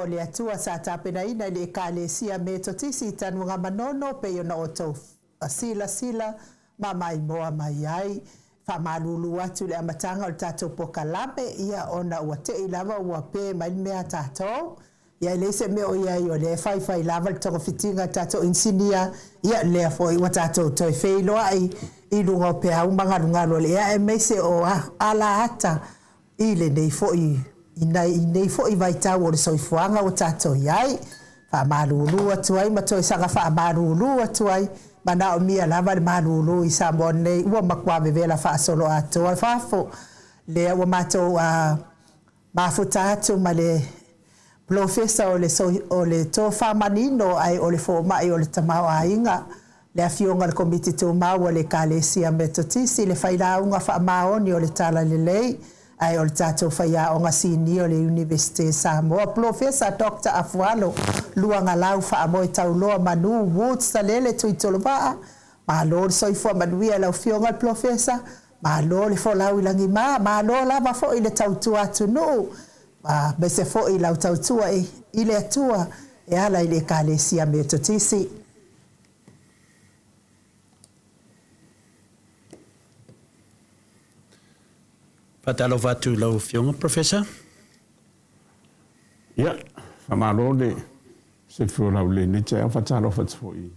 o le Atua sa tapenaina i le Ekalesia Metotisi i Tanugamanono pei ona outou silasila ma maimoa mai ai. Faamalulu atu i le amataga o le tatou pokalame, ia ona ua tei lava ua pe mai le mea a tatou. Ia e leai se mea o i ai o lea e faifai lava le togafitiga a le tatou inisinia, ia lea foi ua tatou toe feiloai i luga o peau ma galugalu o le ea aemaise o alaata i lenei foi i nei foi vaitau o le soifuaga ua tatou i ai. Faamalulu atu ai ma toe saga faamalulu atu ai, manaomia lava le malulu i Samoa nei ua matua vevela faasoloatoa fafo. Lea ua matou mafuta atu ma le Polofesa o le o le Tofa Manino ae o le Fomai o le Tamaoaiga, le Afioga i le Komiti Tumau a le Ekalesia Metotisi, le Failauga Faamaoni o le Talalelei ae o le tatou Faiaoga Sinia o le Iunivesite Samoa, Polofesa Doctor Afualo Luagalau Faamoe Tauloa Manu Woods Salele Tuitolovaa. Malo le soifua manuia i lau Afioga i le Polofesa, malo le folau i lagima, malo lava foi le tautua atunuu, aemaise foi lau tautua i le Atua e ala i le Ekalesia Metotisi. Faatalofa atu i lau Afioga Professor. Ia, faamalo le soifua laulelei i lenei taeao. Faatalofa atu foi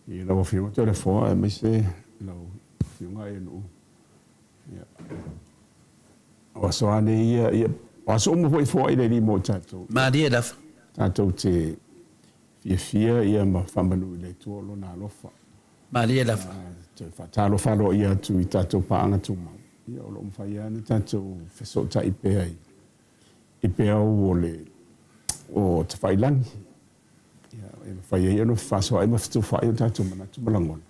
i lau Afioga Toleafoa aemaise lau Afioga Eenuu. Ia, o aso lava nei ia, ia, o aso uma foi e foai le Alii mo i tatou. Malie lava. Tatou te fiafia ia ma faamanu i le Atua o Lona alofa. Malie lava. Toe faatalofa aloaia atu i tatou paaga tumau, ia o lo o mafai lava ona tatou fesootai pea i peau o le o tafailagi. Ia, e mafai ai ona fefaasoaai ma fetufaai o tatou manatu ma lagona.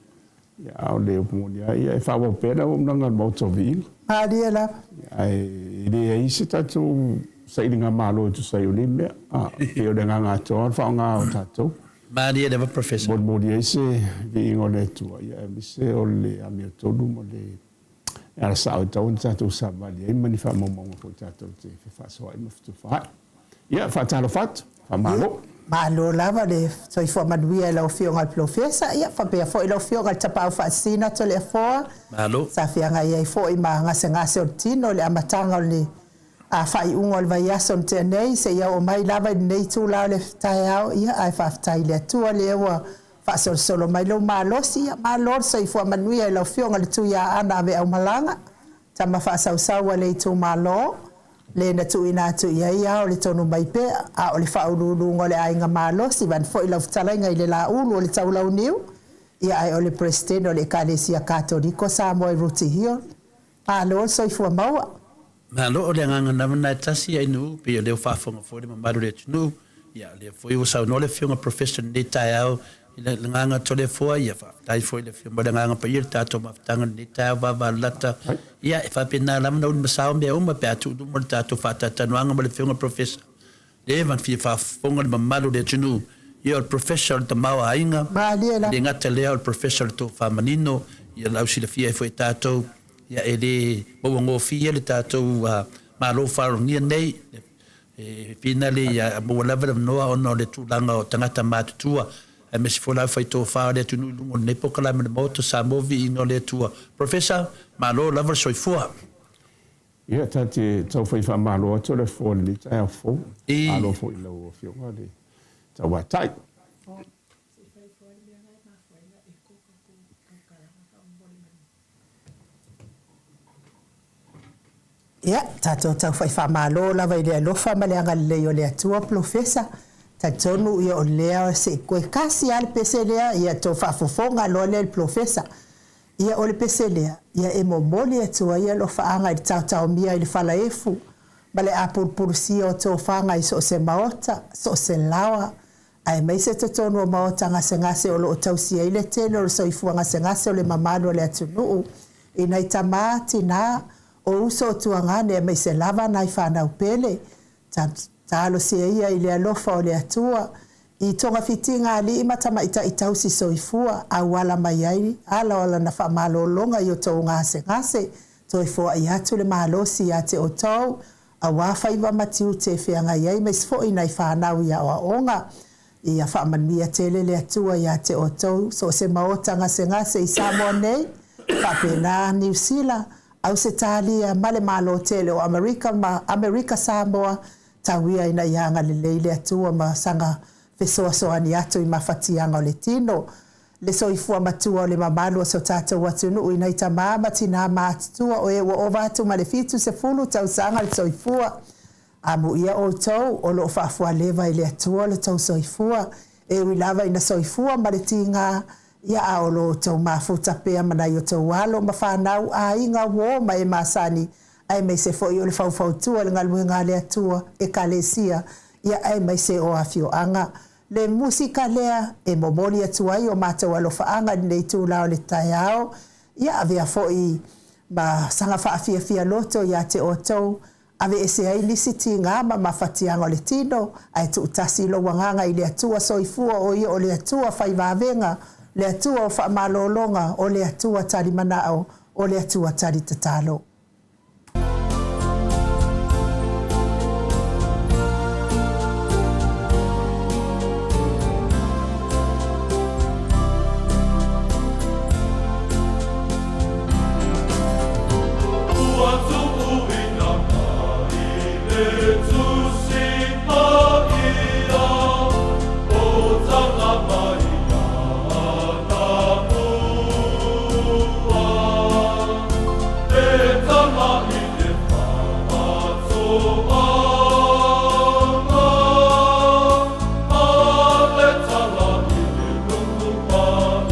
Ia, a o le upu moni lava, ia e faaauau pea le auaunaga a le Maota o Viiga. Malie lava. Ae e leai se tatou sailiga malo e tusa ai o nei mea. A, pei o le agaga atoa o le faaaoga o tatou. Malie lava Professor. Molimoli ai se viiga o le Atua, ia aemaise o le amiotonu ma le ala sao e tatau ona tatou savali ai ma ni faamaumauga foi tatou te fefaasoaai ma fetufaai. Ia, faatalofa atu, faamalo. Malo lava le soifua manuia i lau Afioga i le Polofesa, ia faapea foi lau Afioga i le Tapaau Faasisina Toleafoa. Malo. Sa feagai ai foi ma gasegase o le tino i le amataga o le faaiuga o le vaiaso na tea nei, seia oo mai lava i lenei itula o le taeao, ia ae faafetai i le Atua lea ua faasolosolo mai lou malosi, ia malo le soifua manuia i lau Afioga i le Tuiaana Aveaumalaga, tama faasausau a le itumalo, le na tuuina atu i ai ao le tonu mai pea, a o le faauluuluga o le aiga malosi, vaeane foi lau fetalaiga i le Laulu o le Taulauniu, ia ae o le Peresetene o le Ekalesia Katoliko Samoa i Rooty Hill. Malo le soifua maua. Malo, o le agaga lava lena e tasi ai nuu, pei o lea ua faafofoga foi le mamalu o le atunuu, ia o lea foi ua saunoa le Afioga Professor i lenei taeao i le agaga Toleafoa, ia faafetai foi i le Afioga ma le agaga paia i le tatou mafutaga i lenei taeao vavalalata. Ia e faapena lava ona ulimasao mea uma pe a tuu i luma le tatou faatalatalanoaga ma le Afioga Professor. Leva ona fia faafofoga le mamalu o le atunuu, ia o le Professor o le tamaoaiga, e le gata lea o le Professor o le tofa manino, ia lau silafia ai foi e tatou, ia e le mauagofie le tatou Malo faaaloalogia nei, e finale ia maua lava le avanoa ona o le tulaga o tagata matutua, aemaise foi le aufaitofa o le atunuu i luga o lenei polokalame o le Maota Samoa Viiga o le Atua. Professor, malo lava le soifua. Ia, ta te tau fai faamalo atu le afoa i lenei taeao fou. Malo foi i lau Afioga le Tauatai. Ia, tatou tau fai faamalo lava i le alofa ma le agalelei o le Atua, Polofesa. Talitonu ia o lea se i toe kasi lava le pese lea, ia tou faafofoga loa lea i le Polofesa. Ia o le pese lea, ia e momoli atu ai alofaaga i le taotaomia i le falaefu ma le apulupulusia o tofaga i so o se maota, so o se laoa, aemaise totonu o maota gasegase o lo o tausi ai le tele o le soifua gasegase o le mamalu o le atunuu i nai tama, tinā, o uso o tuagane aemaise lava nai fanau pele. Talosia ia i le alofa o le Atua i togafitiga alii ma tamaitai tausi soifua auala mai ai ala o lana faamalologa i outou gasegase, toe foai atu le malosi ia te outou. Auā faiva ma tiute e feagai ai ma isi foi nai fanau i aoaoga. Ia faamanuia tele le Atua iā te outou, so o se maota gasegase i Samoa nei, faapena Niu Sila, Ausetalia ma le Malo tele o Amerika ma Amerika Samoa, tau ia ina ia agalelei le Atua ma saga fesoasoani atu i mafatiaga o le tino. Le soifua matua o le mamalu o so tatou atunuu i nai tamā ma tinā matutua o e ua ova atu ma le 70 tausaga le soifua. Amuia outou o lo o faafualeva i le Atua lo tou soifua, e ui lava ina soifua ma le tiga, ia a o lo outou mafuta pea ma nai o tou alo ma fanau, aiga, uō ma e masani, aemaise foi o le faufautua i le galuega a le Atua, Ekalesia, ia aemaise o afioaga. Le musika lea e momoli atu ai o matou alofaaga i lenei itula o le taeao, ia avea foi ma saga faafiafia loto ia te outou, Aveese ai nisi tiga ma mafatiaga o le tino, ae tuutasi lou agaga i le Atua soifua o ia o le Atua fai vavega, le Atua o faamalologa, o le Atua tali manao, o le Atua tali tatalo. Ua tuuina mai le Tusi Paia, o tanga mai Anamua, E tama i te whaatoanga, A le tala i te nuku paia.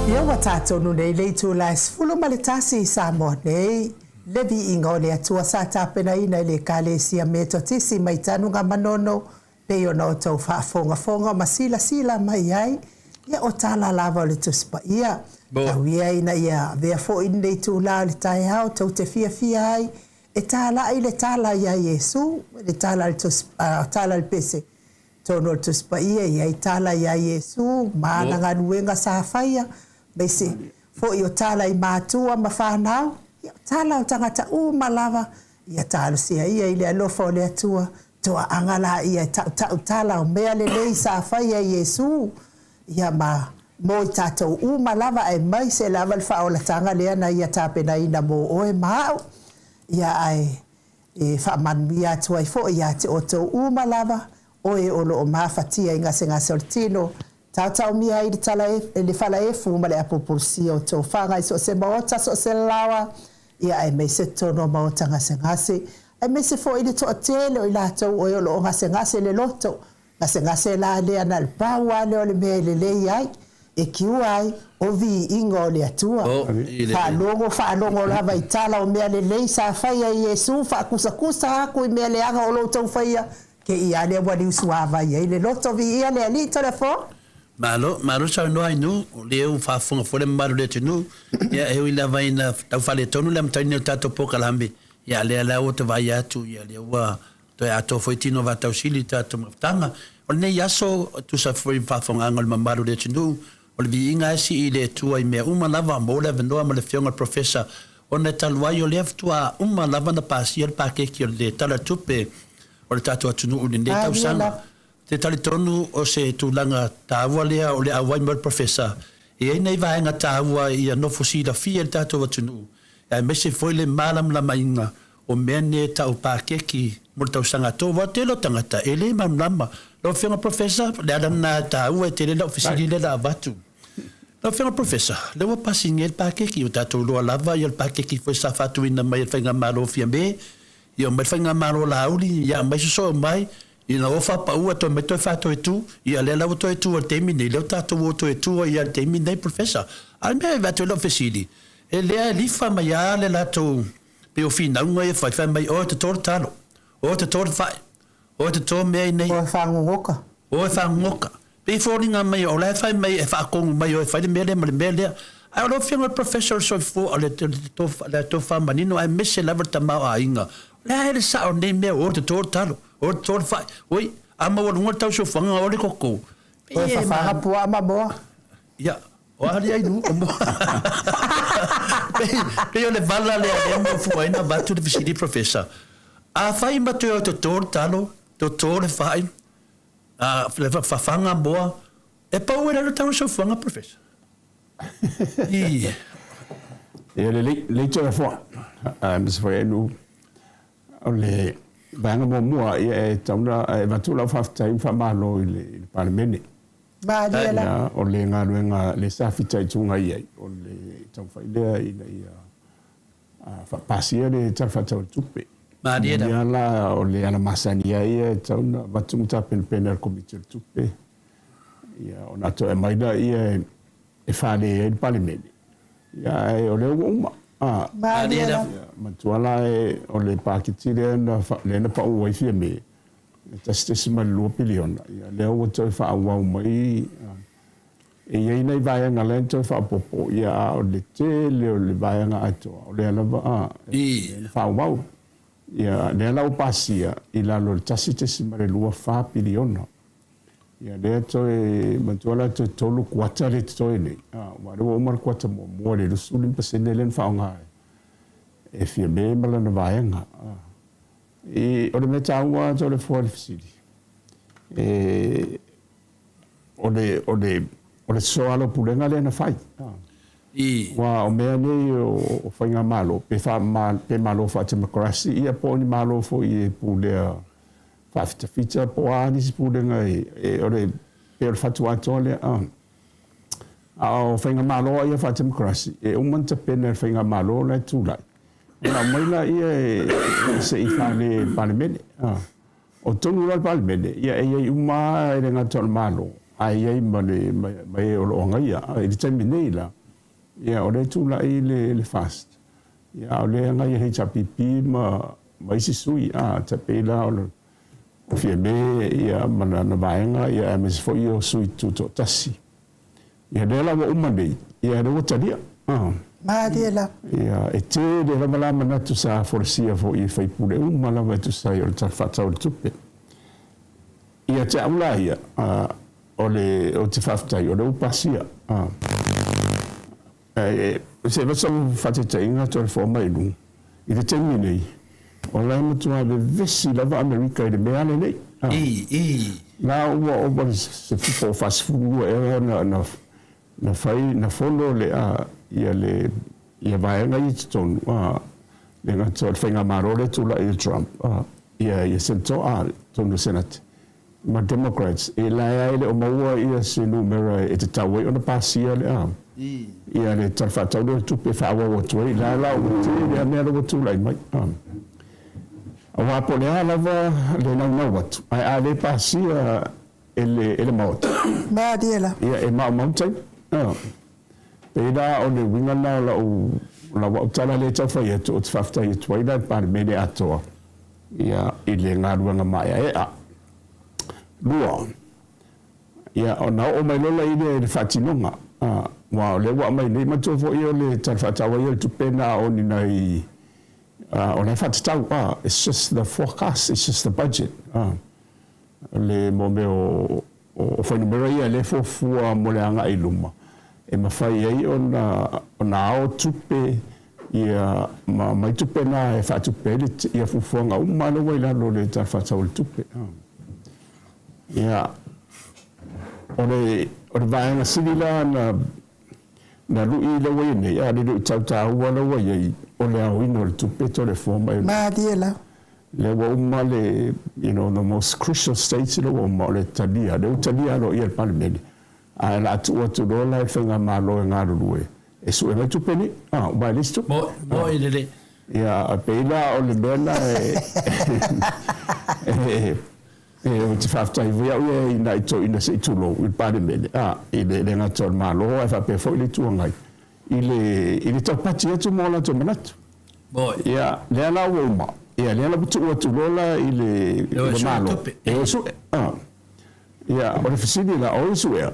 Ia ua tā tonu nei le itula e 11 i Samoa nei, le viiga o le Atua sa tapenaina e le Ekalesia Metotisi mai Tanugamanono, pei ona outou faafogafoga ma silasila mai ai, ia o tala lava o le Tusi Paia. Tau ia ina ia avea foi lenei itula o le taeao tou te fiafia ai e talai le tala iā Iesu, le tala a le Tusi, tala a le pese tonu o le Tusi Paia e i ai tala iā Iesu ma ana galuega sa faia, maise foi o tala i matua ma fanau, ia o tala o tagata uma lava, ia talosia ia i le alofa o le Atua. Toaaga laia e tautau tala o mea lelei sa faia e Iesu, ia ma mo i tatou uma lava aemaise lava le faaolataga lea na Ia tapenaina mo oe ma a'u. Ia ae e faamanuia atu ai foi ia te outou uma lava, o e o lo o mafatia i gasegase o le tino, taotaomia ai le tala e, le falaefu ma le apulupulusia o tofaga i so o se maota, so o se laoa, ia aemaise totonu o maota gasegase, aemaise foi le toatele o i latou o e o lo o gasegase le loto, gasegase la lea na o le pau lava lea o le mea e lelei ai, e kiua ai o viiga o le Atua. Faalogo faalogo lava i tala o mea lelei sa faia e Iesu, faakusakusa aku i mea leaga o lo outou faia, Kei a lea ua liusuavai ai le loto viia le Alii Toleafoa. Malo, malo saunoa Ainuu, o lea ua faafofoga foi le mamalu o le atunuu, ia e ui lava ina tau faaletonu le amataina o le tatou polokalame, ia a lea la ua tavaai atu, ia lea ua toe atoa foi tino vaatausili i le tatou mafutaga. O lenei aso, e tusa foi ma faafofogaaga o le mamalu o le atunuu, o le viiga e sii i le Atua i mea uma lava, mo le avanoa ma le Afioga i le Professor, ona e talu ai o lea faatoa uma lava ona pasia le paketi o le Tala o le Tupe o le tatou atunuu i lenei tausaga. Ou te talitonu o se tulaga taua lea o le auai mai o le Professor. E i ai nai vaega taua ia nofo silafia e le tatou atunuu, aemaise foi le malamalamaiga o mea nei e tau pakeki mo le tausaga atoa. Aua o le tele o tagata e le malamalama. Lau Afioga Professor, o le ala lena e taua e tele lau fesili lea o le a avatu. Lau Afioga Professor, lea ua pasi nei le pakeki, ua tatou iloa lava le pakeki foi sa faatuina mai e le Faigamalo o Fiame, Ia omai le faigamalo Laauli, ia aumai sosoo mai, ina ua faapaua toe aumai toe faatoetu, ia lea la ua toe tu ai i le taimi nei, lea ua tatou o toe tu ai lava i le taimi nei Professor. A o le mea e avatu ai lau fesili, e lea e lifa mai lava le latou pei o finauga ia e fai, fai mai o e toto le talo, o e toto le fai, O e toto mea i nei. O e fagogoka. O e fagogoka. Pei e foliga mai o la e fai mai e faatonu mai o e fai le mea lea ma le mea lea. Ae o lau Afioga i le Professor o le Soifua, o le tofa manino aemaise lava le tamaoaiga, o le a ea le sao o lenei mea, o e toto le talo, o e toto le fai. Oi, a maualuga le tau soifuaga o le toto. O e fafaga puaa ma moa. Ia, o a alii ai nuu o moa. Pei o le vala lea lea e mafua ai ona avatu le fesili Professor. Afai ma toe o toto le talo, toto le fai, le fafaga moa, e pau ai lalo tau o le soifuaga Professor? Ia lelei, lelei Toleafoa, aemaise foi nuu. O le vaega muamua, ia e tatau ona avatu lau faafetai ma faamalo i le Palemene. Malie la. Ia, o le galuega lea sa fitaituga i ai, o le taumafai lea ina ia faapasia le Tala Faatatau o le Tupe. Malie la. Ia la, o le ala masani ai ia e tatau ona avatu ma tapenapena e le Komiti o le Tupe, ia ona toe aumai lea e fale ai le Palemene. Ia, ae o lea ua uma. Malie la. Manatua la o le paketi lea na, lea na pau ai Fiame, e 1.2 piliona, ia lea ua toe faaauau mai. E i ai nai vaega la e toe faaopoopo, ia a o le tele o le vaega atoa, o lea lava lea na faaauau. Ia lea la ua pasia i lalo o le 1.24 piliona. Ia lea toe manatua la toe tolu kuata lea e totoe nei, aua o lea ua uma le kuata muamua i le 25% lea na faaaoga e Fiame ma lana vaega. I, o le mea taua Toleafoa i le fesili, e, o le, o le, o le soalaupulega lea na fai. I. Aua o mea nei o faigamalo, pe, fa, pe malo faatemokarasi ia po o ni malo foi e pulea faafitafita po o a nisi pulega e, e, o le, pe o le fatu atoa lea. A o faigamalo ia faatemokarasi, e uma ona tapena e le faigamalo la e tulai, ona aumai laia e se i fale i le Palemene. O totonu la o le Palemene, ia e i ai uma lava, e le gata o le Malo, ae i ai ma le ma e o lo o agaia. I le taimi nei la, ia o lea e tulai le le FAST, ia a o lea e agai e le HRPP ma ma isi sui, a tai pei la o le o Fiame ia ma lana vaega, ia aemaise foi o sui tutoatasi. Ia lea la ua uma nei, ia lea ua talia. Malie lava. Ia, e tele lava la manatu sa folasia foi e faipule uma lava e tusa ai o le Tala Faatatau o le Tupe. Ia te au la ia, o le, ou te faafetai o lea ua pasia. Se i avatu sau faataitaiga Toleafoa mai i luga, i le taimi nei, O la e matua vevesi lava Amerika i le mea lenei. I, i. La ua ova le po o 42 ea na, na, na fai, na fono le, a, ia le, ia vaega ia i totonu, a, le gata o le faigamalo lea tulai e Trump, a, ia, ia Senator, a, totonu o le Senate, ma Democrats, e la e a e le o maua ia se numera e tatau ai ona pasia le, a, ia le Tala Faatatau lea o le Tupe e faaauau atu ai, la la ua tele a mea la ua tulai mai. A, aua po o le a lava le naunau atu, ae a le pasia e le, e le Maota. Malie la. Ia, e maumau taimi. A, pei la o le uiga lena o lau, lau au tala lea e tau fai atu, ou te faafetai atu ai la i le Palemene atoa, ia, i le galuega maeaea. Lua, ia, ona oo mai loa lea i le faatinoga, aua o lea ua aumai nei, manatua foi o le Tala Faatatau ia o le Tupe na o ni nai, o la e faatatau, it's just the forecast, it's just the budget, o le mo mea o, o fuainumera ia lea e fuafua mo le agai i luma, e mafai ai ona, ona ao tupe ia ma aumai tupe na e faatupe ai le, ia fuafuaga uma lea ua i lalo o le Tala Faatatau o le Tupe. Ia, o le, o le vaega sili la na, na lui lea ua i ai nei, a o le luitau taua lea ua i ai, o le aoina o le tupe Toleafoa mai. Malie la. Lea ua uma le, you know, the most crucial stage lea ua uma, o le talia, lea ua talia aloaia e le Palemene, ae o le a tuu atu loa la i le Faigamalo e galulue e sue mai tupe nei, a, aua e leai se tupe. Mo, mo i le. Ia, e pei la o le mea lena e, e, e, ou te faafetai foi au ia i nai toeaiina se i tulou i le Palemene, a, i le le gata o le Malo ae faapea foi le Itu Agai i le, i le taupati atu ma o latou manatu. Ia, lea la ua uma, ia, lea la ua tuu atu loa la i le, i le Malo e o e sue. A. Ia, o le fesili la, o ai e suea?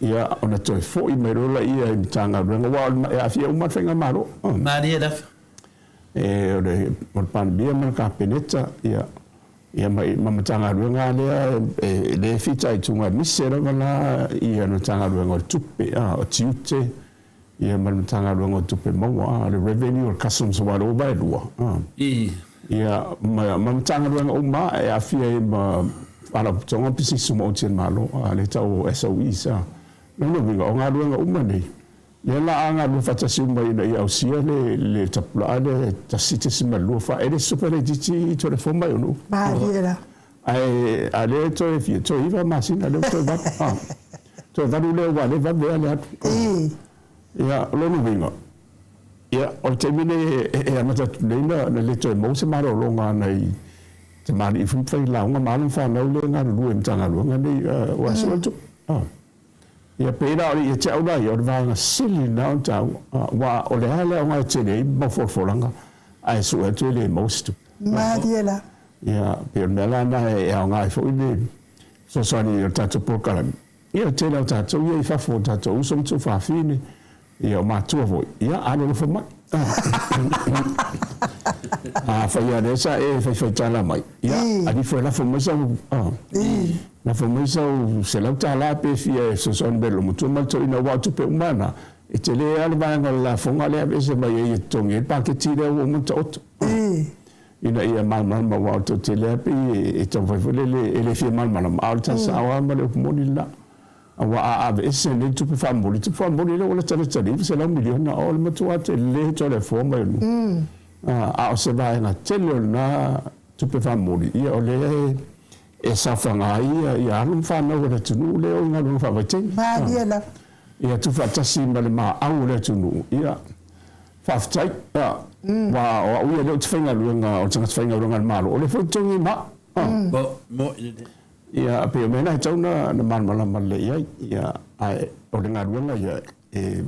Ia, ona toe foi mai loa laia i Matagaluega, aua e aafia uma le Faigamalo. Malie lava. E, o le, o le Palemia ma le Kapeneta, ia, ia ma, ma Matagaluega lea e, lea e fitaituga aemaise lava la ia le Matagaluega o le Tupe, a, o Tiute, ia ma le Matagaluega o Tupe Maua, a, le Revenue, o le Customs, aua o lea ua vaelua, a. Ia, ma, ma Matagaluega uma e aafia ai ma Faalapotopotoga ma Pisinisi Tumaoti a le Malo, a, lea e tau o SOEs, a. Lona uiga, o galuega uma nei, lea la a galulue faatasi uma ina ia ausia le, le tapulaa lea e 1.24, e le se tupe laitiiti Toleafoa ma Ionuu. Malie la. Ae, a lea e toe fia, toe iva masina, lea ua toe valu, a. Toe valu lea aua o lea e vave lava le alu. Ia, o lona uiga, ia, o le taimi lenei e amata atu nei na le toe maua se malologa a nai tamalii foi ma failauga ma alo ma fanau lea e galulue i Matagaluega nei, aua e sue le tupe. Ia, pei la o le ia te au la ia, o le vaega sili lena ona taua, aua o le a le aoga e tele ai mau folafolaga ae sue atu e le maua se tupe. Malie la. Ia, pei o le mea la lena e aoga ai foi le fesoasoani o le tatou polokalame. Ia, o le tele o tatou ia i fafo, o tatou uso ma tuafafine, ia, o matua foi, ia, alolofa mai. Afai lava lea sa e faifaitala mai, ia, alifo e lafo mai sau, lafo mai sau $100 pe fia e fesoasoani mai i lou matua ma le toeaina, aua o tupe uma lava na, e tele lava le vaega o le lafoga lea e aveese mai ai e totogi ai le paketi lea ua uma ona taoto. Ina ia malamalama aua o le toatele lava pei e taumafai foi lele e le fia malamalama, a o le tala sao lava ma le upu moni lena. Aua a aveese nei le tupe faamomoli, tupe faamomoli lea ua latalata i le $900 miliona, o le matua tele Toleafoa mai o nuu. A o se vaega tele o lena tupe faamomoli, ia o lea e saofaga ai ia alo ma fanau a le atunuu lea e o i galuega faavaitaimi. Malie lava. Ia tuufaatasi ma le maau o le atunuu, ia Faafetai. Aua o au ia lea ou te faigaluega, o le tagata faigaluega a le Malo, o lea foi e totogi ma au. Ia, pei o mea na e tatau ona malamalama lelei i ai. Ia, ae o le galuega ia, e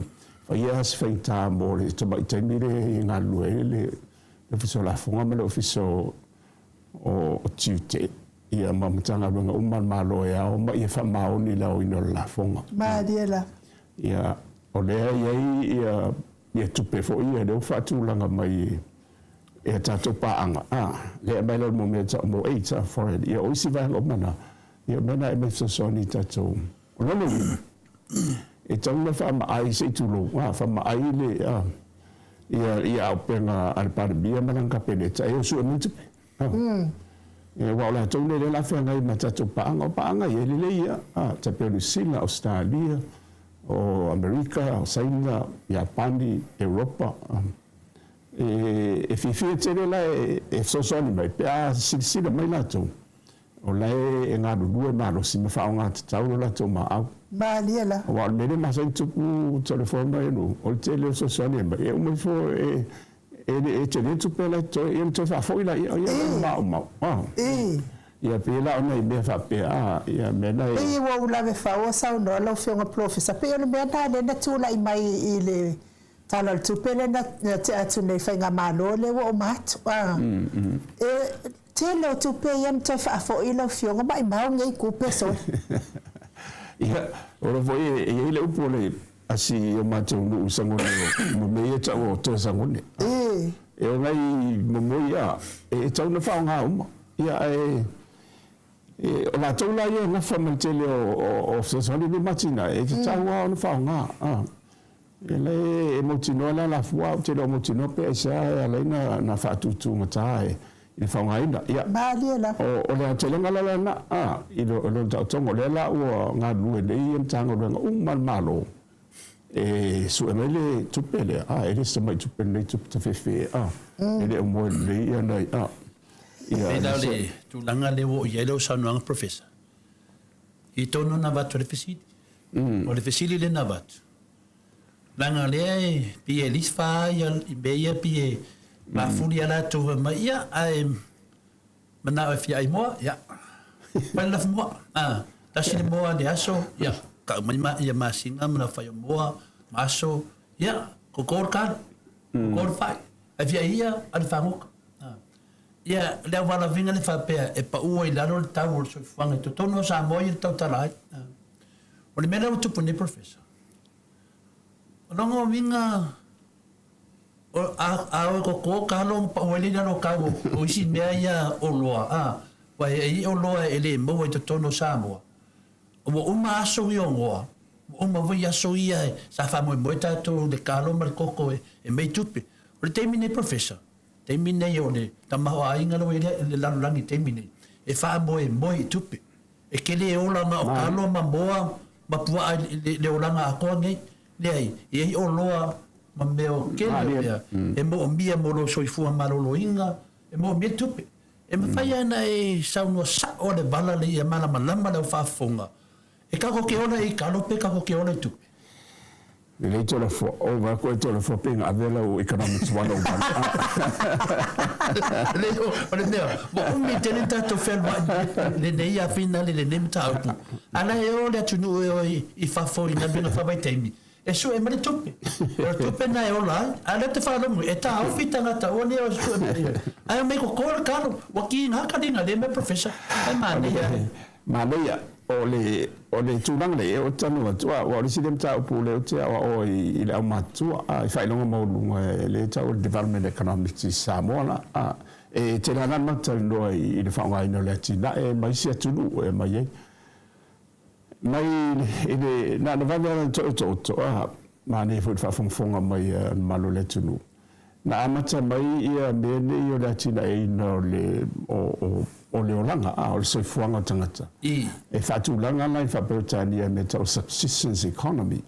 fai lava si faigata mo le tamai taimi lea e galulue ai le Ofisa o Lafoga ma le Ofisa o Tiute, ia ma Matagaluega uma a le Malo e ao ma ia faamaoni i le aoina o le lafoga. Malie lava. Ia, o lea e i ai ia ia tupe foi ia lea ua faatulaga mai e a tatou paaga, a, lea e aumai lalo mo mea tau mo aids, a, foreign, ia o isi vaega uma na, ia o mea na e aumai fesoasoani i tatou. O lona uiga, e tatau ona faamaai, se i tulou, a, faamaai le, a, Ia, ia auupega a le Palemia ma lana Kapeneta e o sue mai tupe. Aua o latou nei lea o le a feagai ma tatou paaga. O paaga ia, e lelei ia, tai pei o Niu Sila, Ausetalia, o Amerika, o Saina, Iapani, Europa. E fiafia tele la e fesoasoani mai pe a silasila mai latou o la e galulue malosi ma faaaoga tatau lo latou maau. Malie la. Aua o le mea lea e masani tupu Toleafoa ma Elu, o le tele o fesoasoani e aumai, e uma ifo e e tele tupe la e totoe, ia ona toe faafoi laia, ia o le maumau. Ia pei la o nai mea faapea, ia mea na e. Pei ua ou lave fau o saunoa lau Afioga Polofesa, pei o le mea lena lea na tulai mai i le Tala o le Tupe lea na tea atu nei i Faigamalo lea ua uma atu. E tele o tupe ia na toe faafoi lau Afioga, maimau nei tupe sole. Ia, o lo foi e i ai le upu o le asi i o matou nuu i Sagone o mea ia e tau o toe Sagone. E o nai momoe ia e tau na faaaoga uma. Ia ae o latou la ia e nafa ma le tele o fesoasoani nei ma atinae, e tatau lava ona faaaoga. Ia lea e mautinoa le alafua, ou te le o mautinoa pe aisea e ala ai na faatutugata i le faaaogaina. Ia, Malie lava. o le aotelega la lena, a, i lona taotoga, o lea la ua galulue nei ia Matagaluega uma a le Malo e sue mai le tupe lea, a, e le o se tamai tupe lenei tupe tafefe, a, e le o moe lelei ia nai, a, ia, Pei la o le tulaga lea ua oo i ai lau saunoaga Professor, i tonu na avatu ai le fesili. O le fesili lea na avatu, Leaga lea e pei e least fa ia i mea ia pei e mafuli a latou fai mai, ia ae manao e fia ai moa, ia fai le lafu moa. A, tasi le moa le aso, ia kau mai ma ia masina ma fai o moa ma aso, ia koko le kalo, koko le fai, ae fia ia a le fagota. Ia le au valaviga le faapea e pau ai lalo le tau o le soifuaga i totonu o Samoa ia le tautala ai. O le mea lea ua tupu nei Professor, O lona uiga, a, a o e koko kalo ona pau ai lea i lalo o kau o isi mea ia oloa, a, aua e i ai oloa e le maua i totonu o Samoa. Ua uma aso ia o goa, ua uma foi aso ia sa faamoemoe tatou i le kalo ma le koko e mei tupe. O le taimi nei Professor, taimi nei o le tamaoaiga lea ua i ai le lalolagi i le taimi nei, e faamoemoe i tupe. E kele ola na o kalo ma moa ma puaa i le olaga atoa nei. Leai, e i ai oloa ma mea o kele o mea e moomia mo lou soifua maloloina, e moomia le tupe. E mafai lava ona e saunoa sao le vala le ia malamalama le au faafofoga, e kako ke ola i kalo pe kako ke ola i tupe. Lelei Toleafoa, oh vae koe Toleafoa pe na ave lau Economics 101. Lelei, o le mea, ua umi tele le tatou fealuai i lenei afina i lenei mataupu, a la e o le atunuu e o i fafo i galuega faavaitaimi, e sue mai le tupe. O le tupe lena e ola ai, a o lea ou te faalogo, e taofi tagata aua ne i o e sue mai, ae omai koko le kalo, ua kiga kaliga i lea mea Professor, ae manaia. Manaia, o le, o le tulaga lea, ou te talanoa atu, aua o le isi lea mataupu lea ou te aoao ai i le aumatutua, i faailoga maualuluga lea e tau o le Development Economics i Samoa la, e tele lava ona matou talanoa i le faaaogaina o le atinae ma isi atunuu e aumai ai. Mai i le, na ona vave lava ona toe otooto, manaia foi le faafogafoga mai a le mamalu o le atunuu. Na amata mai ia mea nei o le atinaeina o le, o, o le olaga, a, o le soifuaga o tagata. E faatulaga la i Faa-Peretania mea tau subsistence economy.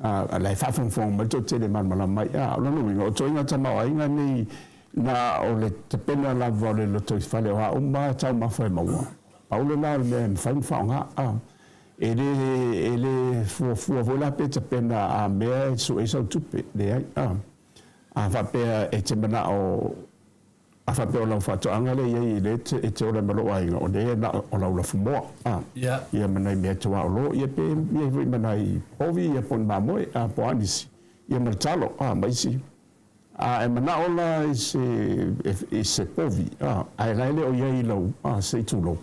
A, o la e faafogafoga mai le toatele e malamalama ai. A, o lona uiga, o ituaiga tamaoaiga nei na o le tapena lava o le lotoifale o a uma lava taumafa e maua. Pau lena o le mea e mafai ona faaaoga. A, e le, e le fuafua foi la pe tapena a mea e sue ai sau tupe. Leai. A, a faapea e te manao, a faapea o lau faatoaga lea e i ai lea e te ola ai ma lou aiga, o lea na o lau lafumoa, a, ia ma nai mea tuaolo, ia pe i ai foi ma nai povi, ia po o ni mamoe, a, po o a nisi, ia ma le talo, a, ma isi. A e manao la i se, i se povi, a, ae la e le o i ai i lau, a, se i tulou,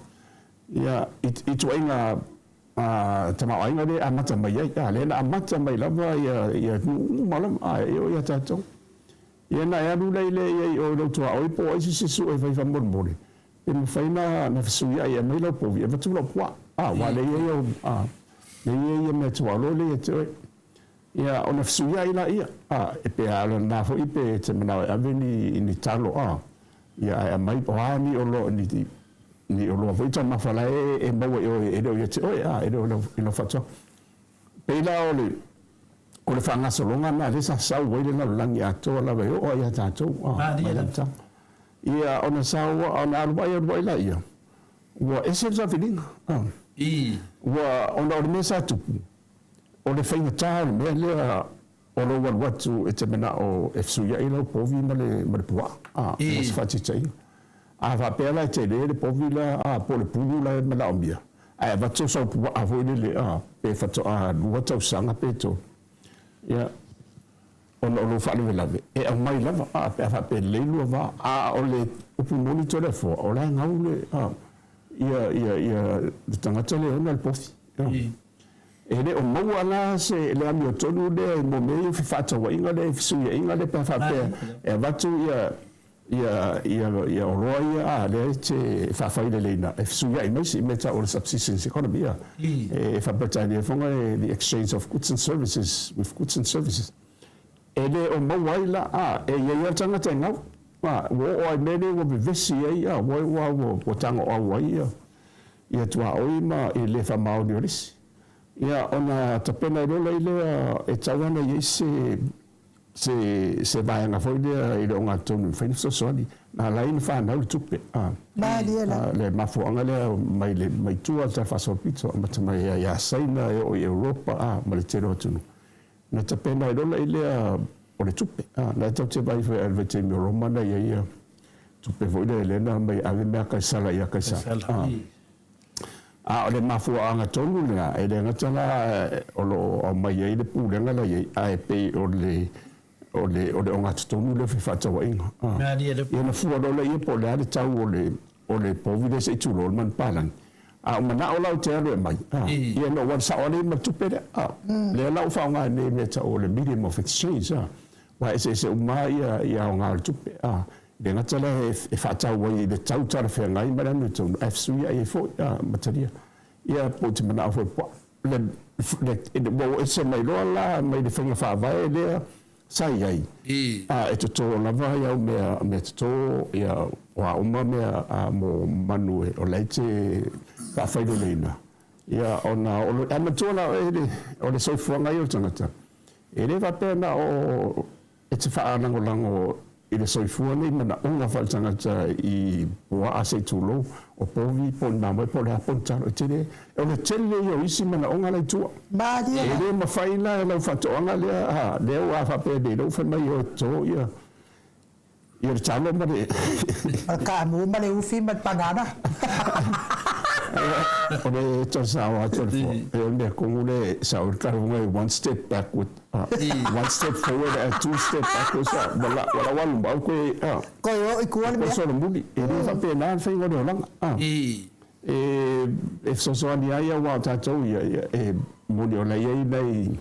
ia, i, ituaiga tamaoaiga lea e amata mai ai, a, lea na amata mai lava ia, ia nuu uma lava, a, e oo ia tatou. Ia na e alu lea i lea i ai i o i lou tuaoi po o ai se isi e fai faamolemole, pe mafai na, na fesuiai e aumai lau povi e avatu lau puaa, a, aua lea e i ai au, a, lea e i ai ia mea tuaolo lea ia te oe. Ia, ona fesuiai laia, a, e pei lava o lena foi pe e te manao e ave ni, ni talo, a, ia, ae aumai, o a ni oloa, ni, ni oloa foi taumafa la e, e maua i oe, e le o ia te oe, a, e le o i lau faatoaga. Pei la o le, o le faagasologa lena lea sa sau ai le lalolagi atoa lava e oo lava ia tatou, a, mai le amataga. Ia, ona sau, ona aluai aluai laia, ua ese le saofiliga, a, ua, ona o le mea sa tupu, O le faigata o le mea lea o lou alu atu e te manao e fesuiai lau povi ma le ma le puaa, a, mo se faataitaiga. A faapea la e tele le povi la, a, po o le pulu la e manaomia, ae avatu sau puaa foi lele, a, pe faatoa lua tausaga pe tolu, ia, ona o lou faalavelave, e aumai lava, a, pe a faapea e lelei lua va. A o le upu moni Toleafoa, o la e gau le, a, ia, ia, ia, le tagata lea e ona le povi. A. E le o maua la se le amiotonu lea mo mea ia o fefaatauaiga lea i fesuiaiga lea pe a faapea e avatu ia ia ia ia oloa ia a lea e te faafaileleina e fesuiai mai si mea tau o le subsistence economy a e faa-Peretania foga e the exchange of goods and services with goods and services e le o maua ai la a e i ai lava le tagata e gau a ua oo lava i mea lea ua vevesi ai a ua ua ua tagoau ai ia ia tuaoi ma i le faamaoni o le isi. Ia, ona tapena ai loa lea e tatau ona i ai se, se, se vaega foi lea i le ogatotonu e mafai ona fesoasoani. Na ala ai ona fanau le tupe, a. Malie la. Le mafuaaga lea mai le, mai tua le Tala Faasolopito, amata mai ai ia Saina e oo i Europa, a, ma le tele o atunuu. Na tapena ai loa lea o le tupe. A, na e tatou te vaai foi i le vaitaimi o Roma na i ai ia tupe foi lea lea na aumai e ave mea a Kaisara ia Kaisara. A, a o le mafuaaga tonu lena, e le gata la o lo o aumai ai le pulega la i ai, ae pei o le o le o le ogatotonu lea o fefaatauaiga. A, ia na fua loa lea po o le a le tau o le o le povi lea se i tulou le manupapalagi. A o manao la ou te alu e aumai, a, ia na ou alu sao lava lea ma le tupe lea, a. Lea la ua faaaoga ai nei mea e tau o le medium of exchange, a, aua e eseese uma lava ia, ia aoga o le tupe, a. E le gata la e faatau ai i le tau talafeagai ma le amiotonu, ae fesuiai ai foi, a, ma talia. Ia, po o te manao foi po, le, le, ua ou ese mai loa la mai le faiga faavae lea sa i ai, a e toto lava au mea, mea toto, ia, o a uma mea a, mo manu e, o la e te faafailoleina, ia, ona o le, ae manatua la oe le, o le soifuaga ia o le tagata, e le faapea na o E te faalagolago i le soifua nei manaoga faaletagata i puaa se i tulou, o povi po o ni mamoe po o le a po o ni talo. E tele, o le tele ia o isi manaoga la i tua. Malie. E le mafai la e lau faatoaga lea, a, lea ua faapea nei lou fai mai o toto ia, ia le talo ma le. Ma le kaamu ma le ufi ma le banana. O le tausaga atu o le foa, e o le mea komu le sao i le taaloga e one step backward. One step forward and two step backwards, ua la, ua lau alu mau koe, Koe o i kua le mea. Koe solomuli, e le faapena le faiga o le olaga. E, e fesoasoani ai aua o tatou ia, ia, e moni o la i ai nai,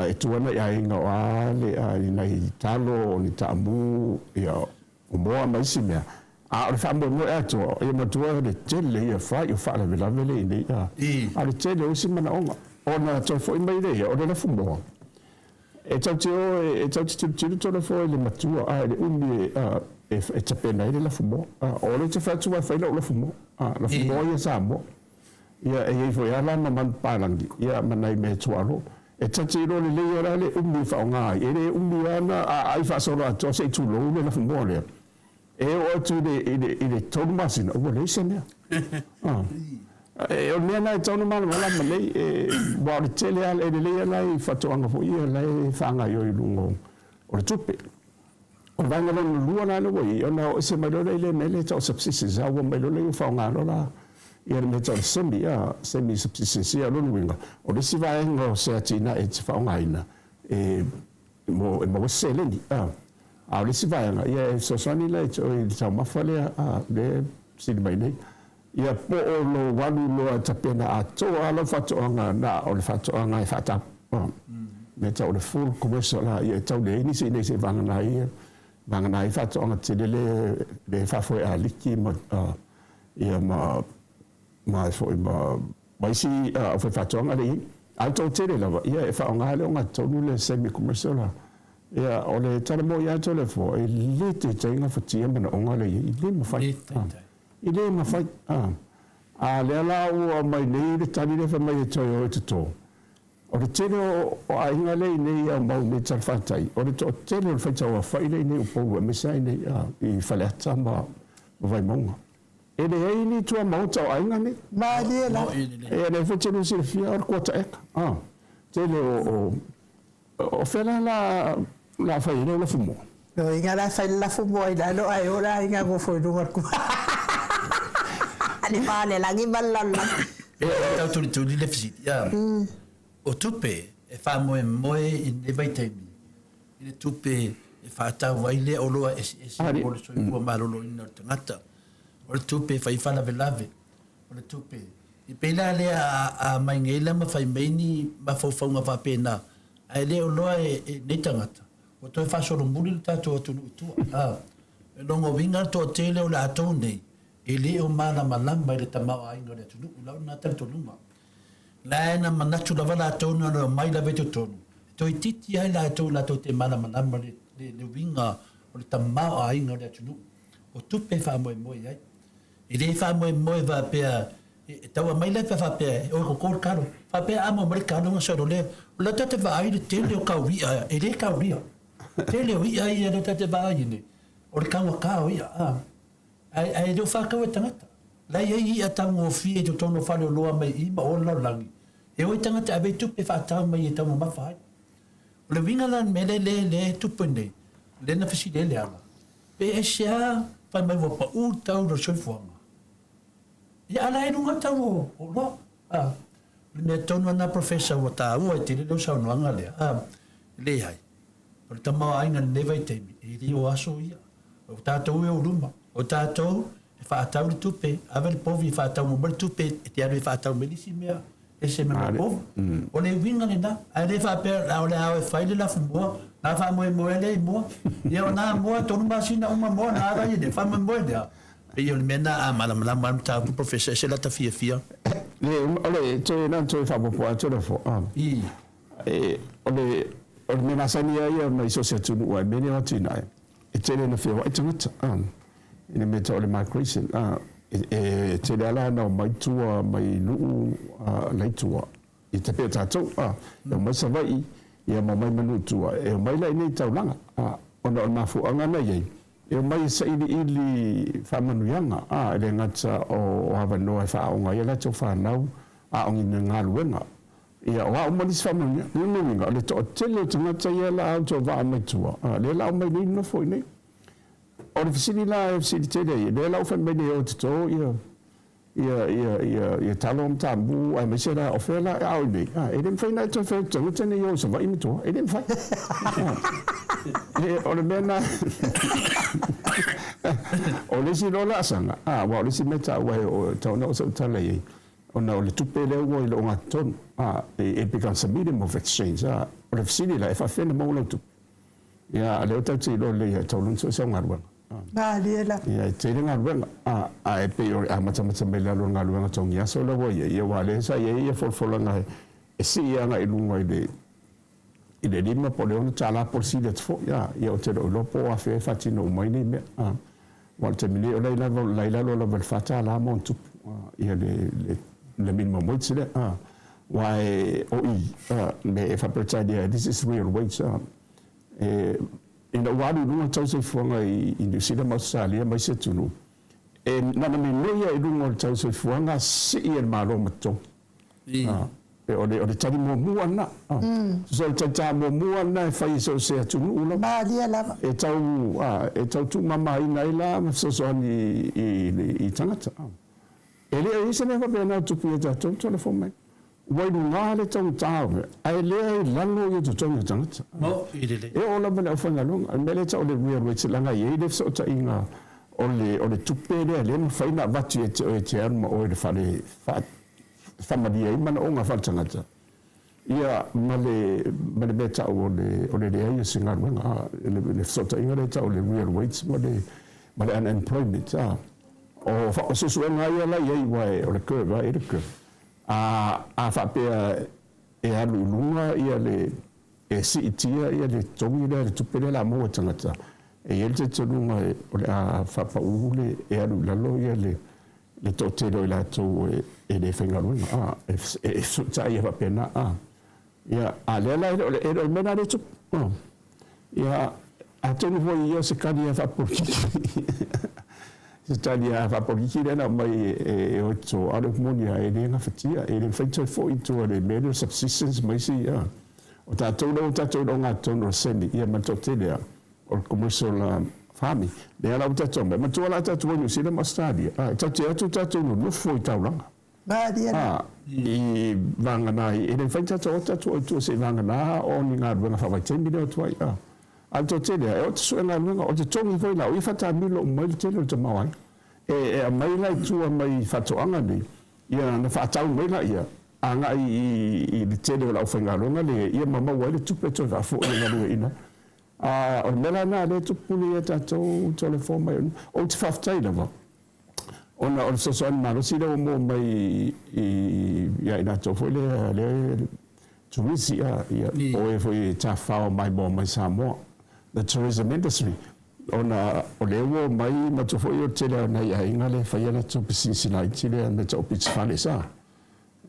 e tu ana i aiga o a le, i nai talo, o ni taamu, ia, o moa ma isi mea, a o le faamoemoe atoa, ia matua le tele ia fai o faalavelave le i nei, a o le tele o isi manaoga. Ona toe foi mai lea, o le lafumoa, e tau te o e tau te tilotilo tona foa i le matua, a i le umi e, a, e, e tapena ai le lafumoa. A, o le te fai atu e fai lau lafumoa, a, lafumoa ia Samoa. Ia, e i ai foi lava la ma manupapalagi, ia, ma nai mea e tuaalo. E ta te iloa lelei lava la le umi e faaaoga ai. E le umi lava ona aai faasolo atoa se i tulou le lafumoa lea. E oo atu i le, i le, i le tolu masina, ua leai se mea. Ah. E, o le mea lena e tatau ona malamalama nei, e, aua o le tele lava, e lelei lava nai faatoaga foi ia la e faagaoioi i luga o, o le tupe. O le vaega lona lua la lea ua i ai, ona o ese mai loa lea i le mea lea e tau o subsistence, a ua mai loa lea ua faaaoga loa la ia le mea e tau o le semi, a, semi subsistence. Ia o lona uiga, o le isi vaega o se atinae e te faaaogaina e mo e maua se seleni, a. A o le isi vaega, ia e fesoasoani la i le taumafa lea, a, lea e fesili mai nei. Ia po o lou alu loa e tapena atoa lava lau faatoaga na o le faatoaga e faatau. Mea tau o le full commercial la, ia e tau leai nisi i inei se i vagana ai, vagana ai faatoaga tele le, le faafoe aliki ma, ia ma, ma foi ma, ma isi aufaifaatoaga le i ai. A o le toatele lava, ia e faaaoga le ogatotonu le semi commercial la. Ia, o le tala moni lava Toleafoa, e le taitai gafatia manaoga la e i ai, e le mafai. E le mafai. A lea la ua aumai nei le tali lea fai mai e toe o e toto. O le tele o aiga lea i inei e aumau i inei i talafatai, o le toatele o le faitauaofai lea i inei i Upolu aemaise lava i inei i Faleata ma Vaimauga. E leai ni tuamaota o aiga nei. Malie lava. Ia lea foi te lua silafia o le kuataeka. Tele o o fea la la fai ai lau lafumoa? Loiga la fai le lafumoa i lalo ae o le aiga nofo i luga o le kua. Le va le lagi ma le lalolagi. E tau tulituli le fesili, o tupe e faamoemoe i lenei vaitaimi i le tupe e faatau ai lea oloa eseese mo le soifua maloloina o le tagata, o le tupe e fai ai faalavelave, o le tupe e pei la lea a mai nei la ma fai mai ni mafaufauga faapena, ae le o loa e nei tagata ua toe faasolomuli le tatou atunuu i tua. A, o lona uiga le toatele o latou nei e le o malamalama i le tamaoaiga o le atunuu, i lau lena talitonuga. La e na manatu lava latou na ona omai lava i totonu, e toeitiiti ai latou latou te malamalama i le uiga o le tamaoaiga o le atunuu, o tupe e faamoemoe ai. E le faamoemoe faapea e tau aumai lea pe faapea e o e koko le kalo. Faapea a maua mai le kalo ona sau loa lea, o lea ta te vaai i le tele o kau i'a e le kaulia. Tele o i'a ia lea ta te vaai nei, o le taugata o i'a a. Ae ae le o faatau e tagata. La e i ai i'a taugofie i totonu o faleoloa mai i ma o le lalolagi, e o ai tagata e ave ai tupe e faatau mai e taumamafa ai. O le uiga la o le mea lea lea lea e tupu nei, lea na fesili ai Leala, pe aisea fai mai ua pau le tau o le soifuaga? Ia a la e i luga le tau o oloa. A, o le mea tonu lava lena Professor ua taua ai tele lau saunoaga lea, a, leai, o le tamaoaiga i lenei vaitaimi, e le o aso ia. O tatou e o luma, o tatou e faatau le tupe, ave le povi e faatau mai le tupe e te alu e faatau mai le isi mea ese mai le povi. O le uiga lena, ae le faapea o le a o e fai le lafumoa, na faamoemoe lea i moa. Ia o na moa, tolu masina uma moa na ala i le faamoemoe lea. Pei o le mea lena a malamalama lava le mataupu Professor, ese lata fiafia. Le, o le toe na toe faaopoopo atu le fo. I. O le, o le mea masani lava ia mai so o se atunuu lava i mea nei o atinae, e tele ina feoai tagata, i le mea tau o le migration, e tele lava la ina omai tua mai nuu la i tua, i te pei o tatou, e omai Savaii, ia ma omai ma nuu tua, e omai la i inei i taulaga, ona o le mafuaaga na i ai, e omai e sailiili faamanuiaga, e le gata o avanoa e faaaoga ai a latou fanau, aoga galuega. Ia, o a uma nisi faamanuia? O lona uiga, o le toatele o tagata ia la autovaa mai tua, a, lea la omai nei nofo i inei. O le fesili la e fesili tele ai, lea la ua fai mai nei e o e toto ia, ia, ia, ia, ia talo ma taamu aemaise la, o fea la a o i inei? A, e le mafai ona e toe fai atu tagata nei e o i Savaii ma tua, e le mafai. A, e, o le mea lena, o le isi loa laasaga, a, aua o le isi mea taua e oo, e tatau ona oo sau tala i ai, Ona o le tupe lea ua i le ogatotonu, a, it becomes a medium of exchange, a, o le fesili la, e faafefea ona maua lau tupe? Ia, a lea ua tatou te iloa lelei e tatau loa ona sue sau galuega. A. Malie la. Ia, e tele galuega, a, ae e pei o le amatamata mai lalo o le galuega togi aso la ua i ai, ia aua o lea sa i ai ia folafolaga e sii agai i luga i le, i le $5 po o le $6 po o le sili atu foi, a, ia ou te le o iloa po o afea e faatino uma ai nei mea, a. Aua o le taimi nei o la i lalo lava i le $4 ma ona tupu, a, ia le, le, le minimum wage lea, a. Aua e, o i, a, le e faa-Peretania ai, this is real wage, a. E, ina ua alu i luga le tau soifuaga i, i Niu Sila ma Ausetalia ma isi atunuu, e nana memei lava i luga o le tau soifuaga sii e le Malo ma totogi. O le tali muamua lena. So o le talitā muamua lena e fai e so o se atunuu lava. Malie lava. E tau, e tau tuumamaina ai la ma fesoasoani i tagata. E le o i ai se mea faapena o tupu ia tatou tala fou mai. Ua i luga le taugata o mea, ae leai i lalo ia totogi o tagata. E oo lava i le aufaigaluega. O le mea lea e tau o le real wage leaga e i ai le fesootaiga o le tupe lea lea e mafai ona avatu ia te oe e te alu ma oe i le fale faamalie ai manaoga faaletagata, ia, ma le, ma le mea tau o le, o le leai o se galuega, a, le, le fesootaiga lea e tau o le real wage ma le, ma le unemployment, a. O, o suesuega lava ia la i ai, aua o le curve lava e i ai le curve. A, a faapea. e alu i luga ia le, e siitia ia le totogi lea, le tupe lea o le a maua e tagata, e i ai le talitonuga o le a faapau le, e alu i lalo ia le, le toatele o i latou e le faigaluega, a, e fesootai ai faapena, a. Ia, a lea la e le o le, e le o le mea lena lea e tupu. Ia, atonu foi ia o se tali lava faapolokiki, se tali lava faapolokiki lea na aumai e o e toto, a o le upu moni lava, e le gafatia, e le mafai ona toe foi i tua i le mea lea o subsistence ma isi, a. O tatou lea ua tatou i le ogatotonu o le semi, ia ma le toatele lava, o le commercial farming. Lea la ua tatou omai, manatua la tatou o i Niu Sila ma Ausetalia, a, e tatou te o atu tatou nonofo i taulaga. Malie. A, i vagana ai, e le mafai ona tatou o atu o i tua se i vagana o ni galuega faavaitaimi lea o atu ai. A, a o le toatele lava, e o atu sue galuega, o le totogi foi la, o ia faatamilo uma ai le tele o le tamaoaiga. E, e aumai la i tua mai faatoaga nei, ia ona faatau mai laia, agai i, i le tele o le aufaigaluega lea, ia ma maua ai le tupe e toe faafoi e galueaiina ai. A, o le mea la lena lea e tupu nei ia tatou Toleafoa mai. Ou te faafetai lava, Ona o le fesoasoani malosi lea ua maua mai ia i latou foi lea lea turisi a ia o e foi e tafafao maimoa mai Samoa, the tourism industry, ona o lea ua omai matou foi o le tele o nai aiga lea e fai a latou pisinisi laiti lea mea tau beach fales a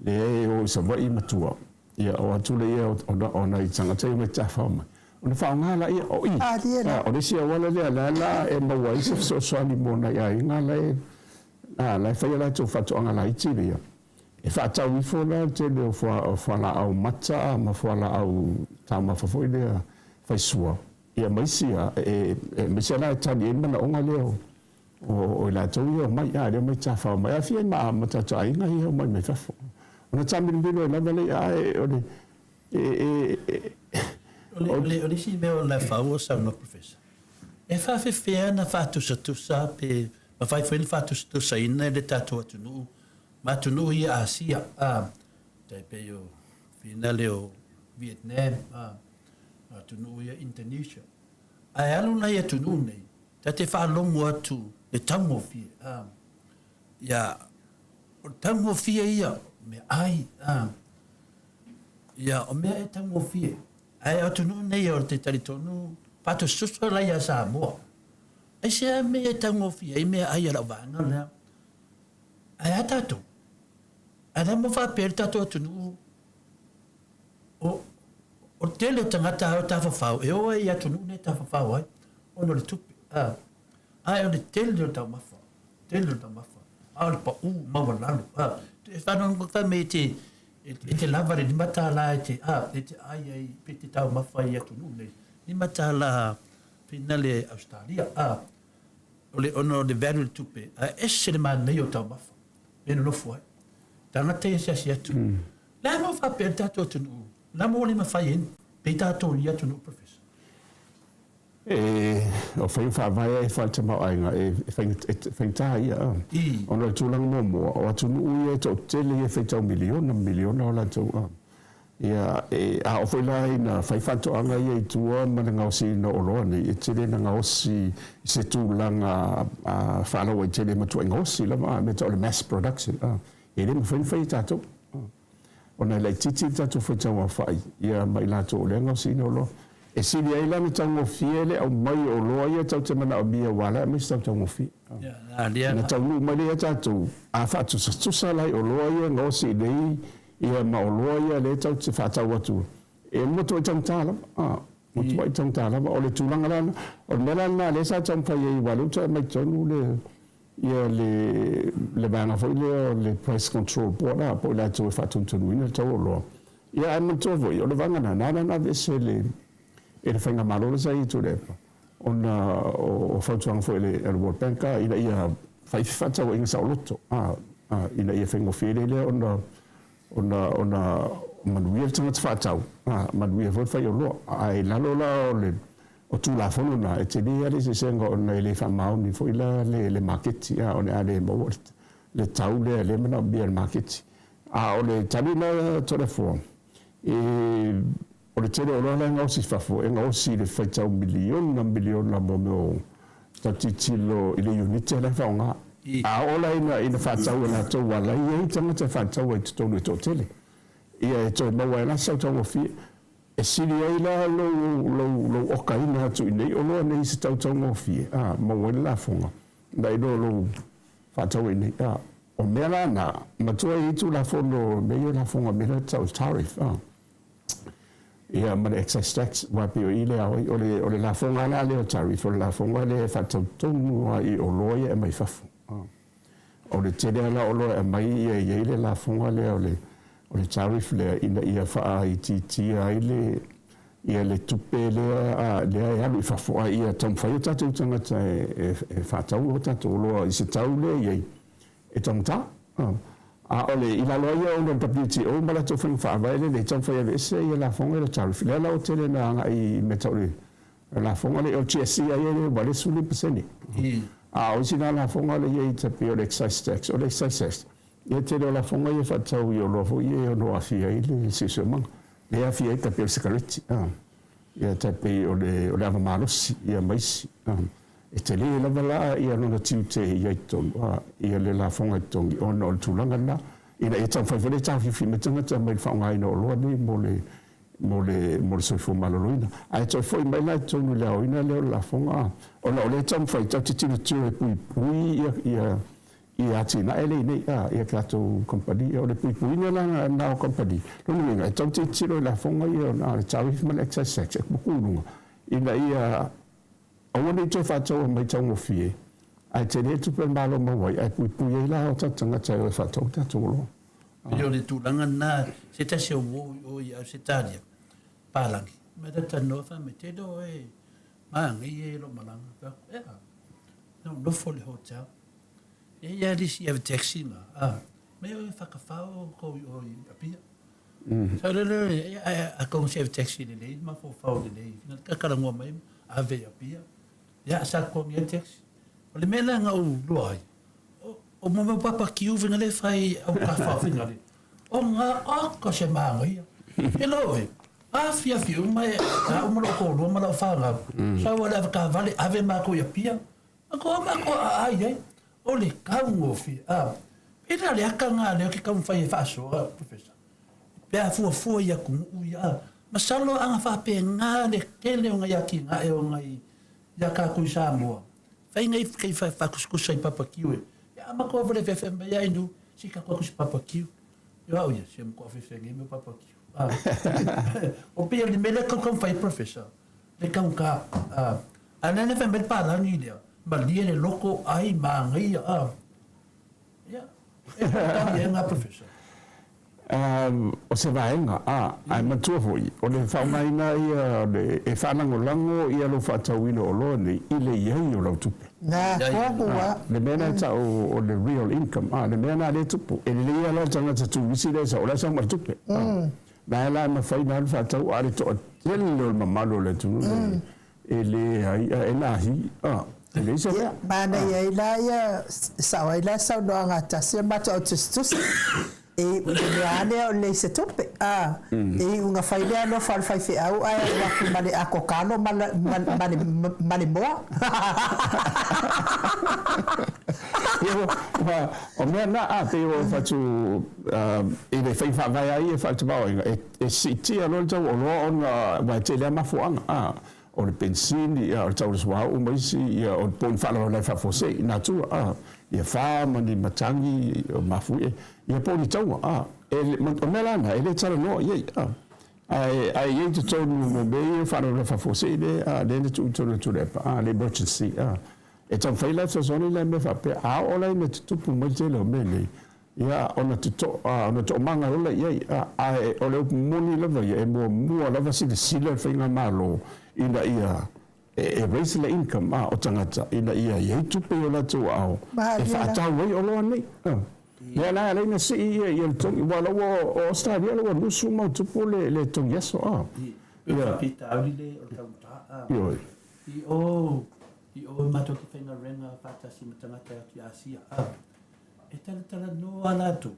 lea e o i Savaii ma tua, ia o atu lea o nai tagata ia omai tafafao mai, ona faaaoga laia. O i, o le isi auala lea la la e maua ai se fesoasoani mo nai aiga la e, la e fai a latou faatoaga laiti lea, e faatau ifo la le tele o fualaau mata ma fualaau taumafa foi lea faisua, ia ma isi, aemaise la e tali ai le manaoga lea o O i latou ia e omai, a, lea e omai tafao mai, aafia ai ma, ma tatou aiga ia e omai mai fafo. Ona taamilomilo ai lava lea, ae o le, e, e, e, O le, o le, o le isi mea o le fau o saunoa Professor, e faafefea ona faatusatusa pe mafai foi ona faatusatusaina le tatou atunuu ma atunuu ia Asia, a, tai pei o Finale o Vietnam, a, atunuu ia Indonesia. Ae alu la i atunuu nei, Ta te faalogo atu le taugofie, a, ia, o le taugofie ia, o mea ai, a, ia, o mea e taugofie. Ae o atunuu nei o te talitonu, faatususu la ia Samoa. Aisea mea e taugofie ai mea ai a lau vaega lea? Ae a tatou? Ae le mo faapea le tatou atunuu O, o le tele o tagata o tafafao e o ai i atunuu nei e tafafao ai, ona o le tupe, a, ae o le tele o taumafa, tele o taumafa, a o le pau maualalo, a, e whanau fai mai e te, e te lava le $5 e te, a, e te ai ai, pe te taumafa i atunuu nei, $5 finale Australia, a, o le, ona o le value o le tupe, ae ese le manaia o taumafa, me nonofo ai. Tagata ia asiasi atu. Le a mo faapea le tatou atunuu, na mo le mafai ai pei tatou i atunuu Professor? E, o faiga faavae e fai le tamaoaiga e faigata ia, ona o le tulaga muamua, o atunuu ia e toatele ia e faitau miliona ma miliona o latou, ia, e, a oo foi la ina fai faatoaga ia i tua ma le gaosiina o oloa nei, e tele ina gaosi i se tulaga faalauaitele e matuai gaosi lava, mea tau o le mass production, E le mafai ona fai e tatou, ona e laitiiti le tatou faitau aofai ia ma i latou o lea e gaosiina oloa. E sili ai la ona taugofie le aumai o oloa ia tatou te manaomia aua la e aumai se tau taugofie. Ona taunuu mai lea ia tatou, a faatusatusa la i oloa ia e gaosi iinei ia ma oloa ia lea tatou te faatau atu, e matuai taugata lava. Matuai taugata lava. O le tulaga la lena, o le mea la lena lea sa taumafai ai aua o lea ua toe aumai totonu le ia le le vaega foi lea o le Price Control Board a, po o i latou e faatonutonuina le tau o oloa. Ia ae manatua foi, o le vaega lena, na ala ona aveese e le e le faigamalo lea sa i ai Tuilaepa, ona o fautuaga foi a le a le World Bank a, ina ia fai fefaatauaiga saoloto a, a, ina ia faigofie ai lea ona ona ona manuia le tagata faatau, a, manuia foi le faioloa. Ae i lalo la o le O Tulafono na, e tele lava le eseesega ona e le faamaoni foi la le maketi, a o le a le maua le tau lea lea e manaomia e le maketi. A o le tali la Toleafoa, e, o le tele o oloa la e gaosi i fafo, e gaosi i le faitau miliona miliona mo mea o tau tilotilo i le iunite la e faaaoga. A oo la ina faatau e latou aua la e i ai tagata e faatau ai i totonu e toatele. Ia e toe maua ai la se taugofie. E sili ai la lou, lou, lou okaina atu i nei oloa nei i se tau taugofie, a, maua ai le lafoga, nai lo lou faatau ai nei. A, o mea la na, matua e i ai Tulafono, mea ia o lafoga, mea la e tau o le tariff, a. Ia, ma le excise tax, aua e pei o i le ao ai, o le, o le lafoga la lea o le tariff, o le lafoga lea e faatau tonu lava i oloa ia e aumai fafo. A. O le tele lava la o oloa e aumai ia e i ai le lafoga lea o le, o le tariff lea ina ia faaitiitia ai le, ia le tupe lea, a, lea e alu i fafo, a ia taumafai o tatou tagata e, e, e faatau o tatou oloa i se tau lea e i ai, e taugata. A o le, i lalo ai ia ona o le WTO ma latou faiga faavae lea e taumafai e aveese ia lafoga ia o le tariff, lea la ua tele ina agai i mea tau le lafoga lea, o le GST lava ia lea ua 15%. A o isi la lafoga lea e i ai tai pei o le excise tax, o le excise tax, ia e tele o lafoga ia e faatau i oloa foi ia e ono aafia ai le siosiomaga, lea e aafia ai tai pei o le sikareti. Ia tai pei o le, o le ava malosi, ia ma isi. E tele lava la ia lona tiute i ai totonu, a, ia le lafoga i totogi ona o le tulaga lena, ina ia taumafai foi le taofiofia mai tagata mai le faaaogaina o oloa nei mo le, mo le, mo le soifua maloloina. Ae toe foi mai la i totonu i le aoina lea o le lafoga, a, ona o lea e taumafai tatou te tilotilo e puipui ia, ia, ia atinae lea i nei, a, ia tatou kamupani. O le puipuiga la lena o kamupani, lona uiga e tatou te tilotilo i lafoga ia o le tariff ma le excise tax e pupuu i luga ina ia aua ne i toe faataua mai taugofie, ae tele le tupe a le Malo maua ai, ae puipui ai la o tatou tagata e o e faatau tatou oloa. Pei o le tulaga lena, se tasi o uo i o i Ausetalia, palagi, mai la talanoa fai mai, tele oe maanei e lou malaga. Fai atu, ea, na ou nofo i le hotel. E i ai le isi ave taxi ma, a, mea oe whakawhao kou i o i Apia. So le le, e, a kong se ave taxi lelei, mafaufau lelei, na kakalangua mai, ave i Apia. Ia, sa kong ia taxi. O le mea la na ou loa ai, o, o mo mea papa kiu finga le whai au ka whao finga le. O ngā aka se māngaia. E lo oe, afiafi uma e, a uma lou kōlua ma lau whāngau. Sau ale ave ka vale, ave mākou i Apia. Ako a mako a ai ai, o le taugofie, a, pēnā le aka ngā leo ke taumafai e faasoa, Professor, pe a fuafua i atunuu ia, a, masalo a faapena le tele o ngai atinae o ngai ia kātou i Samoa, fai ngai kei faakusikusa i papakiu e, e a mako a vale fefe mai ai nu, si ka koa kusi papakiu. Io au ia, si a mako a fefe ngai me papakiu. A, o pei o le mea lea kau taumafai, Professor, le taugata, a, A lea fai mai le palagi lea, malie le loko, ai, māngaia, a. Ia, e whakatau ia ngā professor. O se vaega, a, ae matua foi, o le faaaogaina ia o le, e faalagolago ia lou faatauina o oloa nei i le i ai o lau tupe. Nā, kua. Le mea lena e tau o le real income, a, le mea lena lea e tupu. E lelei lava la le tagata turisi lea e sau, o la e sau ma le tupe. Na e la e mafai ona alu faatau, a o le toatele o le mamalu o le atunuu lenei, E leai, a e nahi, a, e leai se mea. Manaia ai la ia, sao ai la saunoaga a tasi o le matou au tusitusi, e iu i le mea lava lea o le leai se tupe, a, e iu ina fai le alofa o le faifeau ae alu atu ma le ato talo ma le, ma, ma le, ma le moa. Ia, ua, o mea na, a, pei o fatu, i le faiga faavae a ia e faatamaoaiga, e E siitia loa le tau oloa ona aua e tele lava mafuaaga, a, o le penisini, ia, o le tau o le suauu ma isi, ia, o le po o ni faalavelave faafuasei, natura, a, ia fa ma ni matagi mafuie, ia po o ni taua, a, e, o mea la na, e le talanoa i ai, a. Ae, ae i ai i totonu mo mea ia o faalavelave faafuasei lea, a, lea na tuu i totonu o le Tuilaepa, a, le emergency, a. E taumafai la e fesoasoani la i mea faapea, a oo la ina tutupu mai le tele o mea nei, Ia, ona toto, ona toomaga loa lea i ai, a, ae o le upu moni lava ia, e muamua lava silasila le Faigamalo ina ia e raise le income, a, o tagata, ina ia i ai tupe i o latou aao e faatau ai oloa nei. A, lea la e ala ai ona sii ia, ia le togi, aua o la ua, o Ausetalia la ua lusu ma tupu le, le togi aso, a. Ia. O le faafitauli le o le taugata, a. Ioe. I o, i o matou te faigaluega faatasi ma tagata e atu i Asia, a. E talatalanoa latou,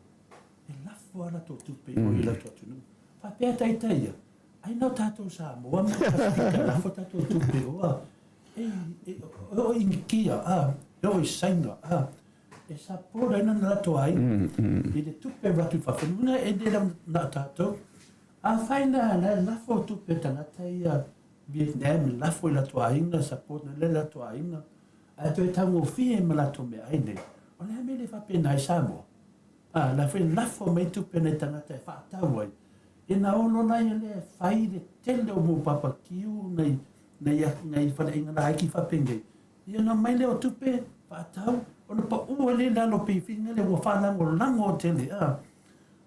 e lafo a latou tupe i o i latou atunuu. Faapea ita ia, ai na o tatou Samoa ma Pasefika e lafo tatou tupe oa. E, e, e o i Initia, a, e o i Saina, a. e support ai nona latou aiga i le tupe e avatu i fafo. O lona uiga e le na o tatou. Afai la la e lafo tupe a tagata ia Vietnam e lafo i latou aiga, support nei le latou aiga, ae toe taugofie ma latou meaai nei, o le a mea e le faapena ai Samoa? A, la foi e lafo mai tupe a nai tagata e faatau ai, ia na ono la ia lea e fai le tele o mau papakiu nai, nai, nai faleaiga laiti faapenei, ia ona aumai lea o tupe faatau, ona pau ai lea i lalo pei fina lea ua faalagolago tele, a.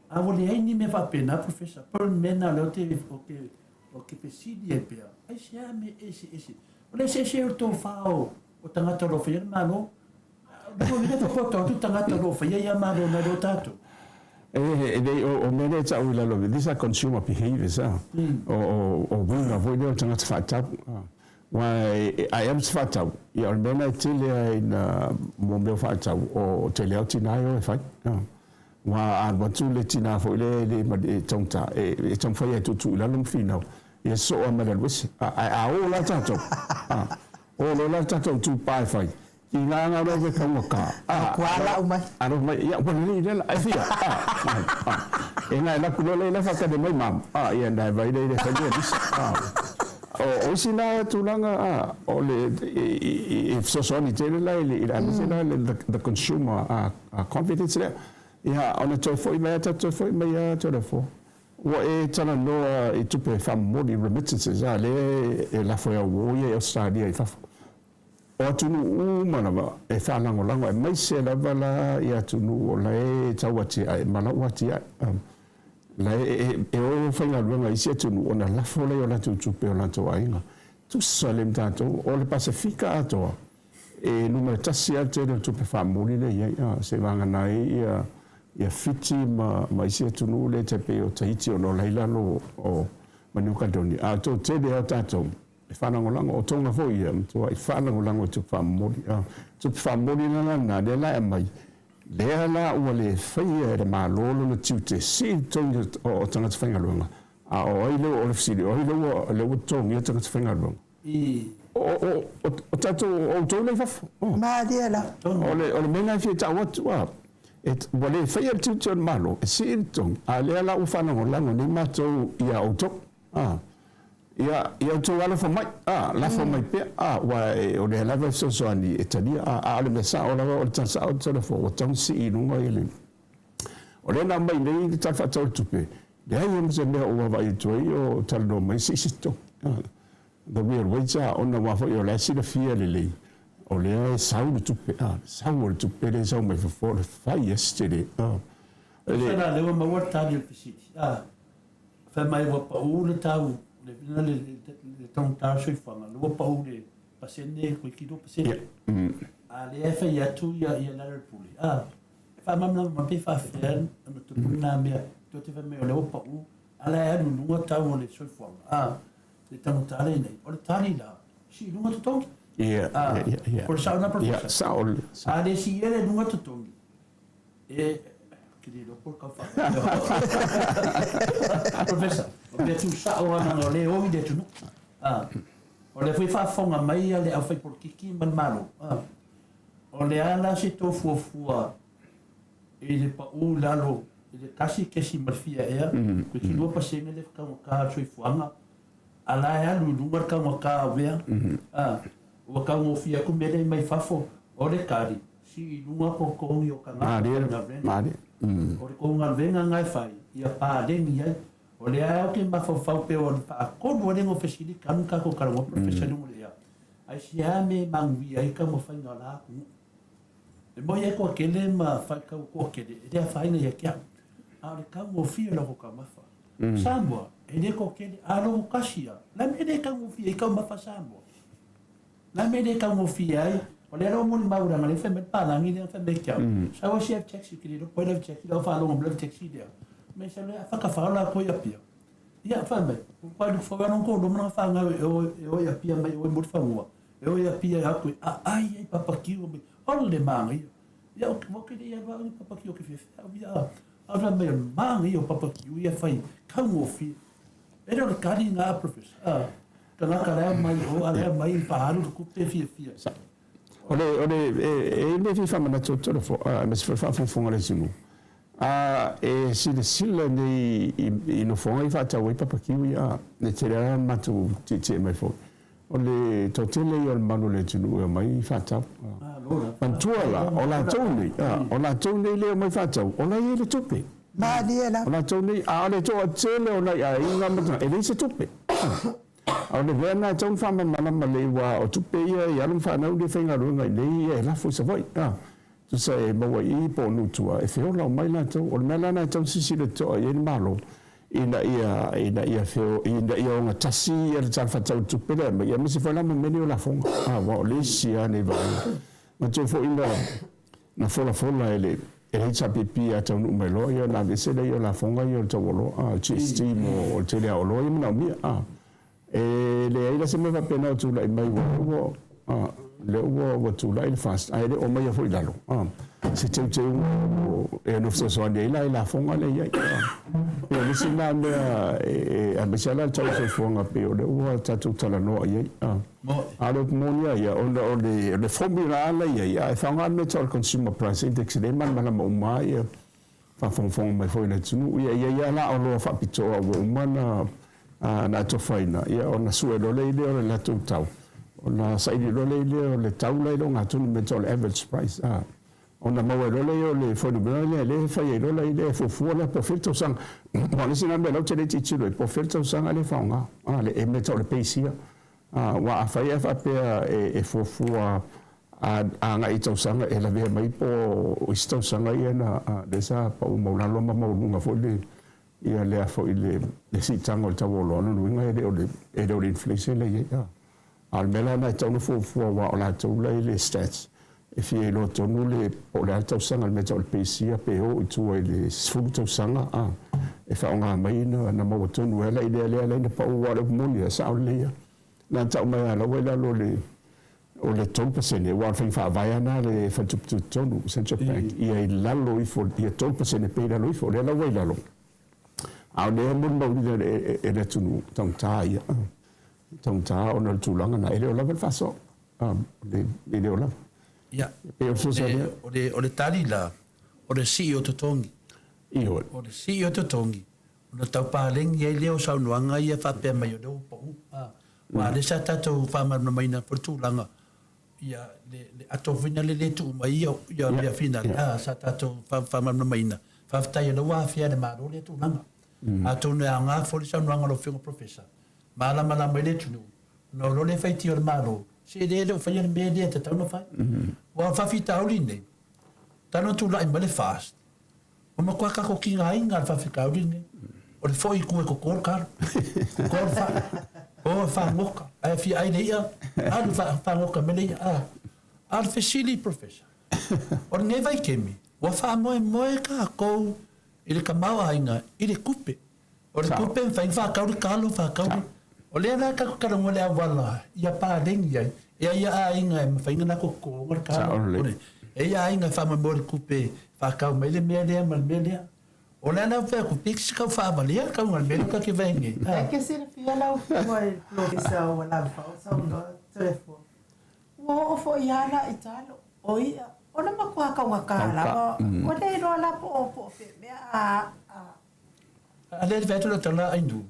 A ua leai ni mea faapena, Professor, pau le mea lena o lea ou te, ou te, ou te fesili ai pea, aisea mea eseese? O le eseese o le tofa o, o tagata o lo o faia le Malo, Lona uiga e popoto atu tagata o lo o faia ia Malo nai lo tatou. E lei, o mea lea e tau i lalo, these are consumer behaviours, a. O uiga foi lea o le tagata faatau. Aua a e alu e te faatau, ia o le mea lena e tele lava ina mo mea o faatau, o tele lava o tina e o e fai. Aua a alu atu le tina foi lea e le e taugata, e taumafai lava e tuutuu i lalo ma finau, ia sosoo lava ma le alu ese. Ae a o la tatou, o loa la le tatou itupa e fai, I ngā ngā rau e taungata. A, kua ala mai. Alo mai, ia, ua lelei lea la, e fia, a, a, a. E ngai laku loa lea i la whakatane mai mam, a, ia nai vai lea i le whai lea lisa, a. O, o isi la tulaga, a, o le, i, i, i fesoasoani tele la i le, i le aemaise la le, the, the consumer a, a confidence lea. Ia, ona toe foi mai a tatou toe foi mai a Toleafoa. Ua e talanoa i tupe faamomoli, remittances, a, lea e lafo e auo ia i Ausetalia i fafo. O atunuu uma lava e faalagolago aemaise lava la i atunuu o la e tau atiae ma la ua atiae. La e e o faigaluega i isi atunuu ona lafo lea i o latou tupe o latou aiga. Tusa le ma tatou, o le Pasefika atoa e numera tasi lava le tele o tupe faamomoli lea e i ai, seivagana ai ia ia Fiti ma ma isi atunuu lea e tai pei o Tahiti ona o la e i lalo o ma New Caledonia. A o toatele lava o tatou E faalagolago, o Tonga foi ia, matuai faalagolago i tupe faamomoli. A, tupe faamomoli la lena, lea la e aumai, lea la ua le faia e le Malo lona tiute, sii le totogi o tagata faigaluega, a o ai lea ua, o le fesili, o ai lea ua, lea ua totogia tagata faigaluega? O, o, o, o tatou, o outou lea i fafo. O. Malie la. O le, o le mea lena e fia tau atu, a, e, ua le faia le tiute o le Malo, e sii le totogi, a lea la ua faalagolago nei matou ia outou. A. Ia, ia outou alofa mai, a, lafo mai pea, a, aua e, o lea lava e fesoasoani e talia, a, a o le mea sao lava, o le tala sao o le Tulafono, ua tatau ona sii i luga ia le. O lea na aumai nei le Tala Faatatau o le Tupe, leai lava ma se mea o vaavaai atu ai o talanoa mai se isi totogi. A, the real wage, a, ona aua foi o la e silafia lelei, o lea e sau le tupe, a, le sau o le tupe lea e sau mai fafo, o le fai lava si tele, a. Tusa la lea ua maua le tali o le fesili, a. Fai mai ua pau le tau, le le le taugata o le soifuaga, lea ua pau le pasene, toeitiiti 2%. A lea e fai atu ia ia Larry Pule, a, e faamalamalama mai pe faafefea ona tupu lena mea, tou te fai mai o lea ua pau, a la e alu i luga tau o le soifuaga, a, le taugata lea e i ai. O le tali la, sii i luga totogi. A, o le sao lena Professor? A le siia le luga totogi, E, ke le iloa po o le kau Professor, o mea tuusao lava leaga o lea e oi le atunuu. A, o lea foi e faafofoga mai le aufaipolokiki ma le Malo. A, o le a la se tou fuafua i le pau i lalo i le 1.4 ea, toeitiiti 2% le taugata o le soifuaga, a la e alu i luga le taugata o mea, a, ua taugofie atu mea lea mai fafo, o le tali, Sii i luga totogi o tagata faigaluega. O le tou galuega na e fai, ia paleni ai. O lea lava ou te mafaufau pei o le faatolu alii o fesili talu na tatou talanoa Professor i luga o le ea, aisea mea e manuia ai taumafaiga o la atunuu. E moi ai toatele ma faitau toatele e le afaina ia te au, a o le taugofie o latou taumafa. O Samoa, e le toatele, a logo tasi lava, o le a le mea e le taugofie ai taumafa a Samoa? Le a le mea e le taugofie ai? O lea la ua molimau leaga lea fai mai le palagi lea fai mai ke au. Sau ai si au taxi ke le iloa po o ai lau taxi lau faalogo mai lau taxi lea. Mai sau lea whakawhao la koe i Apia. Ia fai mai, ua luku whau anō kōrua ma ngā whānau e o e o i Apia mai o e Muriwhangua. E o i Apia e aku a ai ai papakiu mai. Ole le māngaia. Ia o ke le ia rā papakiu o ke whiawhia au ia a. A fai mai o le māngaia o papakiu ia whai kaungofie. E le o le kari ngā professor. Tagata lea mai o a lea mai i faaalu le tupe fiafia. O le, o le, e, e i ai le mea e fia faamanatu atu le Nofoa, aemaise foi le faafogafoga a le atunuu, a e silasila nei i, i nofoaga ia e faatau ai papakiu ia, a, e tele lava le matou tietie mai foi. O le toatele ia o le mamalu o le atunuu e omai faatau. Manatua la, o latou nei, o latou nei lea e omai faatau, o la e i ai le tupe. Malie lava. O latou nei, a o le toatele o nai aiga ma tagata, e leai se tupe. A o le mea lena e tatau ona faamalamalama lelei aua o tupe ia i alo ma fanau lea e faigaluega i inei ia e lafo i Savaii. Tusa e maua i i po o nuu tua, e feola uma ai latou. O le mea la lena e tatau ona silasila totoa i ai le Malo, ina ia, ina ia feo, ina ia ogatasi ia le Tala Faatatau o le Tupe lea e aumai, aemaise foi la ma mea nei o lafoga, aua o le isi lava lenei vaega. Manatua foi na, na folafola e le, e le HRPP a taunuu mai loa, ia ona aveese lea o lafoga ia o le tau oloa, GST mo le tele lava o oloa ia e manaomia. E leai la se mea faapena o tulai mai ua ua lea ua ua tulai le FAST ae le o aumaia foi i lalo se teuteuga e ono fesoasoani ai la i lafoga lea e i ai. Pei o le isi lena mea aemaise lava la le tau o le soifuaga pei o lea ua tatou talanoa i ai. A o le upu moni lava ia ona o le formula lava la e i ai ae faaaoga le mea e tau o le consumer price index lea e malamalama uma lava faafogafoga mai foi i le atunuu. Ia, e i ai lava la oloa faapitoa ua uma ona na atofaina, ia ona sue loa lea o le latou tau, ona saili loa lea o le tau la e i le ogatotonu mea e tau o le average price, a. Ona maua ai loa lea o le fuainumera lea lea e fai ai loa lea e fuafua la po o fea le tausaga. Aua o le isi lena mea o la e ou te le tilotilo ai, po o fea le tausaga lea e faaaoga, a, le mea e tau o le base year. Aua afai ae faapea e fuafua agai i tausaga e lavea mai po o isi tausaga ia na lea sa pau maualalo ma maualuga foi le ia lea foi le siitaga o le tau o oloa, lona uiga e le o le e le o le inflation lea e i ai. A o le mea la lena e tatau ona fuafua aua o latou la e i le stats e fia iloa tonu le po o le a le tausaga le mea e tau o le base year pe o i tua i le 10 tausaga a e faaaoga mai na maua tonu ai la i lea lea la ina pau aua o le upu moni e sao lelei lava. Na tau mai lava la ua i lalo o le o le 3% aua o le faiga faavae lava lena a le Faletupe Tutotonu, Central Bank, ia i lalo ifo ia 3% pea i lalo ifo. O lea la ua i lalo, a o lea e molimauina e le atunuu taugata ia, taugata ona o le tulaga lena, e le o lava le faasoa, e le o lava. Ia, E pei o le fesoasoani atu. o le, o le tali la, o le sii o totogi. Ioe. O le sii o totogi, Ona tau paleni ai lea o saunoaga ia faapea mai o lea ua pau. Aua o lea sa tatou faamalamalamaina foi le tulaga ia le le ato foi lea le tuu mai ia ia mea finale a sa tatou faamalamalamaina. Faafetai o lea ua afea e le Malo lea tulaga. Atonu e aoga foi le saunoaga a lau Afioga Professor, malamalama ai le atunuu ona o loa le faitio a le Malo, se lea e le o faia le mea lea e tatau ona fai. Aua o le faafitauli lenei, talu ona tulai mai le FAST, Ua matua tatou tigaina le faafitauli lenei. O le foi i tua e toto le talo, toto le fai, o e fagota, ae fia ai le i'a, alu fagota mai le i'a. A, a o le fesili Professor, o lenei vaitaimi, ua faamoemoe tatou i le tamaoaiga i le tupe. O le tupe e mafai ona faatau le talo, faatau le. O lea la tatou te talanoa i le auala ia paleni ai, e ai a aiga e mafai ona latou totoina le talo. E ai a aiga e faamoemoe i le tupe e faatau mai le mea lea ma le mea lea. O le a la ou fai atu, pe se tau faavalea le tauga o le mea lea tatou te vaai nei. E ke silafia lau afioga i le Polofesa ua lava o saunoa Toleafoa. Ua oo foi lava la i talo, o ia, o le matua taugata lava, ua le iloa la po o fea mea a A lea e fai atu lau tala Ainuu,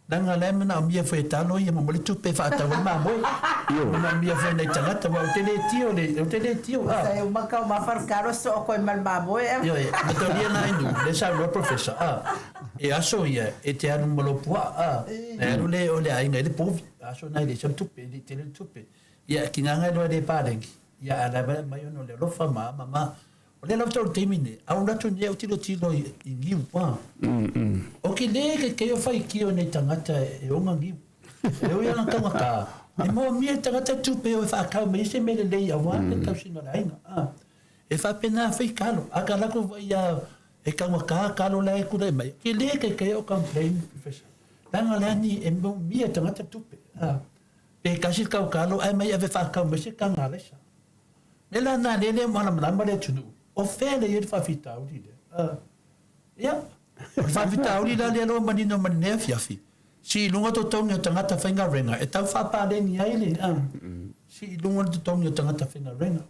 leaga o la e manaomia foi e talo ia mo le tupe e faatau ai mamoe. Manaomia foi e nai tagata aua ou te le tio le, ou te le tio a. Sa e uma kau ma farkaro soo koe ma le mamoe. Ioe, mataulia na Ainuu, lea e saunoa le Professor, a, e aso ia e te alu ma lou puaa, a, e alu le o le aiga i le povi, aso na e leai sau tupe, e le i tele le tupe. Ia, kinaga e loa e le paleni, ia a la e mai ona o le alofa ma a ma ma. O lea lava tau le taimi nei, a ou atu nei au tilotilo i niu pa. O ke le ke kei o faitio nei tagata e oga niu. E ui ana taugata, e moomia le tagata tupe o e whaatau mai se mea lelei aua le tausiga o le aiga. A, e faapena fai kalo, a ka lako vai a e taugata kalo la e tulai mai. Ke le ke kei o complain, Professor. Leaga le ani e moomia le tagata tupe. A, pe kasi le kau kalo, ae mai ave whaatau mai se kanga alaisa. Me la nā lele e malamalama le atunuu, o fea lea i ai le faafitauli lea? Ia, o le faafitauli la lea loa manino ma lenei afiafi, si i luga totogi o tagata faigaluega e tau faapaleni ai le, Sii i luga le totogi o tagata faigaluega.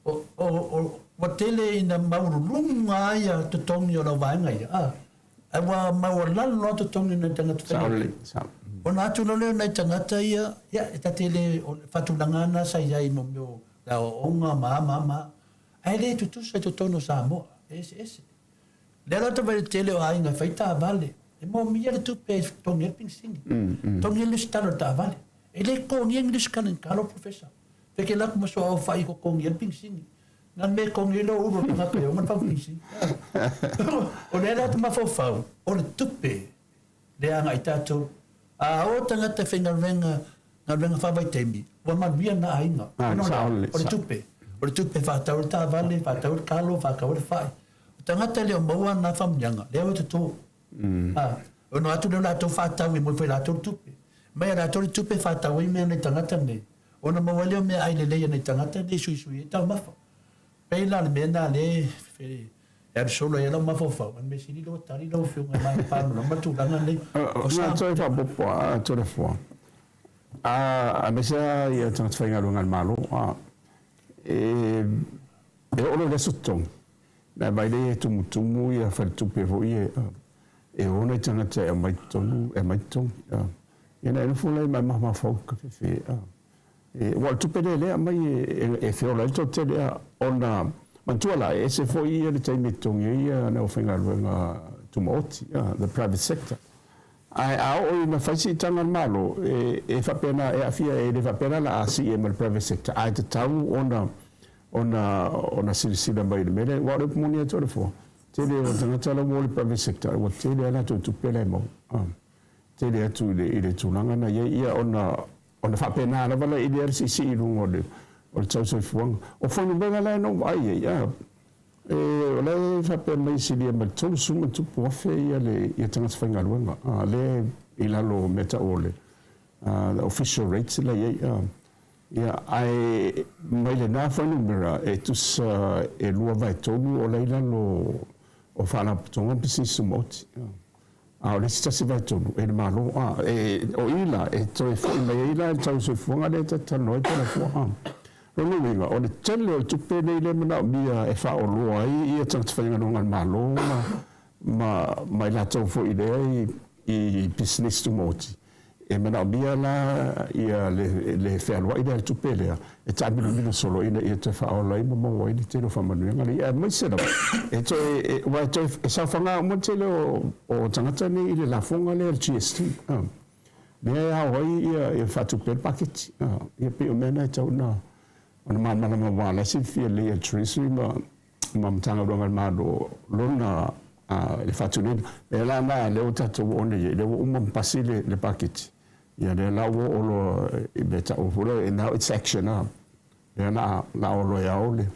O, o, o, ua tele ina maualuluga ai ia totogi o lau vaega ia, a, ae ua maualalo lava totogi o nai tagata faigaluega. Ona atu loa lea o nai tagata ia, ia, e ta te le, o le faatulaga lava lena sa i ai i mo mea o le aoaoga ma a ma a ma a, ae le tutusa i totonu o Samoa, e eseese. O lea la ou te vaai i le tele o aiga e fai taavale, e moomia le tupe e totogi ai le penisini, totogi ai le lesitala o le taavale. E le totogia ni lesitala i ni talo, Professor. Feke la atu ma soa fai totogi ai le penisini. Na le mea e totogi ai le ulu o le tagata e ona le fau penisini. O lea la ou te mafaufau, o le tupe lea agai tatou. A o tagata e faigaluega galuega faavaitaimi, ua manuia na aiga. Ona o le a? O le tupe. O le tupe e faatau ai le taavale, faatau ai le talo, faatau ai le fai. O tagata e le o maua na faamanuiaga, lea ua toto. A, ona o atu lea o latou faatau e moe foi e latou le tupe. Mai a latou le tupe e faatau ai mea a nai tagata nei, ona maua ai lea o meaai lelei a nai tagata nei e suisui ai taumafa. Pei la o le mea lena lea e alu solo ai lau mafaufau, a o le mea sili lea ua tali lau Afioga i le malamalama le tulaga lenei. O sa toe faaopoopo a Toleafoa, aemaise lava ia tagata faigaluega a le Malo, e oo loa i le aso totogi, na vaai lea e tumutumu ia faletupe foi ia e o nai tagata e aumai totonu, e aumai totogi. Ia na e nofo la ma mafaufau ka fefe. Ua o le tupe lea lea aumai e feola ai le toatele ona manatua la e ese foi ia le taimi e totogi ai ia le aufaigaluega tumaoti, the private sector. Ae a oo ina fai siitaga a le Malo, e faapena e aafia e le faapea la la a sii ai ma le private sector, ae tatau ona ona ona silasila mai i le mea lea, aua o le upu moni ia te Toleafoa, tele o tagata la ua o i le private sector, ua tele a latou tupe la e maua, tele atu i le i le tulaga na i ai, ia ona ona faapena lava la i lea le siisii i luga o le o le tau soifuaga. O fuainumera la e na ou vaai i ai, e o la e faapea mai e silia ma le 30 ma tupu afe ia le ia tagata faigaluega, lea i lalo o mea tau o le the official rates la i ai. Ia, ae mai lena fuainumera e tusa e 2/3 o la i lalo o Faalapotopotoga ma Pisinisi Tumaoti. A o le isi 1/3 e le Malo. A, e, o i la e toe foi mai ai la le tau soifuaga lea e ta te talanoa ai Toleafoa. A, lona uiga, o le tele o le tupe nei lea e manaomia e faaoloa ai ia tagata faigaluega a le Malo ma, ma, ma i latou foi lea i, i pisinisi tumaoti. E manaomia la ia le, le fealuai lea le tupe lea e taamilomilo solo ina ia toe faaola ai ma maua ai le tele o faamanuiaga nei. Aemaise lava e toe, e, aua e toe, e saofaga uma le tele o, o tagata nei i le lafoga lea le GST. Ah. Lea e ao ai ia, ia faatupe ai le paketi. Ah. Ia pei o mea na e tatau ona, ona malamalama aua o la e silafia lelei e le Treasury ma, ma Matagaluega a le Malo lona le faatinoina. Lea la na lea ua tatou oo nei i ai, lea ua uma ona pasi le, le paketi, ia lea la ua oo loa i mea taua foi lea, now it's action ah. Lea la la oo loa e ao le,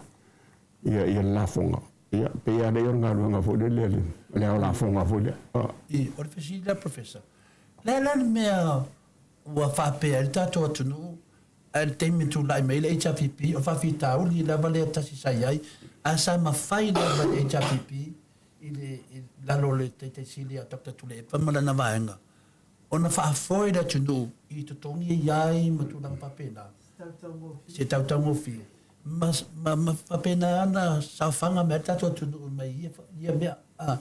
ia, ia le lafoga. Ia, pei lava lea o le galuega foi lele a le, le ao lafoga foi lea. Ah. I, o le fesili la Professor, le a la le mea ua faapea ai le tatou atunuu Ae i le taimi e tulai mai ai le HRPP, o le faafitauli lava lea tasi sa i ai, ae sa mafai lava e le HRPP i le, i lalo o le Taitai Sili a Doctor Tuilaepa ma lana vaega, ona faafoe le atunuu i totogi e i ai ma tulaga faapena, se tautaugofie, ma, ma, ma faapena ona saofaga mai ai le tatou atunuu mai ia, ia mea. A,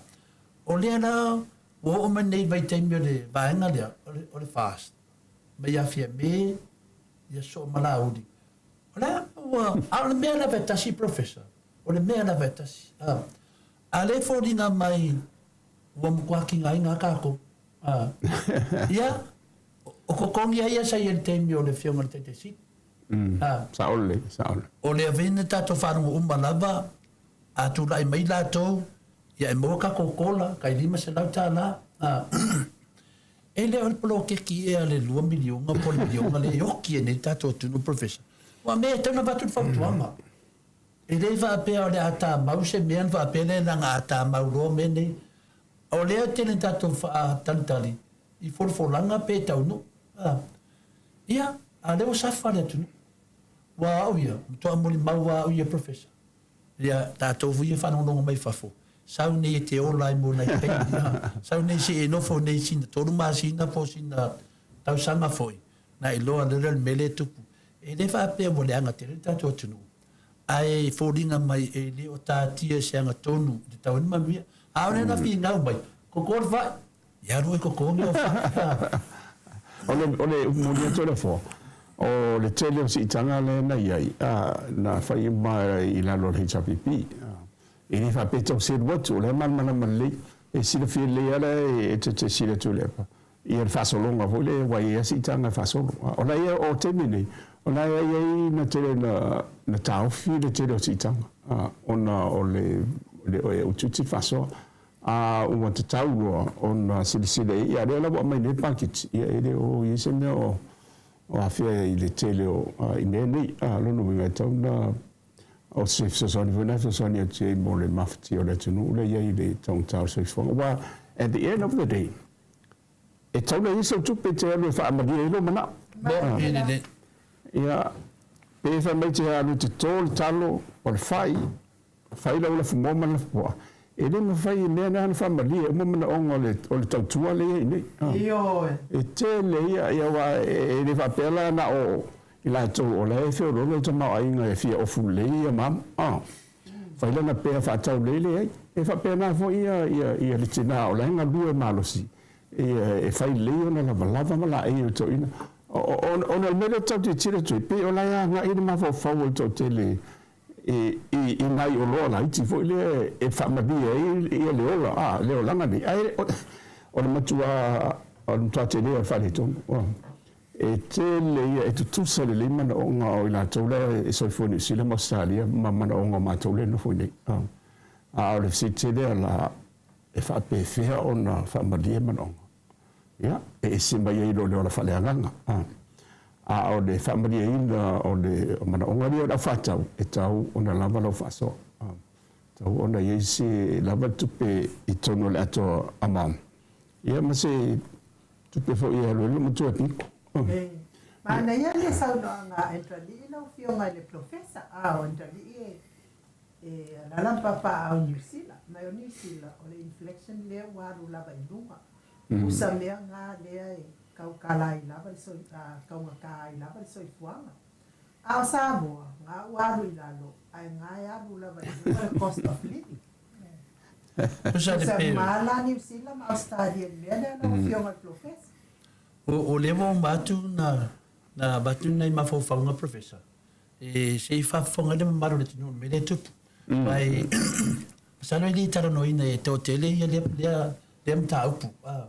o lea la ua oo mai nei vaitaimi o le vaega lea, o le, o le FAST, mai ia Fiame, ia Soo ma Laauli. O le a ua, a o le mea lava e tasi, Professor, o le mea lava e tasi. A, a lea e foliga mai ua matua kigaina a tatou. A, ia, o totogi a ia sa i ai i le taimi o le Afioga i le Taitai Sili. A, Sao lelei, sao lelei. O lea foi na tatou faalogo uma lava, a tulai mai latou, ia e maua tatou kola, tai $500. A, E le o le poloketi ea le $2 miliona po o le miliona lea e oti ai nei le tatou atunuu Professor. Aua mea e tatau ona avatu le fautuaga. E le faapea o le a tamau se mea ona faapea lea leaga a tamau loa mea nei. O lea e tele ina tatou faatalitali i folafolaga pe taunuu. Ia, a o lea ua safa le atunuu. Aua au ia, matua molimau lava au ia Professor. Ia, tatou foi ia faalogologo mai fafo, sau nei e te ola ai mo nai taimi, a, sau nei se i e nofo nei sina tolu masina po o sina tausaga foi, na iloa lea le mea lea e tupu. E le faapea ua leaga tele le tatou atunuu, ae foliga mai e le o tatia i se agatonu i te tau ai le manuia. A o lea na finau mai, koko le fai, ia alu e koko ni au fai. O le, o le upu moni atu o le Afoa, o le tele o siitaga lea na i ai, na fai uma i lalo o le HRPP. E le faapea e tau selu atu, o lea e malamalama lelei, e silafia lelei lava la e te silasila atu i le app, ia le faasologa foi lea ua i ai lava siitaga e faasolo. O la ia, o taimi nei, o la e i ai na tele na taofi le tele o siitaga, ona o le e utiuti le faasoa. A ua tatau loa ona silasila i ai, ia lea la ua aumai nei le paketi, ia e le o i ai se mea o afea i le tele o i mea nei. A, lona uiga e tatau ona o se fesoasoani foi lena e fesoasoani atu ai mo le mafatia o le atunuu lea e i ai i le taugata o le soifuaga. Aua at the end of the day, e tatau ona i ai sau tupe e te alu e faamalie ai lou manao. Ia, pe fai mai te alu e te to le talo o le fai, Fai lau lafumoa ma le lafupuaa, e le mafai e mea na ona faamalie uma manaoga o le, o le tautua lea e i ai nei. Ioe. E tele ia, ia aua e le faapea la na o i latou o la e feoloolo le tamaoaiga e fia ofu lelei ia mama. A. Fai lana pea faatau lelei, leai. E faapena foi ia, ia, ia le tina o la e galue malosi, ia e fai lelei ona lavalava ma laei o le toeaina. Ona o le mea lea ou te tau tilotilo atu ai, pei o la e agai le mafaufau o le toatele i nai oloa laiti foi lea e faamalie ai ia le ola, a, le olaga nei. Ae o le matua, o le matua tele o le faaletonu. E tele ia, e tutusa lelei manaoga o i latou la e soifua i Niu Sila ma Ausetalia ma manaoga o matou lea e nofo i inei. A o le fesili tele la, e faapefea ona faamalie manaoga? Ia, e ese mai ai loa le ola faaleagaga. A o le faamalieina o le manaoga lea o le aufaatau, e tatau ona lava lau faasoa. E tatau ona i ai se lava le tupe i totonu o le ato a mama, ia ma se tupe foi e alu ai le matua e piko. E manaia le saunoaga a Entralii lau Afioga i le Polofesa. A o Entralii e E alaala ma papaaao i Niu Sila, mai o Niu Sila o le inflection lea ua alu lava i luga. Usa mea nga lea e kaukala ai lava le soi, kaugata ai lava le soifuaga. A o Samoa, nga ua alu i lalo, ae nga e alu lava i luga le cost of living. Usa le Usa pe. ma la Niu Sila ma Australia i le mea lea lau Afioga i le Polofesa. O lea ua uma atu na avatu nai mafaufauga Professor. E se i faafofoga ai le mamalu o le atunuu i le mea lea e tupu. Aua e masalo e le talanoaina e toatele ia lea, lea, lea mataupu. Ou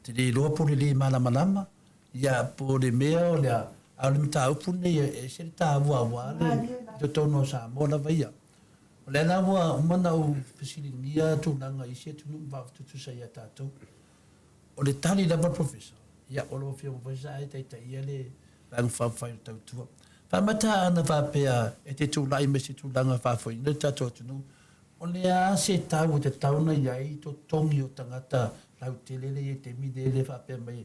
te le iloa po o le le malamalama, ia po o le mea o le a, a o le mataupu lenei e ese le taua aua le i totonu o Samoa lava ia. O lea la ua uma ona ou fesiligia tulaga i isi atunuu ma vaavatutusa ia tatou. O le tali lava Professor, ia o lau Afioga foi sa e taitaia le Vaega Faaupufai o le Tautua. Faamata ana faapea e te tulai mai se tulaga faafoeina le tatou atunuu, o le a se tau e tatau ona i ai totogi o tagata lautele lea i ai taimi nei lea faapea mai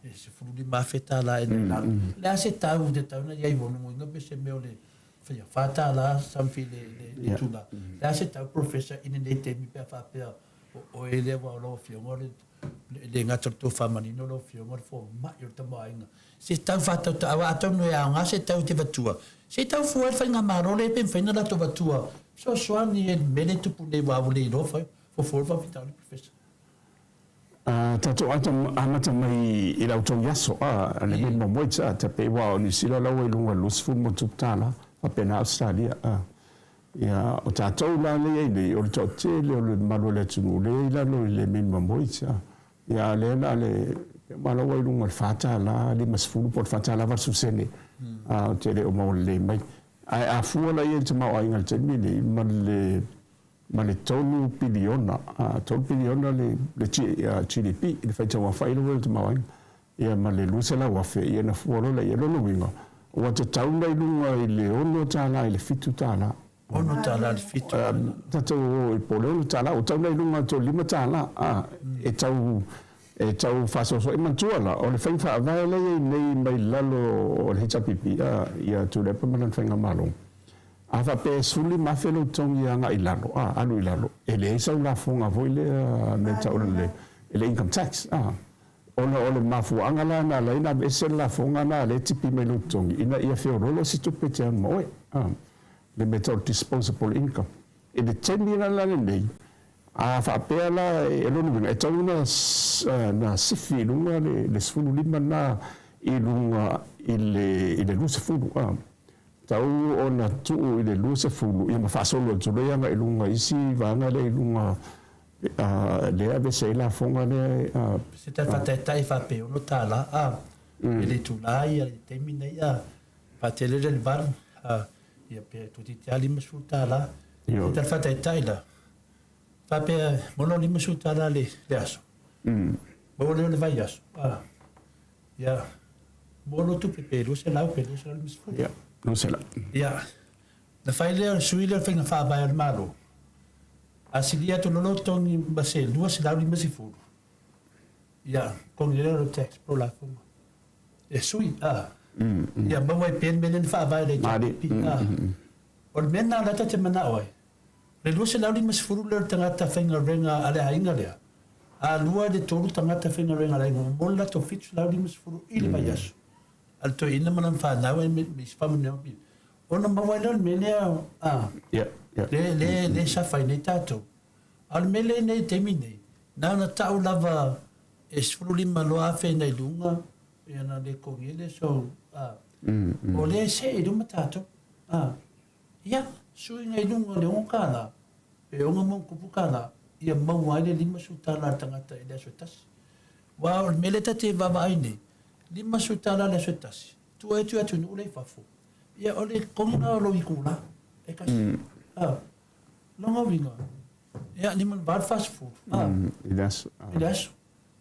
e $15,000 ea na i lalo. O le a se tau e tatau ona i ai ua logoina pe se mea o le whaia, $4 something le tulaga. O le a se tau Professor i lenei taimi pe a faapea o oe lea aua o lau Afioga o le E le gata o le tofa manino lau Afioga o le fomai o le tamaoaiga. Se tau faatautau, aua atonu e aoga se tau i te vatua, se i tau fua ai le faigamalo lea pe mafai ona latou vatua fesoasoani i le mea lea e tupu nei aua ua le iloa fai fofo le faafitauli Professor. Tatou amata mai i la outou aso a, le minimum wage a, ta pei aua o Niu Sila la ua i luga i le 20 ma tupu tala, faapena Ausetalia a. Ia, o tatou la lea i ai nei, o le toatele o le mamalu o le atunuu lea e i lalo i le minimum wage. Ia, a o lea la le, aua la ua i luga o le $4 50 po o le $4 80 sene, ou te le o maua lelei mai. Ae a fua la i ai le tamaoaiga i le taimi lenei ma le ma le 3 piliona, 3 piliona le GDP, le faitauaofai lea o le tamaoaiga. Ia ma le 200,000, ia na fua loa lea. O lona uiga, ua tatau ona i luga i le $6 i le $7. $6 i le $7. Tatou o i po o le $6, ua tatau ona i luga atu o le $5, a, e tau, e tau faasoasoa. E manatua la, o le faiga faavae la e i ai nei mai lalo o le HRPP, a, ia Tuilaepa ma lana faigamalo, a faapea e 15,000 lou totogi agai i lalo, a, alu i lalo, e leai sau lafoga foi lea mea e tau o le, le income tax, a. Ona o le mafuaaga la na ala ai ona aveese le lafoga na lea e tipi mai lou totogi ina ia feoloolo se tupe e te alu ma oe, a, le mea e tau o le disposable income. I le taimi la la lenei, a faapea la, o lona uiga, e tatau ona sifi i luga le 15 lena i luga i le 20, a. Tau ona tuu i le 20, ia ma faasolo atu loa agai i luga i isi vaega lea i luga lea e aveese ai lafoga lea. Se tala faataitai faapea $6 a i le itula ia i le taimi nei a faatele lea i le 8 a ia pe toeitiiti lava $50. Se tala faataitai la faapea maua lau $50 i le aso maua lea o le vaiaso a Ia, maua lou tupe pe 200 pe 250. Ia, 200. Ia, na fai lea o le sui lea o le faiga faavae a le Malo, a silia atu loa lou totogi ma se 250, ia, totogi lea o le tax po o lafoga. E sui, a, ia maua ai pea le mea lea na faavae e le HRPP. A, o le mea lena o lea ta te manao ai, Le 250 lea o le tagata faigaluega a le aiga lea, a lua i le tolu tagata faigaluega a le aiga ua maua le latou 750 i le vaiaso a le toeaina ma lana fanau ma isi faamanuiaga ona maua ai lea o le mea lea a lea e safa ai nei tatou. A o le mea lea i nei i le taimi nei, na ona tau lava e 15 loa afe nai luga ia ona le totogia lea so a o lea e see i luma tatou a. Ia, suiga i luga o le $6, pe $6+, ia maua ai le $50 a le tagata i le aso e tasi. Aua o le mea lea ta te vaavaai nei, $50 i le aso e tasi, tua atu i atunuu la i fafo, ia o le totogi o lou itula e tasi. A, lona uiga, ia, 5 i le 8, 40, a. I le aso. I le aso.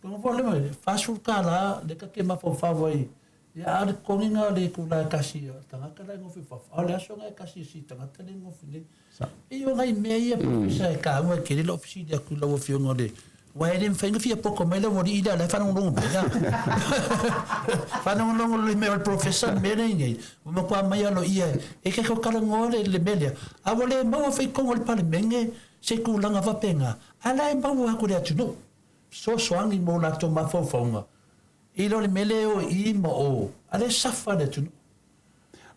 Lona uiga, e $40 lea ta te mafaufau ai Ia, a o le totogiga o le itula e tasi o le tagata la e nofo i fafo, a o le aso lena e tasi e si tagata lea e nofo nei. Pei o nai mea ia Professor e taua e tele lau fesili atu i lau Afioga o le aua e le mafai ona fia poto mai le aualii lea o la e faalogologo mai. Faalogologo lelei mai o le Professor le mea lea e i nei, ua matua aumai aloaia e te tau talanoa le mea lea, a ua le maua foi i totonu o le Palemene se tulaga faapena, a o la e maua atu i le atunuu fesoasoani mo latou mafaufauga I lo le mea lea e o i i ma o, a lea e safa le atunuu.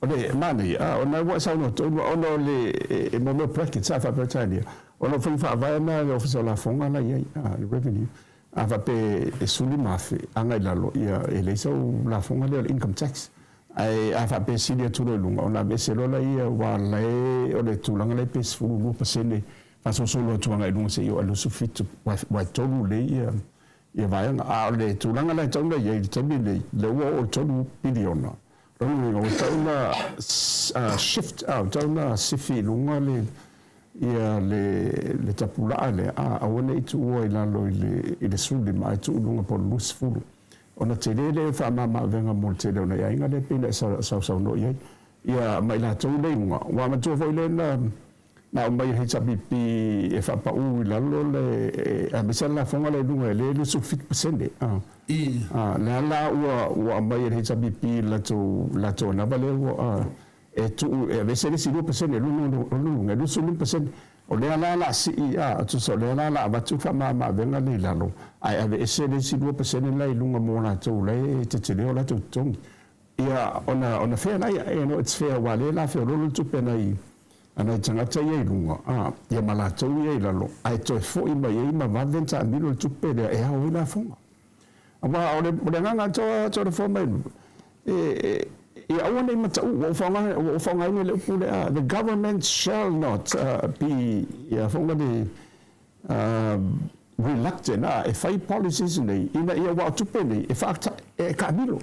O le manaia, a, ona ua e saunoa tonu, ona o le, e mo mea o brackets, a, faa-Peretania, ona o faiga faavae na a le Ofisa o Lafoga la e i ai, a, le Revenue, a faapea e 15,000 agai i lalo, ia, e leai sau lafoga lea o le income tax. Ae a faapea e sili atu loa i luga, ona aveese loa laia, aua o la e, o le tulaga la e pe 12% faasolosolo atu agai i luga seia oo i le 27, aua e tolu lelei ia ia vaega. A o le tulaga la e tatau ona i ai i le taimi lenei, lea ua oo i le $3 piliona, o lona uiga ua tatau ona shift, ua tatau ona sifi i luga le ia le le tapulaa lea, a aua ne i tuua i lalo i le i le 15 ae tuu i luga po o le 20. Ona tele lea o le faamama-avega mo le tele o nai aiga lea e pei ona e sausaunoa i ai. Ia ma i latou lea i luga, aua manatua foi lea na Na aumai e HRPP e faapau i lalo le aemaise le lafoga lea i luga e le 27%. A lea la ua ua aumai e le HRPP i le latou latou anava lea ua e tuu e aveese le isi 2% e luga o luga e 25%. O lea la o le a sii a tusa o lea la o le a avatu le faamama-avega lea i lalo ae aveese le isi 2% la i luga mo latou la e tetele o latou totogi. Ia ona ona fair la ia, you know it's fair aua lea la feoloolo le tupe a nai a nai tagata ia i luga, a, ia ma latou ia i lalo, ae toe foi mai ai ma vave ona taamilo le tupe lea e ao ai lafoga. Aua o le, o le agaga atoa atoa le mai, e, e, ia aua ne i mataʻu, ua ou faaaoga, ua ou faaaogaina le upu lea, the government shall not be, ia foga le, reluctant, a, e fai policies nei, ina ia, aua o tupe nei, e faa, e taamilo.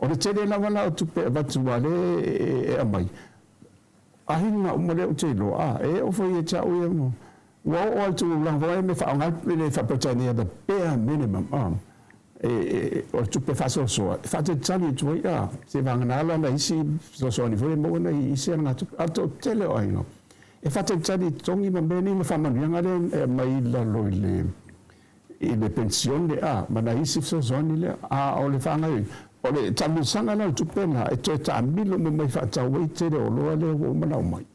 O le tele lava la o tupe e avatu aua lea e aumai, aiga uma lea ou te iloa, a, e oo foi ia te au ia, ua oo lava i le tulaga foi lea e faaaoga ai le faa-Peretania the bare minimum, a, o le tupe faasoasoa e faatalitali atu ai, a, seivagana la nai isi fesoasoani foi lea e maua nai isi alagatupe. A o le toatele o aiga e faatalitali i totogi ma mea nei ma faamanuiaga lea e aumai i lalo i le i le penisione a, ma nai isi fesoasoani lea. A o le faagaoioiga, o le taamilosaga la o le tupe lena e toe taamilo uma mai faatau ai tele o oloa lea ua uma ona aumai.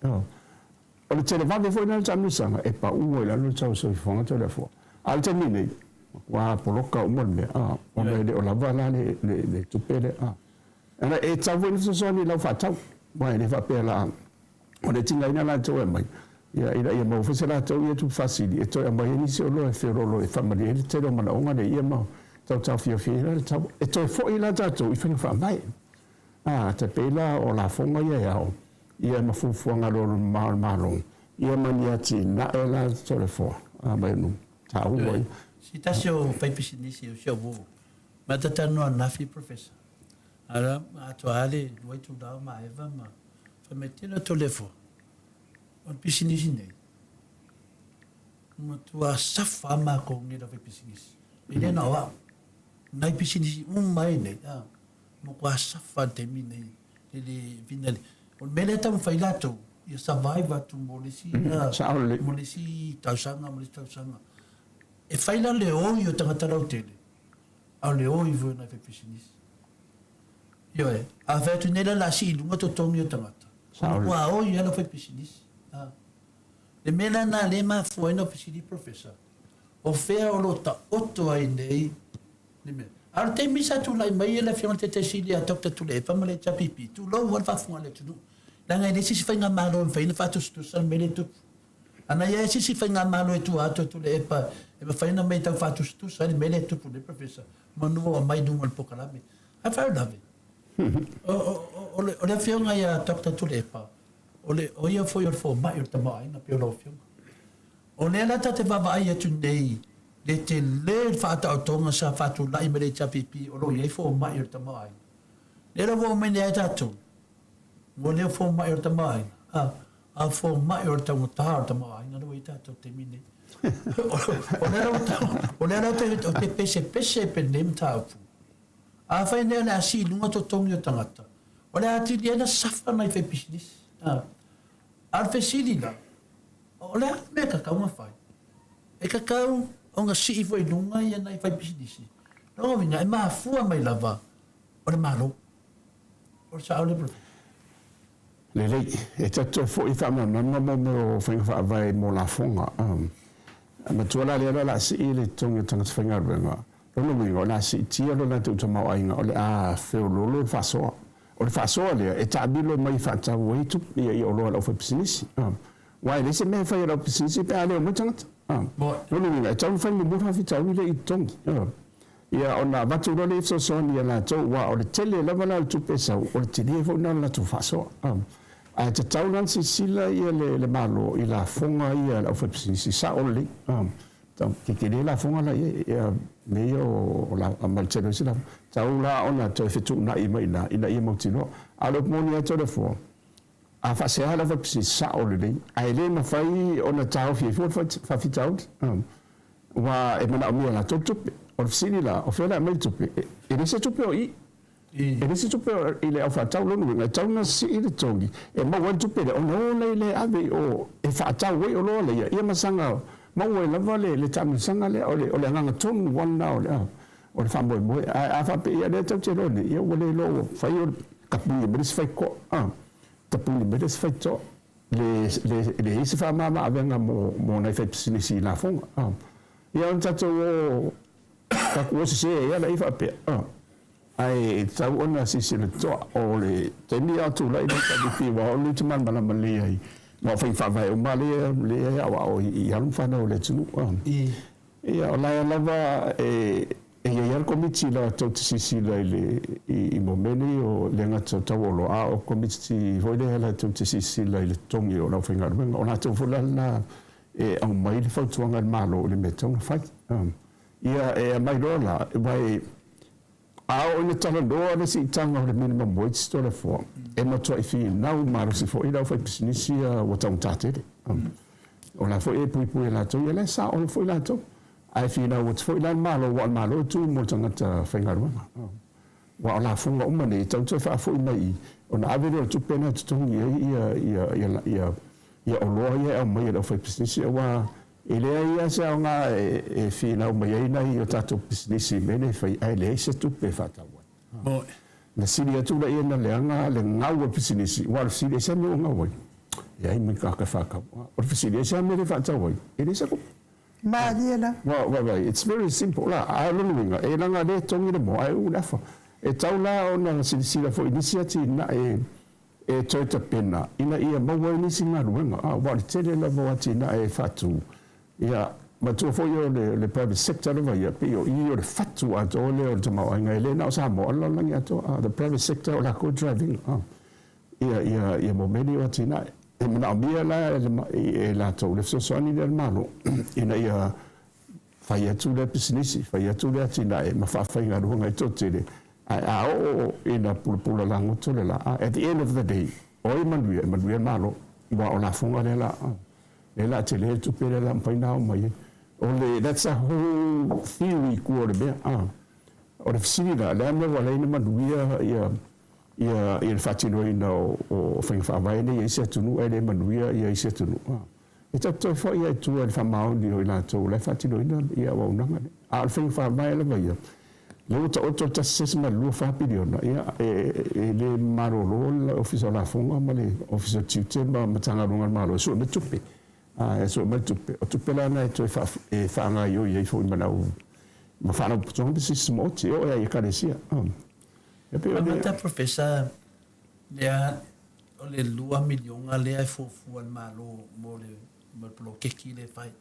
O le televave foi lena o le taamilosaga e pau ai i lalo le tau o le soifuaga tau le afuaga. A o le taimi nei, Matua poloka uma le mea, a, ona e le o lava la le, le, le tupe lea, a. Ana e tatau foi ona fesoasoani i lau faatau, aua e le faapea la, o le tigaina latou e aumai, ia, ina ia maua foi se latou ia tupe faasili e toe aumai ai nisi oloa e feoloolo e faamalie ai le tele o manaoga nei, ia ma tau taofiofi ai la le tau. E toe foi la tatou i faiga faavae. A, tai pei la o lafoga ia e ao, ia ma fuafuaga alualumamao a le Malo, ia ma ni atinae la Toleafoa, a, mai nu taua ia. Se tasi o faipisinisi o si au uo, ma ta talanoa ananafi Professor, a atoa lava le lua itula o Maeva ma fai mai, tele o Toleafoa, o le pisinisi nei, matua safa lava makou nei le aufaipisinisi, e le na o au, nai pisinisi uma ai nei, a. Matua safa i le taimi nei i le fina o le mea lea e taumafai latou ia survive atu mo le isi mo le isi tausaga mo le isi tausaga. E fai la le oi o tagata lautele a o le oi foi o nai faipisinisi. Ioe, a fai atu nei la o le a sii i luga totogi o tagata, ua matua oi lava le aufaipisinisi. Le mea la lena lea e mafua ai ona fesili Professor, o fea o lo o taoto ai nei Le mea. A o le taimi sa tulai mai ai le Afioga i le Taitai Sili ia Doctor Tuilaepa ma le HRPP, tulou lava le faafofoga a le atunuu, leaga e leai se isi faigamalo e mafai ona faatusatusa le mea lea e tupu. A na i ai se isi faigamalo i tua atu o Tuilaepa e mafai ona aumai e tau faatusatusa ai le mea lea e tupu nei, Professor, manu ua aumai i luga o le polokalame. Ae faalavelave, o le Afioga ia Doctor Tuilaepa, o le, o ia foi o le fomai o le tamaoaiga pei o lau Afioga. O lea la ta te vaavaai atu nei le tele o le faataotoga sa faatulai mai le HRPP o lo o i ai fomai o le tamaoaiga. Lea la ua oo mai nei ia tatou, ua le o fomai o le tamaoaiga, a, a o fomai o le taugata o le tamaoaiga lea ua i ai tatou i le taimi lenei. O lea la ua, o lea la ou te pesepese pe lenei mataupu. Afai nei o le a sii i luga totogi o tagata, o le a atili ai ona safa nai faipisinisi. A, a o le fesili la, O le a le mea e tatau ona fai? E tatau ona sii foi i luga ia nai faipisinisi. Lona uiga, e mafua mai lava o le Malo. O le sao lea Professor? Lelei. E ta te toe foi e faamalamalama mo mea o faiga faavae mo lafoga. Matua la lea o le a sii le totogi o tagata faigaluega, Lona uiga, o le a siitia lo latou tamaoaiga, o le a feoloolo le faasoa. O le faasoa lea, e taamilo mai e faatau ai tupe ia oloa a le aufaipisinisi. Aua e leai se mea e fai e le aupisinisi pe a le omai tagata. Lona uiga, e tatau ona fai muamua le faafitauli lea i totogi. Ia ona avatu loa lea i fesoasoani ia latou, aua o le tele lava la o le tupe e sau, o le tele foi lena o le latou faasoa. Ae tatau la ona silasila le Malo i lafoga ia a le aufaipisinisi, sao lelei. Tetele lafoga la i ai, ia mea ia o la, ma le tele o isi lafoga. Tau la ona toe fetuunai mai i ina, ina ia mautinoa. A o le upu moni lava Toleafoa, a faasea lava le pisinisi, sao lelei, ae le mafai ona taofi ai fua le faafitauli, aua e manaomia e latou le tupe. O le fesili la, o fea o le a aumai le tupe? E leai se tupe o i. E leai se tupe i le aufaatau, lona uiga e tatau ona sii le totogi e maua ai le tupe lea ona o lea e ave i o e faatau ai oloa laia ia ma saga maua ai lava le taamilosaga lea. O le agaga tonu lava lena o le faamoemoe. Ae a faapea ia lea tatou te iloa nei, ia ua le iloa ua fai o le tapuni mai le isi faitoa, a, tapuni mai le isi faitoa. Le leai se faamama avega mo nai faipisinisi i lafoga. Ia ona tatou o tatou o sese ai lava faapea, ae e tatau ona silasila totoa. O le taimi a o tulai le HRPP aua o le te malamalama lelei ai, aua o faiga faavae uma lea e aoao i alo ma fanau a le atunuu. Ia o la e lava e i ai lava le komiti latou te silasila i le i mo mea nei o le gata o tau oloa, a o komiti foi lea latou te silasila i le totogi o le aufaigaluega. O latou foi la lena e aumai le fautuaga i le Malo i le mea e tatau ona fai. Ia, e aumai loa la, aua e, a oo ina talanoa le siitaga o le minimum wage Toleafoa, e matuai finau malosi foi le aufaipisinisi ia ua taugata tele. O la foi e puipui e latou, ia la e saolo foi latou. Ae finau atu foi la le Malo, aua o le Malo e tu mo le tagata faigaluega. Aua o lafoga uma nei, e tatau ona toe faafoi mai i i, ona ave lea o le tupe lena e totogi ai ia ia oloa ia e aumai e le aufaipisinisi, aua e leai lava se aoga e finau mai ai nai o tatou pisinisi i mea nei e fai ae leai se tupe e faatau ai. Na sili atu laia ina leaga le gau o le pisinisi, aua o le fesili, aisea mea ua gau ai? Leai ma ni tagata e faatau. O le fesili, aisea mea le faatau ai? E leai se tupe. Malie la. Well, well, well, it's very simple la. A o lona uiga, e leaga lea e togi le moa ae uu le afa. E tau la ona silasila foi i nisi atinae e toe tapena ina ia maua ai nisi galuega. Aua o le tele lava o atinae e faatu, ia, matua foi o le private sector lava ia, pei o i o le fatu atoa lea o le tamaoaiga, e le na o Samoa, o le lalolagi atoa. The private sector o lakou e drive ina ia, ia, ia mo mea nei o atinae. E manaomia la e latou le fesoasoani lea a le Malo ina ia fai atu lea pisinisi, fai atu lea atinae ma faafaigaluega ai toatele, ae a oo ina pulapula lagoto le la, at the end of the day, o ai e manuia? E manuia le Malo, aua o lafoga lea la, lea la tele le tupe lea la mafai ona ao mai ai. O le, that's a whole theory kua o le mea. O le fesili la, le a mea ua ala ai ona manuia ia ia le faatinoina o faiga faavae nei e isi atunuu ae le manuia ia isi atunuu. E tatou toe foi lava i tua i le faamaoni o i latou o la e faatinoina ia auaunaga nei. A o le faiga faavae lava ia, lea ua taoto le 1.24 piliona, ia e le malolo le Ofisa o Lafoga ma le Ofisa o Tiute ma Matagaluega a le Malo e sue mai tupe. E sue mai tupe. O tupe la na e toe e faagaoioi ai foi ma le au ma faalapotopotoga ma pisinisi tumaoti, e oo ai i Ekalesia. E pei o le. Amata Professor lea o le lua miliona lea e fuafua e le Malo mo le mo le poloketi lea e fai.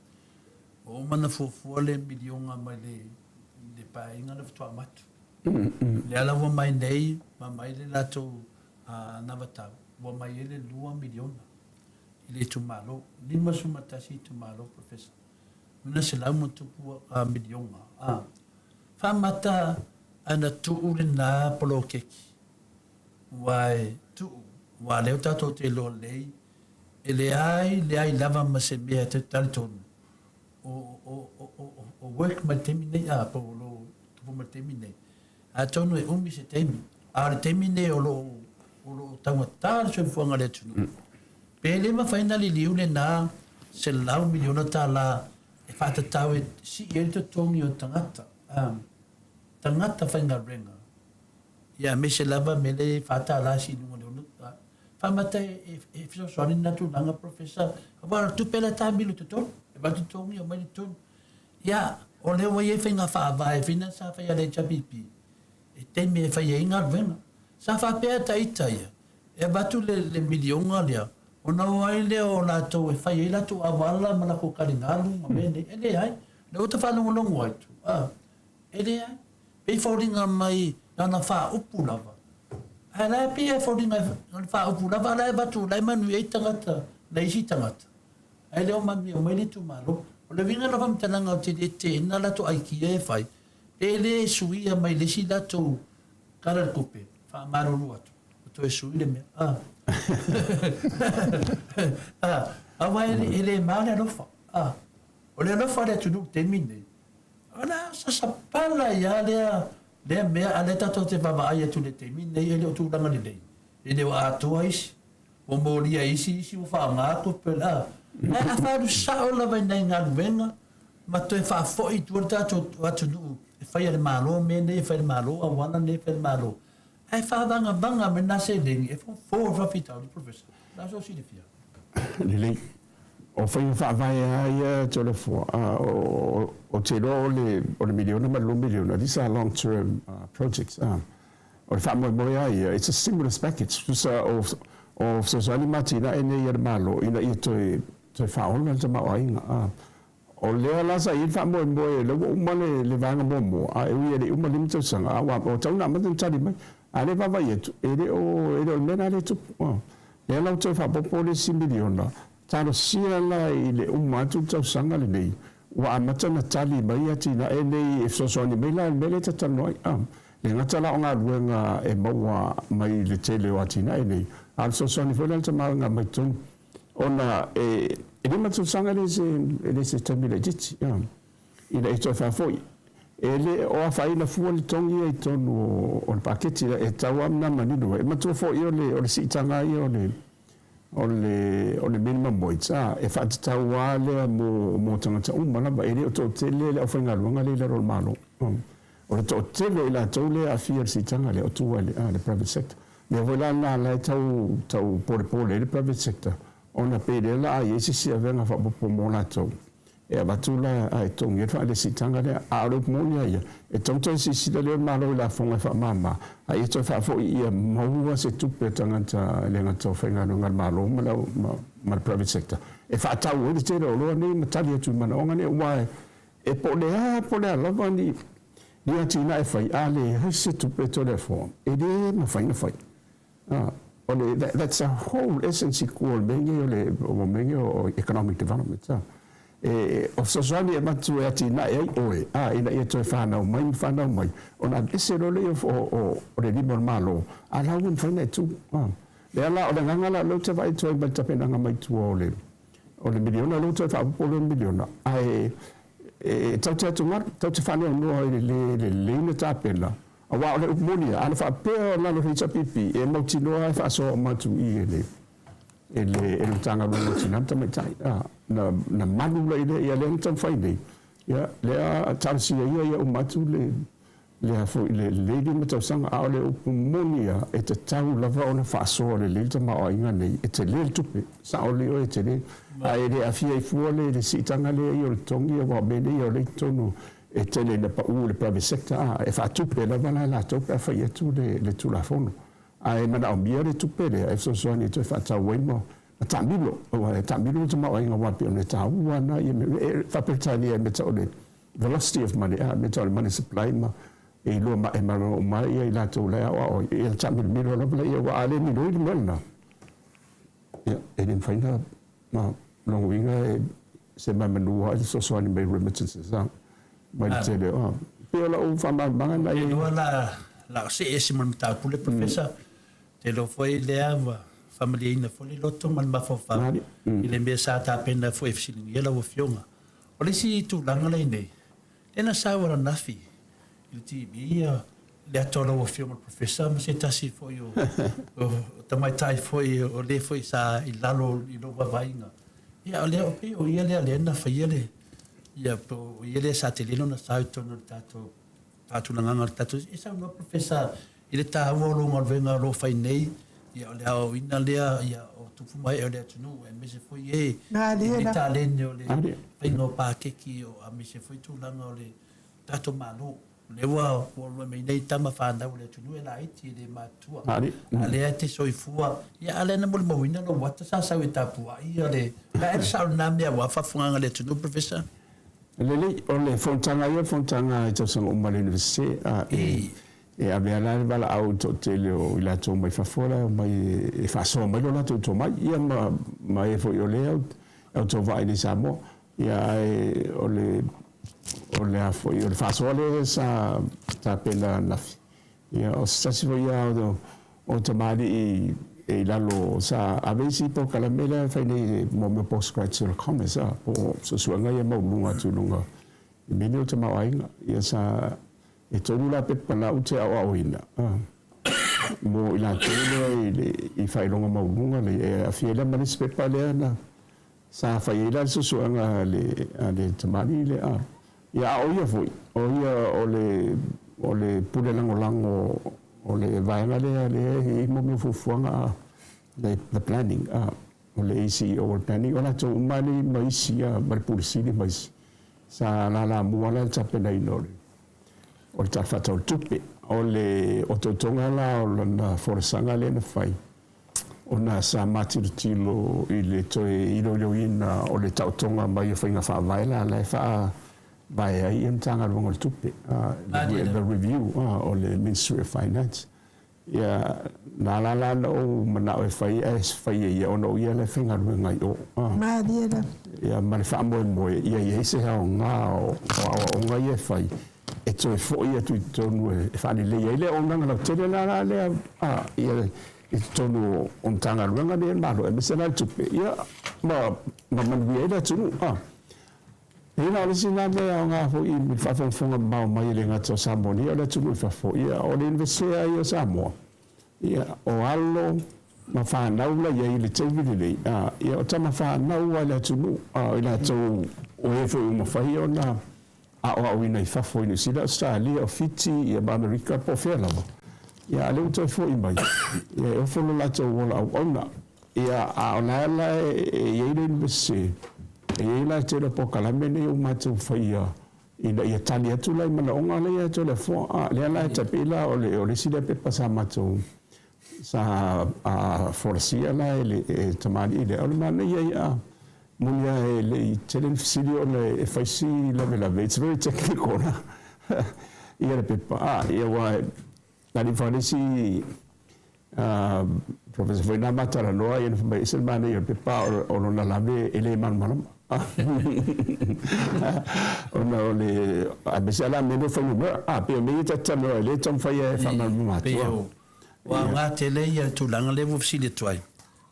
Ua uma ona fuafua le miliona mai le le paeaiga lea faatoa avatu. Lea la ua mai nei ma aumai le latou anavatau ua mai ai le lua miliona i le itumalo, 51 itumalo Professor. 500 ma tupu miliona. Faamata ana tuu lena poloketi Ua e tuu, ua leo tatou te iloa lelei, e leai, leai lava ma se mea e talitonu o, o, o, o, o work mai le taimi nei, a, po o lo o tupu mai le taimi nei. Atonu e umi se taimi, a o le taimi nei o lo o, o lo o taugata le soifuaga o le atunuu. Pe le mafai ona liliu lena $100 miliona e faatatau e sii ai le totogi o tagata, a, tagata faigaluega. Ia aemaise lava mea lea e $4 sii i luga o le ono faamata e fesoasoani lena tulaga Professor aua o le tupe la e taamilo i totonu e avatu totogi aumai i totonu. Ia o lea ua i ai faiga faavae foi na sa faia e le HRPP i taimi e fai ai galuega. Sa faapea ta ita ia e avatu le miliona lea ona o ai lea o latou e fai ai latou auala ma latou taligalu ma mea nei. E leai, lea ua ta faalogologo atu e leai. Pei foliga mai lana faaupu lava. Ae la e pei e foliga lana faaupu lava a la e avatu la e manuia ai tagata nai isi tagata ae le o manuia uma ai le itumalo. O le uiga la o faamatalaga ou te le teena latou aikia e fai pe le suia mai le isi latou tala o le tupe faamalulu atu ua toe sui le mea a a aua e le ma le alofa a o le alofa o le atunuu i le taimi lenei. O le a sasapala ai lava lea, lea mea, a o lea tatou te vaavaai atu i le taimi lenei e le o tulaga lelei, e le o atoa isi, ua molia e isi, isi ua faaaoga tupe, a. Ae a faaalu sao lava i nai galuega ma toe faafoi i tua le tatou atunuu e fai e le Malo mea nei, e fai e le Malo auala nei, e fai e le Malo, ae faavagavaga mai lena seleni e fofo le faafitauli, Professor, o le a sou silafia? Lelei. O faiga faavae lava ia Toleafoa, ou te iloa o le miliona ma le $2 miliona, these are long term projects. O le faamoemoe lava ia, it's a stimulus package, tusa o fesoasoani ma atinae nei a le Malo ina ia toe faaola le tamaoaiga. O lea la sa i ai le faamoemoe, o lea ua uma le vaega muamua, a e ui e le i uma 5 tausaga, a ua tatau ona amata ona tali mai. A o lea e vaavaai atu, e le o le mea lena lea e tupu. O lea la ua toe faaopoopo le isi miliona, talosia la i le uma atu le tausaga lenei, ua amata ona tali mai atinae nei e fesoasoani mai la i le mea lea e talatalanoa ai. E le gata la o galuega e maua mai i le tele o atinae nei, a o le fesoasoani foi la i le tamaoaiga mai totonu. Ona e 5 tausaga e le se taimi laitiiti ina ia toe faafoi. E le o afaina fua le togi ia i totonu o le paketi, e tatau lava ona manino ai. E matua foi o le siitaga ia o le minimum wage, e faatatau lava lea mo tagata uma lava, e le o toatele le aufaigaluega lea i lalo o le Malo. O le toatele o i latou lea e aafia i le siitaga lea, o tua i le private sector. Mea foi la lena la e tau tau polepole ai le private sector ona pei lea la a i ai se isi avega faaopoopo mo latou. E avatu la ae totogi ai le faalesitaga lea. A o le upu moni lava ia, e tatau ona toe silasila lea o le Malo i lafoga e faamama, a ia toe faafoi ia maua se tupe a tagata e le gata o faigaluega a le Malo ma le ma le private sector e faatau ai le tele o oloa nei ma tali atu i manaoga nei, aua e po o le a po o le a lava ni ni atinae e fai, a leai se tupe e Toleafoa, e le mafai ona fai. O le, that's a whole essence i tua o le mea lenei o le, o mea nei o economic development. E, o fesoasoani e avatu e atinae ai oe, a, ina ia toe fanau mai ma fanau mai, ona aveese loa lea o, o le lima o le Malo, a la ua mafai ona e tu. Lea la, o le agaga la o lea ou te vaai atu ai mai le tapenaga mai tua o le, o le miliona, lea ua toe faaopoopo le miliona, ae e tatou te atugalu, tatou te faanoanoa i le le lelei ona tapena, Aua o le upu moni ia, ana faapea o lalo o le HRPP, e mautinoa lava e faasoa uma atu i i e le, e le, e le Matagaluega o Tina ma Tamaitai. A, na, na malu la i lea, ia lea na taumafai nei, ia, lea talosia ia ia uma atu le, le a foi, le lelei limatausaga. A o le upu moni ia, e tatau lava ona faasoa lelei le tamaoaiga nei, e tele le tupe, sao lelei oe e tele, ae le aafia ai fua le, le siitaga lea ia o le totogi, aua o mea nei o lea i totonu E tele ina pau le private sector a e faatupe lava la e latou pe a fai atu le Tulafono. Ae manaomia le tupe lea e fesoasoani e toe faatau ai ma taamilo, aua e taamilo le tamaoaiga aua e pei ona taua lena ia mea. E faa-Peretania e mea tau o le velocity of money, a mea tau o le money supply ma e iloa ma e malamalama uma ai ia i latou la e aoao ai, ia taamilomilo lava laia aua a le miloi le mea lena, ia e le mafai ona Ma lona uiga e se maimanu lava i le fesoasoani mai remittances a mai le tele o pei o lau faamalamalamaga lena i Iloa la la o see ese ma le mataupu le Professor. Te iloa foi lea ua faamalieina foi le loto ma le mafaufau i le mea sa tapena foi e fesiligia lau Afioga. O le isi tulaga lea i nei, lea na sau ananafi i le TV le ata o lau Afioga i le Professor ma se tasi foi o tamaitai foi o le foi sa i lalo i lou vaavaaiga. Ia o lea pei o ia lea lea na faia le ia po o ia lea sa tele lona sao i totonu o le tatou faatulagaga o le tatou e saunoa Professor i le taua o lou galuega o lo o fai nei ia o le aoaoina lea ia o tupu ma ee o le atunuu aemaise foi e i le taleni o le faiga o pakeki o aemaise foi tulaga o le tatou Malo. O lea ua ua mai nei tama fanau a le atunuu e laiti e le matutua. A lea e te soifua, ia a lea na molimauina lou ata sa sau e tapuai ia le la e sao lena mea aua faafofogaaga a le atunuu Professor. Lelei, o le fonotaga ia o le fonotaga i tausaga uma a le Universite, a e e ave lava la le valaau i le toatele o i latou mai fafo la e omai e faasoa mai lo latou tomai, ia ma ma e foi o lea e autovaa i inei i Samoa. Ia ae o le o le a foi o le faasoa lea sa tapena ananafi, ia o se tasi foi ia o o tamalii e i lalo sa ave isi polokalame lea e fai nei mo mea postgraduate o commerce a po o suesuega ia maualuluga atu i luga i mea nei o tamaoaiga. Ia sa e tolu la pepa na ou te aoaoina mo i latou lea i le i faailoga maualuluga lea e aafia ai la ma le isi pepa lea na Sa fai ai la le suesuega a le, a le tamalii lea, a. Ia, a o ia foi, o ia o le, o le pule lagolago o le vaega lea, lea e i ai mo mea o fuafuaga, a, the, the planning, a, o le ACEO o le planning, o latou uma lava nei ma isi, a, ma le Pule Sili ma isi, sa lalamua la i le tapenaina o le, o le Tala Faatatau o le Tupe. O le otootoga la o lana folasaga lea na fai, ona sa matilotilo i le toe iloiloina o le taotoga mai o faiga faavae la la e faavae ai ia Matagaluega o le Tupe, the review o le Ministry of Finance. Ia, na ala la ona ou manao e fai ae fai e ia ona o ia la e faigaluega i o. Malie lava. Ia, ma le faamoemoe ia i ai se aoga o aoaoga ia e fai e toe foi atu i totonu e faalelei ai le auaunaga lautele la la lea ia i totonu o Matagaluega nei a le Malo aemaise la le tupe ia ma ma manuia ai le atunuu. E na o le isi lena mea e aoga foi i le faafogafoga mamao mai e le gata o Samoa nei a o le atunuu i fafo ia o le Iunivesite lava ia o Samoa ia o alo ma fanau la i ai i le taimi lenei ia o tama fanau lava i le atunuu o i latou o e foi ua mafai ona aoaoina i fafo i Niu Sila, Ausetalia, o Fiti, ia ma Amerika po o fea lava, ia a lea ua toe foi mai, ia e ofo lo latou ola auauna. Ia, a o la la e i ai le Iunivesite, E i ai la le tele o polokalame nei ua matou faia ina ia tali atu la i manaoga la ia Toleafoa. A lea la e tai pei la o le o le isi lea pepa sa matou sa folasia la e le e tamalii lea, o le manaia ia moni lava e le i tele ni fesili ona e fai si lavelave, it's very technical la ia le pepa. A ia aua na alii falesi Professor foi na ma talanoa ia na fai mai ese le manaia o le pepa o lona lave e le malamalama ona o le aemaise a la mea nei o fuainumera a pei o mea ia ta te talanoa ai lea e taumafai e faamalamalama atu. Ua aoga tele ia le tulaga lea ua fesili atu ai.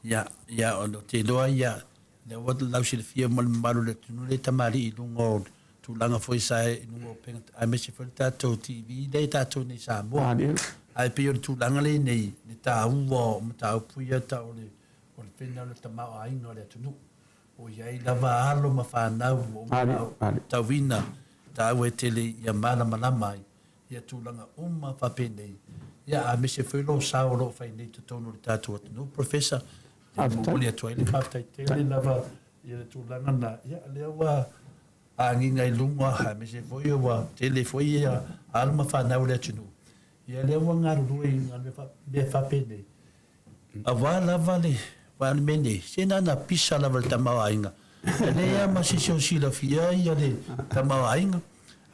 Ia, ia, ou te iloa ia, Lea ua lausilafia ma le mamalu o le atunuu le tamalii i luga o tulaga foi sa i luga o upega aemaise foi le tatou TV lea i tatou nei i Samoa. Ae pei o le tulaga lea nei le taua o mataupu ia tau o le o le faiga o le tamaoaiga o le atunuu. O i ai lava alo ma fanau ua uma ona tauina taua e tele ia malamalama ai ia tulaga uma faapenei, ia aemaise foi lou sao o lo o fai nei i totonu o le tatou atunuu, Professor, e momoli atu ai le faafetai tele lava i le tulaga lena, ia lea ua agiga i luga, aemaise foi ua tele foi ia alo ma fanau o le atunuu, ia lea ua galulue i mea faapenei, Aua lava le aua o le mea nei, se na ona pisa lava i le tamaoaiga. E leai lava ma se isi o silafia ia le tamaoaiga.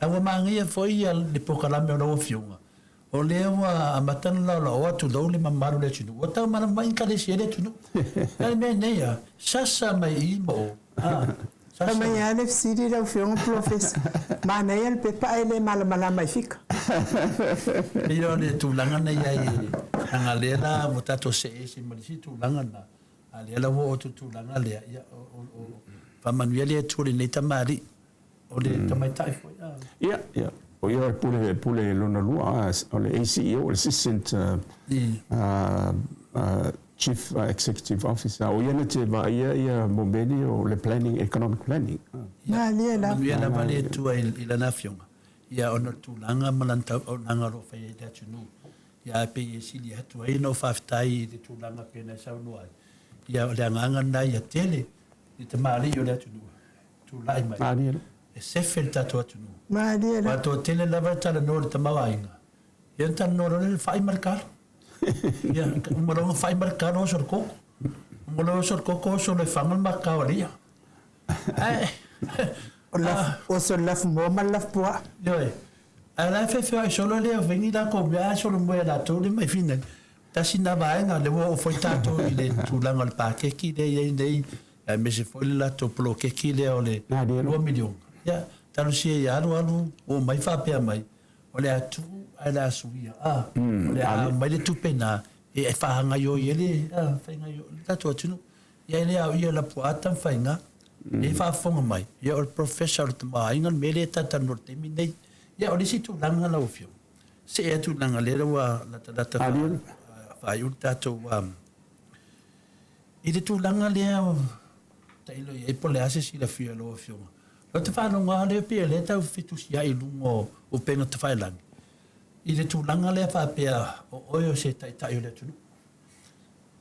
Ae ua manaia foi ia le polokalame o lau Afioga, o lea ua amata ona laolaoa tulou le mamalu o le atunuu, ua tau malamalama i ekalesia le atunuu. A o le mea nei lava, sasa mai i i ma o, a, Fai sasa mai mai. lava le fesili lau Afioga Polofesa, manaia le pepa ae le malamalama i fika. Pei o le tulaga na i ai, leaga lea la ua tatou see ese ma le isi tulaga lena, a o lea la ua oo atu i le tulaga lea, ia, o, faamanuia le Atua i lenei tamalii, o le tamaitai foi. A. Ia, ia, o ia o le pule, pule lona lua, o le ACEO, o le Assistant Chief Executive Officer, o ia na te vaaia ia mo mea nei o le planning, economic planning. Malie lava. Manuia lava le Atua i Lana Afioga, ia ona o le tulaga ma lana tauaunaga o lo o faia i le atunuu. Ia ae pei e sili atu ai ona ou faafetai i le tulaga pei ona e saunoa ai, ia o le agaga lena ia tele i tamalii o le atunuu e tulai mai e sefe le tatou atunuu. Malie lava. Aua e toatele lava e talanoa i le tamaoaiga, ia ona talanoa loa lea i le fai ma le kalo. Ia, uma loa ona fai ma le kalo oso le koko. Uma loa oso le koko oso loa i faga le makao a le ia. Ae, O le oso le lafumoa ma le lafupuaa. Ioe. Ae o la e feofeoai solo le au ni latou mea ae solomua ia latou le mai fina. Tasi na vaega lea ua oo foi tatou i le tulaga o le pakeki lea e i ai nei, aemaise foi le latou poloketi lea o le $2 miliona. Ia, talosia ia alu alu oo mai faapea mai, O le a tuu ae le a suia, a, o le a aumai le tupe na e faagaioi ai le faigaioi le tatou atunuu. Ia e le ao ia Lapuaa Tamafaiga, lea e faafofoga mai, ia o le Professor o le tamaoaiga le mea lea e talatalanoa i le taimi lenei. Ia o le isi tulaga lau Afioga, see atu leaga o lea ua latalata faaiu le tatou I le tulaga lea tailo i ai po o le a se silafia o lau Afioga, ou te faalogo lava lea pei o lea e tau fetusiai i luga o upega tafailagi i le tulaga lea faapea o oe o se taitai o le atunuu,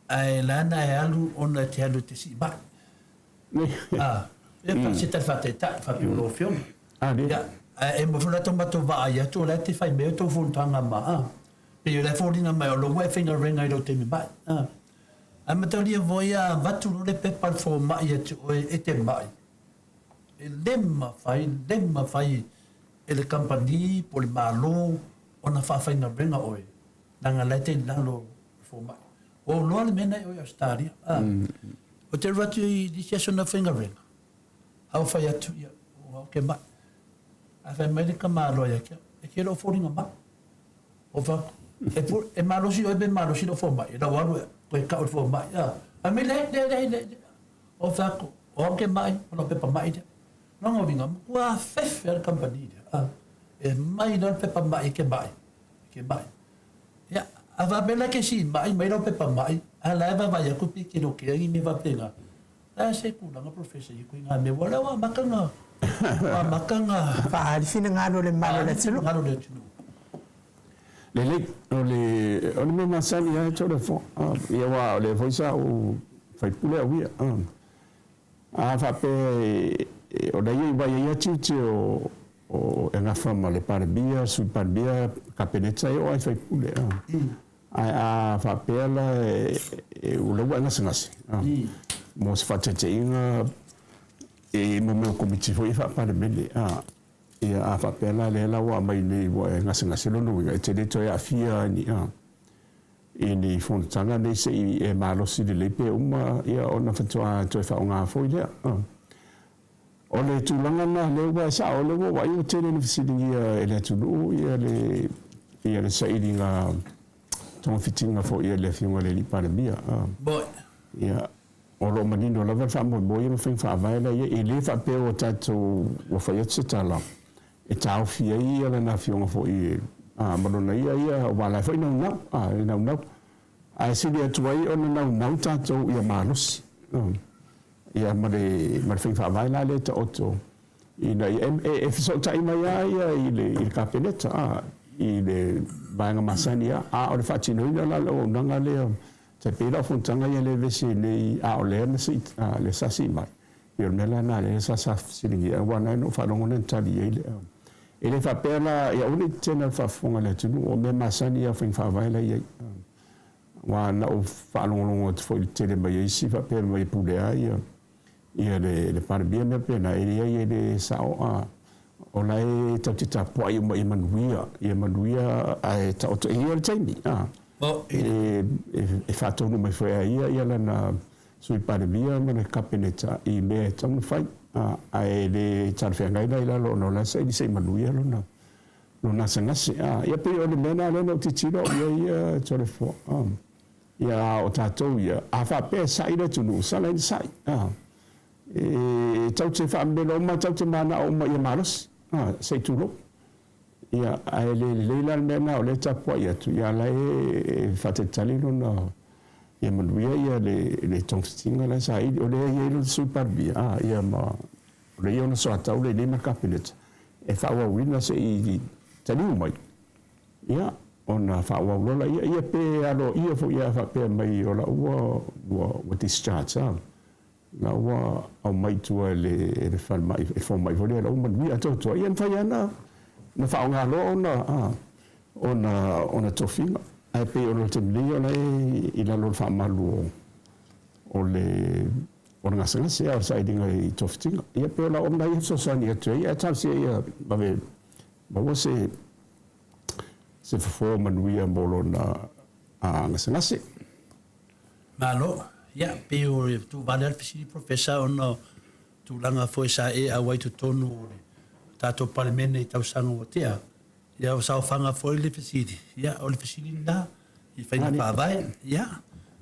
ae la na e alu ona e te alu e te siimai. A, e se tali faataitai faapea o lau Afioga. Ia, ae e mafai ona matou vaai atu o la e te fai mai o tou fonotaga ma, a, pei o la e foliga mai o lou e faigaluega i lou taimi mai. A. Ae mataulia foi a avatu loa le pepa a le fomai ia te oe e te mai, e le mafai, le mafai e le kamupani po o le Malo ona faafaigaluega oe, leaga la e te i lalo o le fomai. Ua ou iloa le mea lena i o i Ausetalia. Ou te alu atu i le isi aso na faigaluega, a ou fai atu, ia, o au ou te mai. Ae fai mai le tamaloa ia te au, e te le o foliga mai. Ou fai atu, e pu, e malosi oe pe malosi lou fomai, e lau alu e toe tau i le fomai, a. Fai mai, leai, leai, leai, leai. Ou fai atu, o au ke mai, o lau pepa mai lea. Lona uiga, matua afefe lava le kamupani lea, a. E mai loa le pepa mai e ke mai, ke mai. Ia, a faapea la e ke siimai mai lau pepa mai, a la e vaavaai atu pe ke le o kea ni mea faapena. Lea se tulaga Professor i koe ngā mea ua lea ua amata na ua amata na Faaali finagalo o le mamalu o le atunuu. Finagalo o le atunuu. Lelei, o le o le mea masani lava e Toleafoa, ia aua o lea foi sa ou faipule au ia. A faapea o la ia i vaai ai lava tiute o o e gafa ma le Palemia, Sui Palemia, Kapeneta e oo lava i faipule. Ae a faapea la o lea ua e gasegase mo se faataitaiga i mo mea o Komiti foi ia faa-Palemene, ia a faapea la lea la ua aumai nei ua e gasegase, lona uiga e te le toe aafia i ni i ni fonotaga nei se i e malosi lelei pe uma ia ona faatoa toe faaaoga foi lea. O le tulaga lena lea ua e sao, lea ua ou vaai ua tele ina fesiligia e le atunuu ia le ia le sailiga togafitiga foi a le Afioga i le Alii Palemia. Ia, o lo o manino lava le faamoemoe ia ma faiga faavae la e i ai. E le faapea ua tatou ua fai atu se tala e taofi ai ia lana afioga foi ma lona ia ia aua o la e foi naunau, e naunau. Ae sili atu ai ona naunau tatou ia malosi. Ia ma le ma le faiga faavae la lea e taoto ina ia e fesootai mai lava ia i le i le Kapeneta a i le vaega masani lava, a o le faatinoina la o le auaunaga lea tai pei la o fonotaga ia lea e vevesi ai nei a o lea na sii lea sa sii mai. Ia o le mea la lena lea sa sa fesiligia aua na ou faalogo na tali i ai le E le faapea la ia aua ne i tetena i le faafofoga a le atunuu o mea masani lava o faiga faavae la e i ai. Aua na ou faalogologo atu foi i le tele mai o isi faapea mai e pule lava ia ia le le Palemia mea faapena, e leai e le sao a o la e tatou te tapuai uma ia manuia, ia manuia ae taoto e ia le taimi a e e faatonu mai foi e ia ia lana Sui Palemia ma le Kapeneta i mea e tatau ona fai a ae le talafeagai la i lalo ona o la e saili se i manuia lona Lo gasegase, a, ia pei o le mea lena lea na ou tilotilo au i ai ia Toleafoa, a. Ia a o tatou ia, a faapea e sa'i le atunuu, sala ina sa'i, a. E tatou te faamemelo uma, tatou te mana'o uma ia malosi, a, se i tulou. Ia, ae le lelei la le mea lena o lea e tapuai atu, ia a la e faatalitali lona, ia manuia ia le, le togafitiga la e saili, o lea e i ai lona Sui Palemia, a, ia ma O lea ia ona soatau lenei ma le Kapeneta e faaauauina se i taliu mai, ia, ona faaauau loa laia, ia pe aloaia foi a faapea mai o la ua, ua, ua discharge a, la ua aumai i tua e le, e le falemai, e le fomai foi lea, la ua manuia atoatoa, ia e mafai lava ona, ona faaaoga loa ona, a, ona, ona tofiga. Ae pei o le taimi nei o la e i lalo o le faamalu o, o le O le gasegase a o le sailiga i tofitiga. Ia pei o lau ona ia fesoasoani atu ai ae talosia ia vave maua se se fofo manuia mo lona gasegase. Malo. Ia, pei o le tuuvale lava le fesili Professor ona o tulaga foi sa e auai i totonu o le tatou Palemene i tausaga ua tea. Ia o saofaga foi le fesili, ia o le fesili lena i faiga faavae, ia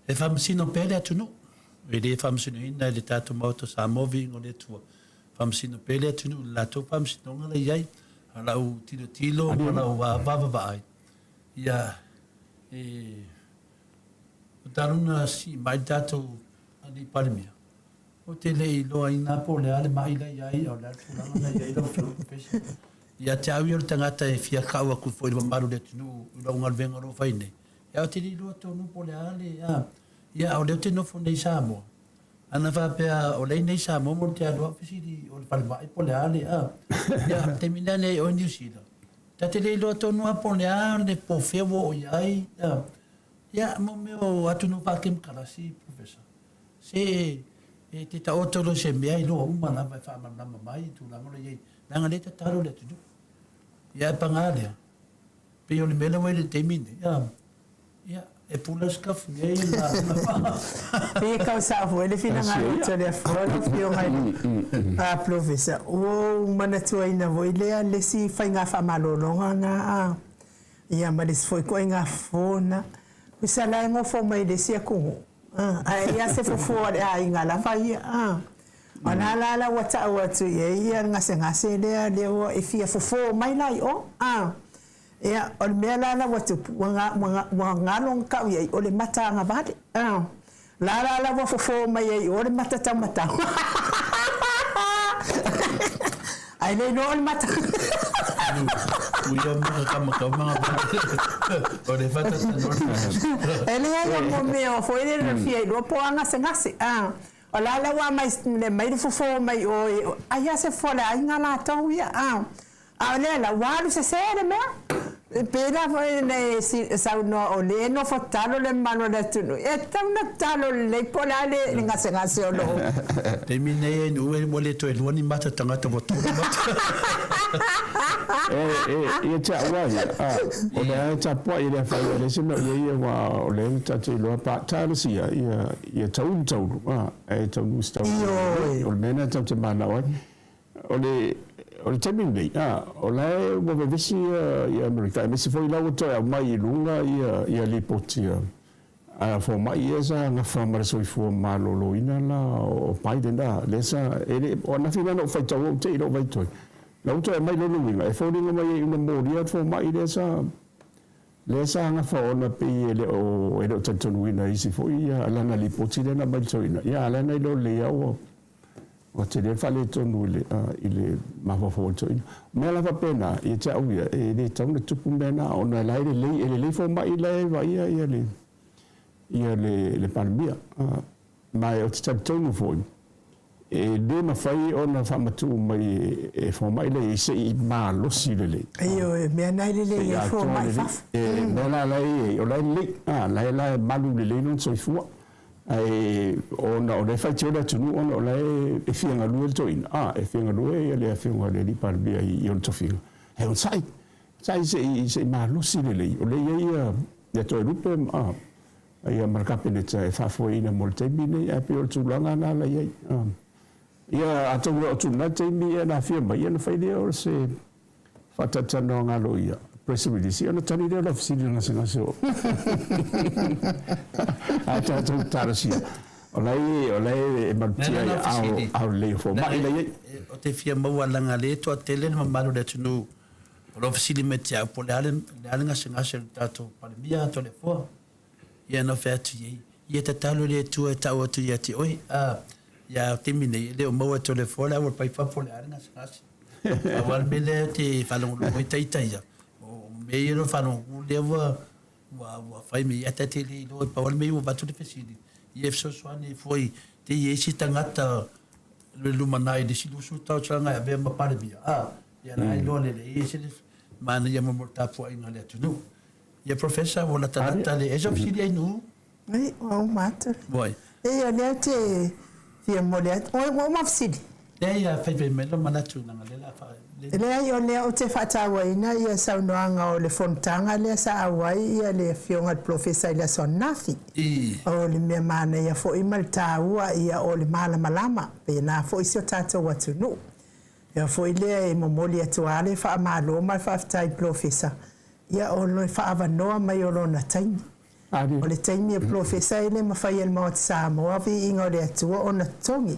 e faamasino pea le atunuu. E le faamasinoina e le tatou Maota o Samoa viiga o le Atua. Faamasino pea le atunuu i le latou faamasinoga la i ai. A o lau tilotilo ma lau vaavaai, ia e ua talu ona sii mai le tatou Alii Palemia, Ou te le i iloaina po o le a le maʻi la e i ai a o le a le tulaga la e i ai lau Afioga Professor. Ia te au ia o le tagata e fia kau atu foi i le mamalu o le atunuu i lau galuega o lo o fai nei, ia ou te le iloa tonu po o le a le, a, ia a o lea ou te nofo nei i Samoa, ana faapea o lea i nei Samoa mo le te alu au fesili o le falemai po o le a le, a, ia a o le taimi lea nei oe Niu Sila, ta te le iloa tonu lava po o le a le po o fea ua oo i ai, a, ia mo mea o atunuu faakemokarasi Professor. Se e te taoto loa i se mea iloa uma lava e faamalamalama mai i tulaga o lo o i ai, leaga lea e tatalo le atunuu. Ia ae paga lea, pei o le mea lea ua i ai i le taimi lenei, a, ia, e pula le scarf nei i le lauga. Pei e tau sao foi le finagalo o Toleafoa lau Afioga i le Polofesa. Ua ou manatuaina foi lea le isi faiga faamalologa na a, ia ma le isi foi ituaiga fofo na. Tusa la e nofo mai i le isi atunuu, Ae i ai se fofo a le aiga lava ia. O le a la la ua tau atu i ai ia le gasegase lea, lea ua e fia fofo mai la i o. Ia, o le mea la la ua tupu, ua, ua, ua galo ona tau i ai, o le mata agavale. La la la ua fofo mai ai i o le mata taumatau. Ae le iloa o le mata. E leai o mo mea foi lele e fia iloa po o a gasegase. O le a le ua aumai mai le fofo mai o i ai lava se fofo a le aiga latou ia a. A o lea la ua alu sese le mea. E pei la foi ona e saunoa o lea e nofo talo le mamalu o le atunuu, e tatau ona talo lelei po o le a le gasegase o lo o. Taimi nei e nuu ua le toe lua ni mata tagata ua tolu mata. E, ia te au lava ia, a, o lea e tapuai e le afaina e leai se mea o i ai aua o lea na tatou iloa pa talosia ia, ia taulu taulu, a, ae taunuu i se taunuuga lelei. O le mea lena tatou te manao ai. O le, o le taimi lenei, a, o la e ua vevesi ia, ia Amerika, aemaise foi la ua toe aumai i luga ia, ia lipoti a, a fomai ia sa gafa ma le soifua maloloina la o Biden, a, lea sa, e le, o anafi la na ou faitau ou te i lou vaitoi, la ua toe aumai lona uiga, e foliga mai ai ina molia le fomai lea sa, lea sa gafa ona pei e le o, e le o talitonuina e isi foi ia lana lipoti lea na aumai i le toeaina, ia a o la e na iloa lelei lava ua, Ua tele le faaletonu i le, i le mafaufau o le toeaina. O mea la faapena, ia te au ia, e le tatau ona tupu mea na, ona la e lelei, e lelei fomai la e vaaia ia le, ia le, le Palemia. Ma ou te talitonu foi, e le mafai ona faamatuu mai e fomai la e i ai se i malosi lelei. Ioe, mea na e lelei ai fomai i fafo. E, mea la la e i ai, o la e lelei, la e, la e malu lelei lona soifua. Ae ona o lea e faitio le atunuu ona o la e fia galue le toeaina, a, e fia galue le afioga i le alii Palemia i ona tofiga, ae onosai, onosai se i se i malosi lelei, o lea e i ai ia Toelupe ma ia ma le Kapeneta e faafoeina mo le taimi lenei, ae pei o le tulaga lena la i ai. Ia atonu e oo atu i lena taimi ia na afio mai, ia ona fai lea o se Faatalatalanoaga aloaia, press release, ia ona tali lea o lau fesili i le gasegase o a tatou talosia. O la e, o la e malutia i aao, aao lelei o fomai la i ai. Ou te fia maua leaga lea e toatele le mamalu o le atunuu o lo o fesili mai ia te au po o le a le, le a le gasegase o le tatou Palemia Toleafoa. Ia na fai atu i ai, Ia tatalo i le Atua e tau atu ia te oe. A, ia o taimi nei, e le o maua e Toleafoa le aualapaipa po o le a le gasegase. Pau lava le mea lea ou te faalogologo ai ita ia, o mea ia o lo o faalogologo lea ua, ua, ua fai mai ia ta te le iloa, pau lava le mea ua avatu le fesili, ia e fesoasoani ai foi te i ai se tagata le lumanai i le isi 20 tausaga e avea ma Palemia, a, ia la e iloa lelei e ese le manaia mo le tapuaiga a le atunuu. Ia Professor ua latalata le esa fesili ai nuu. Ai, ua uma atu. Wai. Ei, o lea ou te fia momoli atu. Oi, ua uma fesili? Leai, a fai fai mai lou manatu leaga lea la fa. Leai, o lea ou te faatauaina ia saunoaga o le fonotaga lea sa auai ia le Afioga i le Polofesa i le aso ananafi. O le mea manaia foi ma le taua ia o le malamalama, pena foi si o tatou atunuu. Ea foi lea e momoli atu a le faamalo ma le faafetai i le Polofesa Ia o le faaavanoa mai o lona taimi. O le taimi o Polofesa e le mafai e le Maota Samoa viiga o le Atua ona totogi.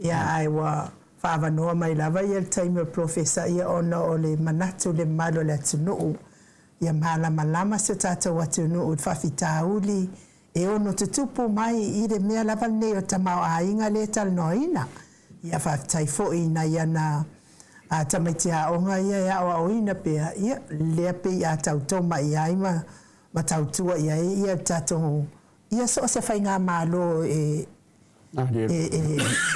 Ia ae ua faaavanoa mai lava ia le taimi o le Polofesa ia ona o le manatu i le mamalu o le atunuu ia malamalama si o tatou atunuu i le faafitauli e ono tutupu mai i le mea lava lenei o le tamaoaiga lea e talanoaina. Ia faafetai foi i nai ana tamaiti aoga ia e aoaoina pea, ia lea pei a tautoma i ai ma ma tautua i ai ia le tatou ia so o se faigamalo e e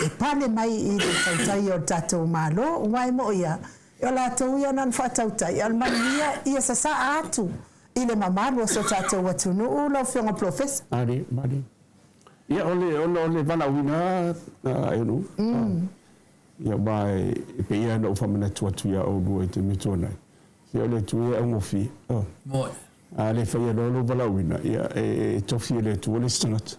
e pale mai i le tautaia o le tatou Malo, aua e moʻi lava, o latou ia na ona faatautai, a o le manuia ia sasaa atu i le mamalu o si o tatou atunuu lau Afioga Polofesa. Malie, malie. Ia, o le, ona o le valaauina a Eunu, ia, aua e pei lava ona ou faamanatu atu ia oulua i taimi tuanai, ia o le Atua ia e augofie. A le faia loa lou valaauina, ia e tofi e le Atua le isi tagata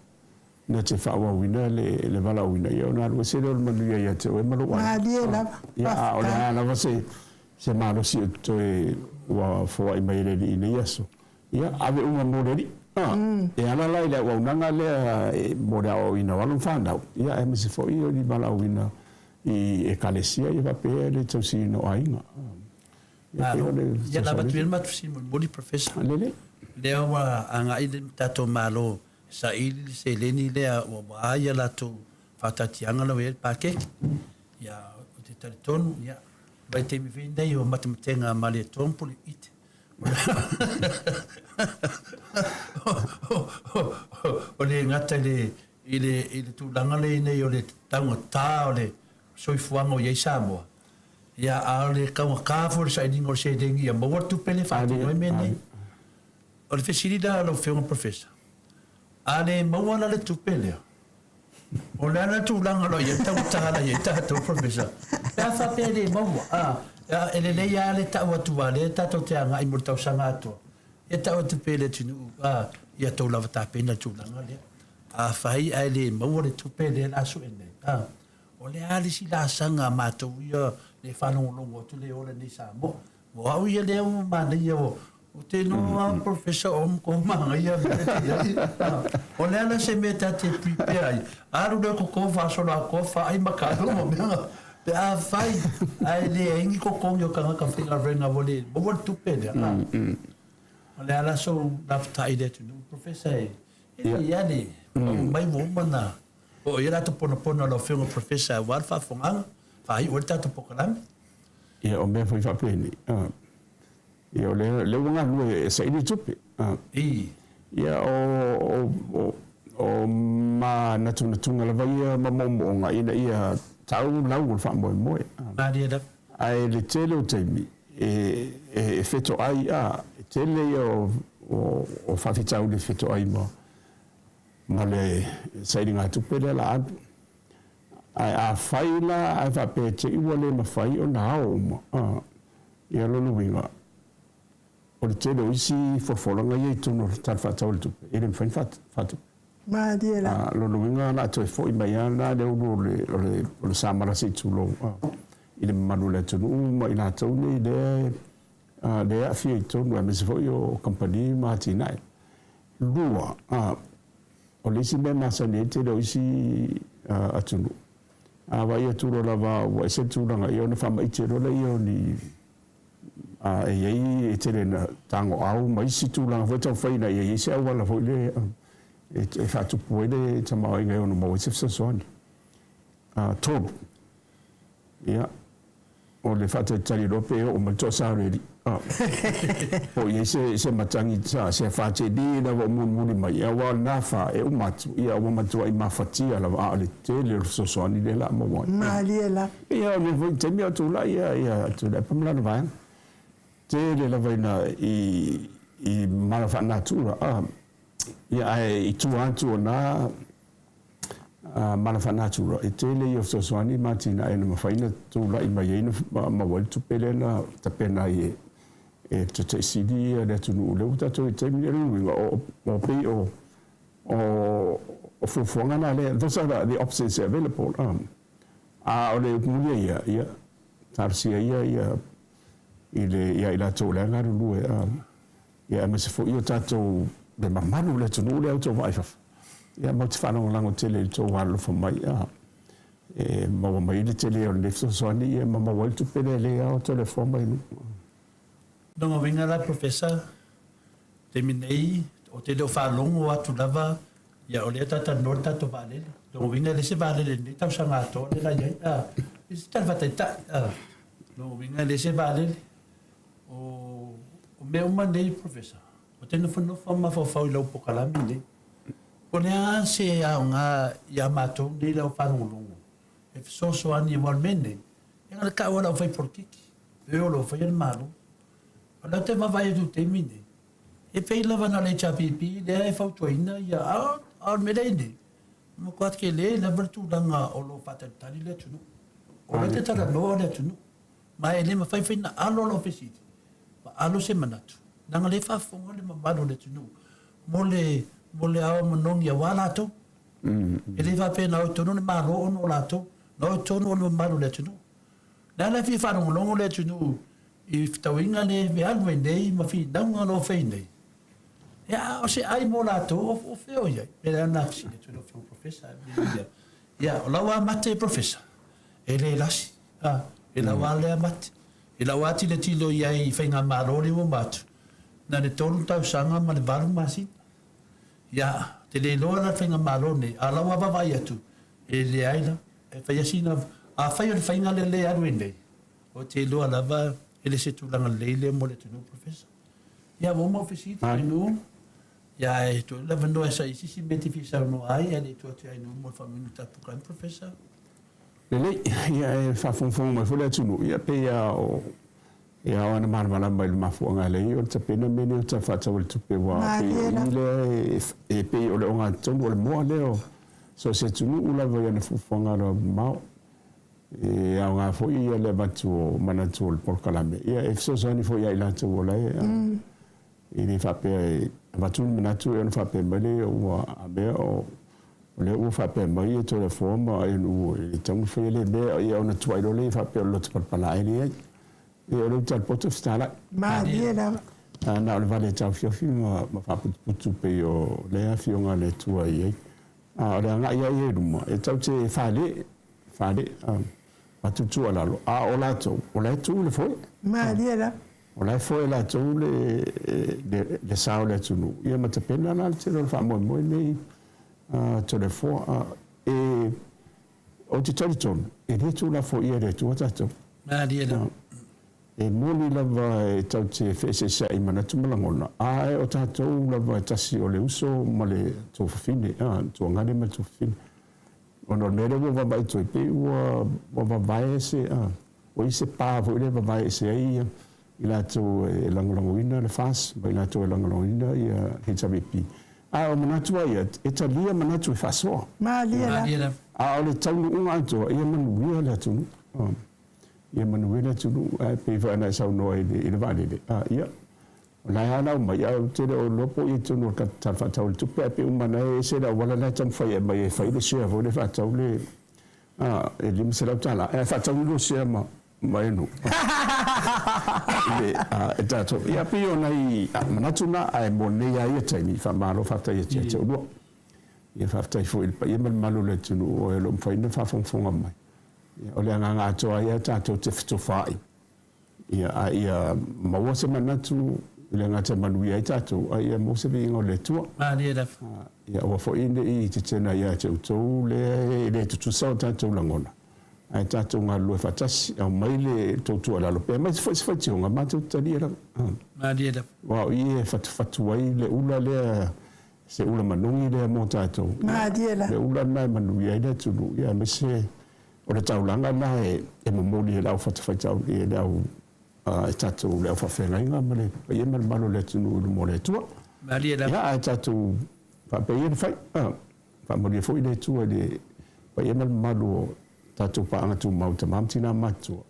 na te faaauauina le valaauina, ia ona alu ese lea o le manuia ia te oe ma lou aiga. Malie lava. Ia, a o le a lava se malosi o totoe ua foai mai e le Alii i nei aso, Ia, ave uma mo le Alii. A, e ala la i le auaunaga lea mo le aoaoina o alo ma fanau, ia, aemaise foi o ni valaauina i Ekalesia, ia faapea le tausiina o aiga. Ia, pei o le Ia, lava atu ia le matou fesili mulimuli, Professor. Lelei. Lea ua agai le tatou Malo e saili le seleni lea ua a ia latou faataatiaga la ua i ai le paketi. Ia, ou te talitonu, ia, vaitaimi foi lenei o matematega malietoa ma pule ite. O le gata i le i le, i le tulaga lenei o le taugata o le soifuaga o i ai Samoa, ia, a o le taugata foi o le sailiga o le seleni ia maua le tupe lea e faatino ai mea nei. O le fesili la lau Afioga Professor, a le maua la le tupe lea, o le a la le tulaga o lo o i ai le taugata la i ai tatou Professor? Pe a faapea e le maua, a, e lelei lava le tau atu a lea tatou te agai mo le tausaga atoa, Ia tau atu pea i le atunuu, a, ia tou lava tapena i le tulaga lea. Afai ae le maua le tupe lea o le a sue nei, a, o le a le isi laasaga a matou ia le faalogologo atu le ola nei i Samoa. O au ia lea ua manaia ua, ou te iloa lava Professor Ong ko manaia mea te i ai. A, o le a la se mea ta te prepare ai? Alu lea koko faasolo atoa faai ma kalo ma mea na. Pe afai ae leai ni totogi o tagata faigaluega ua le maua le tupe lea, a, o le a la sou lapatai i le atunuu, Professor, e lelei lava le pau mai ua uma ona oo i ai le ata ponapona o lau Afioga Professor aua le faafofogaaga, faaiu ai le tatou polokalame. Ia, o mea foi faapenei, a, ia o lea, lea ua galulue e saili le tupe, a. I. Ia, o, o, o, o manatunatuga lava ia ma moomooga ina ia tau lau o le faamoemoe, a. Malie lava. Ae le tele o taimi e, e, e fetoai, a, e tele ia o, o, o faafitauli e fetoai ma, ma le sailigatupe lea la alu. Ae afai la ae faapea e te i ua le mafai ona ao uma, a, ia lona uiga, o le tele o isi folafolaga ia i totonu o le Tala Faatatau o le Tupe, e le mafai ona faatupe. Malie la. A, lona uiga o le a toe foi mai lava la le ulu o le, o le, o le samala se i tulou, a, i le mamalu o le atunuu ma i latou nei lea, a, lea e aafia i totonu, aemaise foi o kamupani ma atinae. Lua, a, o le isi mea e masani ai le tele o isi atunuu, a vaai atu loa lava ua ese le tulaga, ia ona faamaite loa lea o ni e i ai, e tele ina tagoau ma isi tulaga foi taumafai ina ia i ai se auala foi lea e faatupu ai le tamaoaiga e ono maua ai se fesoasoani. 3, ia, o le faatalitali loa pe oo mai le toasa o le alii, po o i ai se, se matagi, se afa tele lava o mulimuli mai, aua o lena afa e uma atu, ia ua matuai mafatia lava, a o le tele o le fesoasoani lea o le a maua ai. Malie lava. Ia, o lea foi taimi a o tulai ia Tuilaepa ma lana vaega. Tele lava ina i, i mala faa-natura, a, ia ae i tua atu o na mala faa-natura, e tele ia o fesoasoani ma atinae na mafai ona tulai mai ai na maua ai le tupe lea na tapena ai e e le Taitai Sili le atunuu lea ua tatou i ai i le taimi lenei. O lona uiga, o, o pei o, o, o fuafuaga na lea, those are the, the options available. A o le upu moni ia, ia, talosia ia ia i le, ia i latou o la e galulue, a, ia aemaise foi o tatou, le mamalu o le atunuu lea outou vaai fafo, ia matou te faalagolago tele i le tou alolofa mai, a, e maua mai ai le tele o lenei fesoasoani, ia ma maua ai le tupe lea e le ao atu e le afoa mai nuu. Lona uiga la Professor, taimi nei ou te le o faalogo atu lava Ia, o lea ta talanoa le tatou vaalele. Lona uiga e leai se vaalele i lenei tausaga atoa lea la i ai. A, i se tala faataitai. A, lona uiga e leai se vaalele. O, o mea uma nei, Professor, ou te nofonofo lava ma mafaufau i lau polokalame nei. Po o le a se aoga ia matou nei le au faalogologo e fesoasoani aua o le mea lenei, e na o le tau lava o le aufai polokiki, e o lo o faia le Malo. O lea ou te vaavaai atu i le taimi lenei, E pei lava na o le HRPP lea e fautuaina ia, a o le mea lea e i ai nei, e matua tele lava le tulaga o lo o faatalitali le atunuu. O lea e te talanoa le atunuu, ma e le mafai foi ona alo lau fesili ma alo se manatu, leaga o lea e faafofoga le mamalu o le atunuu mo le mo le ao manogi aua latou. E le faapea na o i tonu le Malo ona o latou, na o i tonu o le mamalu o le atunuu. O le a la e fia faalogologo le atunuu I fetauaiga le vealu ai nei ma finauga o lo o fai nei, ia a o se ai mo latou, o fea o i ai? Mea lea na fesili atu i lau Afioga Professor, ia, ia, o lau lava mate Professor, e le lasi, a, i lau lava lea mate, i lau lava tilotilo i ai i faigamalo lea ua uma atu, na o le tolu tausaga ma le valu masina. Ia, ou te le iloa la le faigamalo lenei, a o lau lava vaavaai atu, e leai la, e fai lava sina, afai o le faiga lea e alu ai nei, Ou te iloa lava e le se tulaga lelei lea mo le atunuu Professor. Ia ua uma ou fesili, Inu. Ia, ae tuu atu le avanoa e sa'i i se isi mea e te fia saunoa ai, ae le i tuu atu ia Ainuu mo le faamanino tatou polokalame, Professor. Lelei, ia e faafogafoga mai foi le atunuu, ia pei lava o e ao ona malamalama i le mafuaaga e ala ai ona tapena mea nei o Tala Faatatau o le Tupe aua pei o i lea e pei o le ogatotonu o le moa lea o so o se atunuu lava i ana fuafuaga alualumamao. E aoga foi le avatu o manatu o le polokalame e fesoasoani foi ia i latou o la e E le faapea e avatu ni manatu ona faapea mai lea ua a mea o lea ua faapea mai e Toleafoa ma ANU e le tatau ona faia lea mea ia ona tuai loa lea faapea o le loto palapala e leai. E o le uta a le poto e fetalai. Malie lava. Na o le vale e taofiofi ma faaputuputu pei o lea afioga a le Atua e i ai. A o le agai lava ia i luma e tatou te fale, fale, avatu tuualalo, a o latou o la e tu i le foe. Malie lava. O la e foe latou le sa o le atunuu, ia ma tapena la le tele o le faamoemoe lenei a Toleafoa. E, ou te talitonu, e le tuulafoaia e le Atua tatou. Malie lava. E moni lava e tatou te feeseeseai i manatu ma lagona, ae o tatou lava e tasi o le uso ma le tuafafine, le tuagane ma le tuafafine. Ona o le mea lea ua vaavaai atu ai, pei ua vavae se, ua i ai se pa foi lea e vavae ese ai i latou e lagolagoina le FAST ma i latou e lagolagoina HRPP. A o manatu lava ia, e talia manatu e faasoa. Malie lava. A o le taunuuga atoa, ia manuia le atunuu. Ia manuia le atunuu. Ae pei foi ona e saunoa i le vaalele, ia, O la e ala aumai, ae ou te le o iloa po o i ai i totonu o le Tala Faatatau o le Tupe, ae pei uma na e ese le auala la e taumafai e aumai e fai le share foi lea e faatau le, e $500, ae faatau ni lua share ma ma e nuu i le e tatou. Ia pei o nai manatu na, ae mo lenei lava ia taimi, faamalo faafetai ia te oulua. Ia faafetai foi i le paia ma le mamalu o le atunuu o lo o mafai ona faafogafoga mai. Ia, o le agaga atoa lava ia tatou te fetofaai Ia, a ia maua se manatu i le gata e manuia ai tatou, a ia maua se viiga o le Atua. Malie lava. Ia aua foi ne i tetena ia te outou lea e le tutusa o tatou lagona, ae tatou galulue faatasi, aumai le tou tuualalo, pe aumai foi se faitioga, matou te talia lava. Malie lava. Aua o i e fatufatu ai le ula lea, se ula manogi lea mo tatou. Malie lava. Le ula lena e manuia ai le atunuu, ia aemaise O le taulaga lena e momoli e le au fatafaitauli, e le au e tatou le au faafeagaiga ma le paia ma le mamalu o le atunuu i luma o le Atua. Malie lava. Ia, ae tatou faapea ia ona fai. Faamanuia foi le Atua i le paia ma le mamalu o tatou paaga tumau, tama ma tina matutua,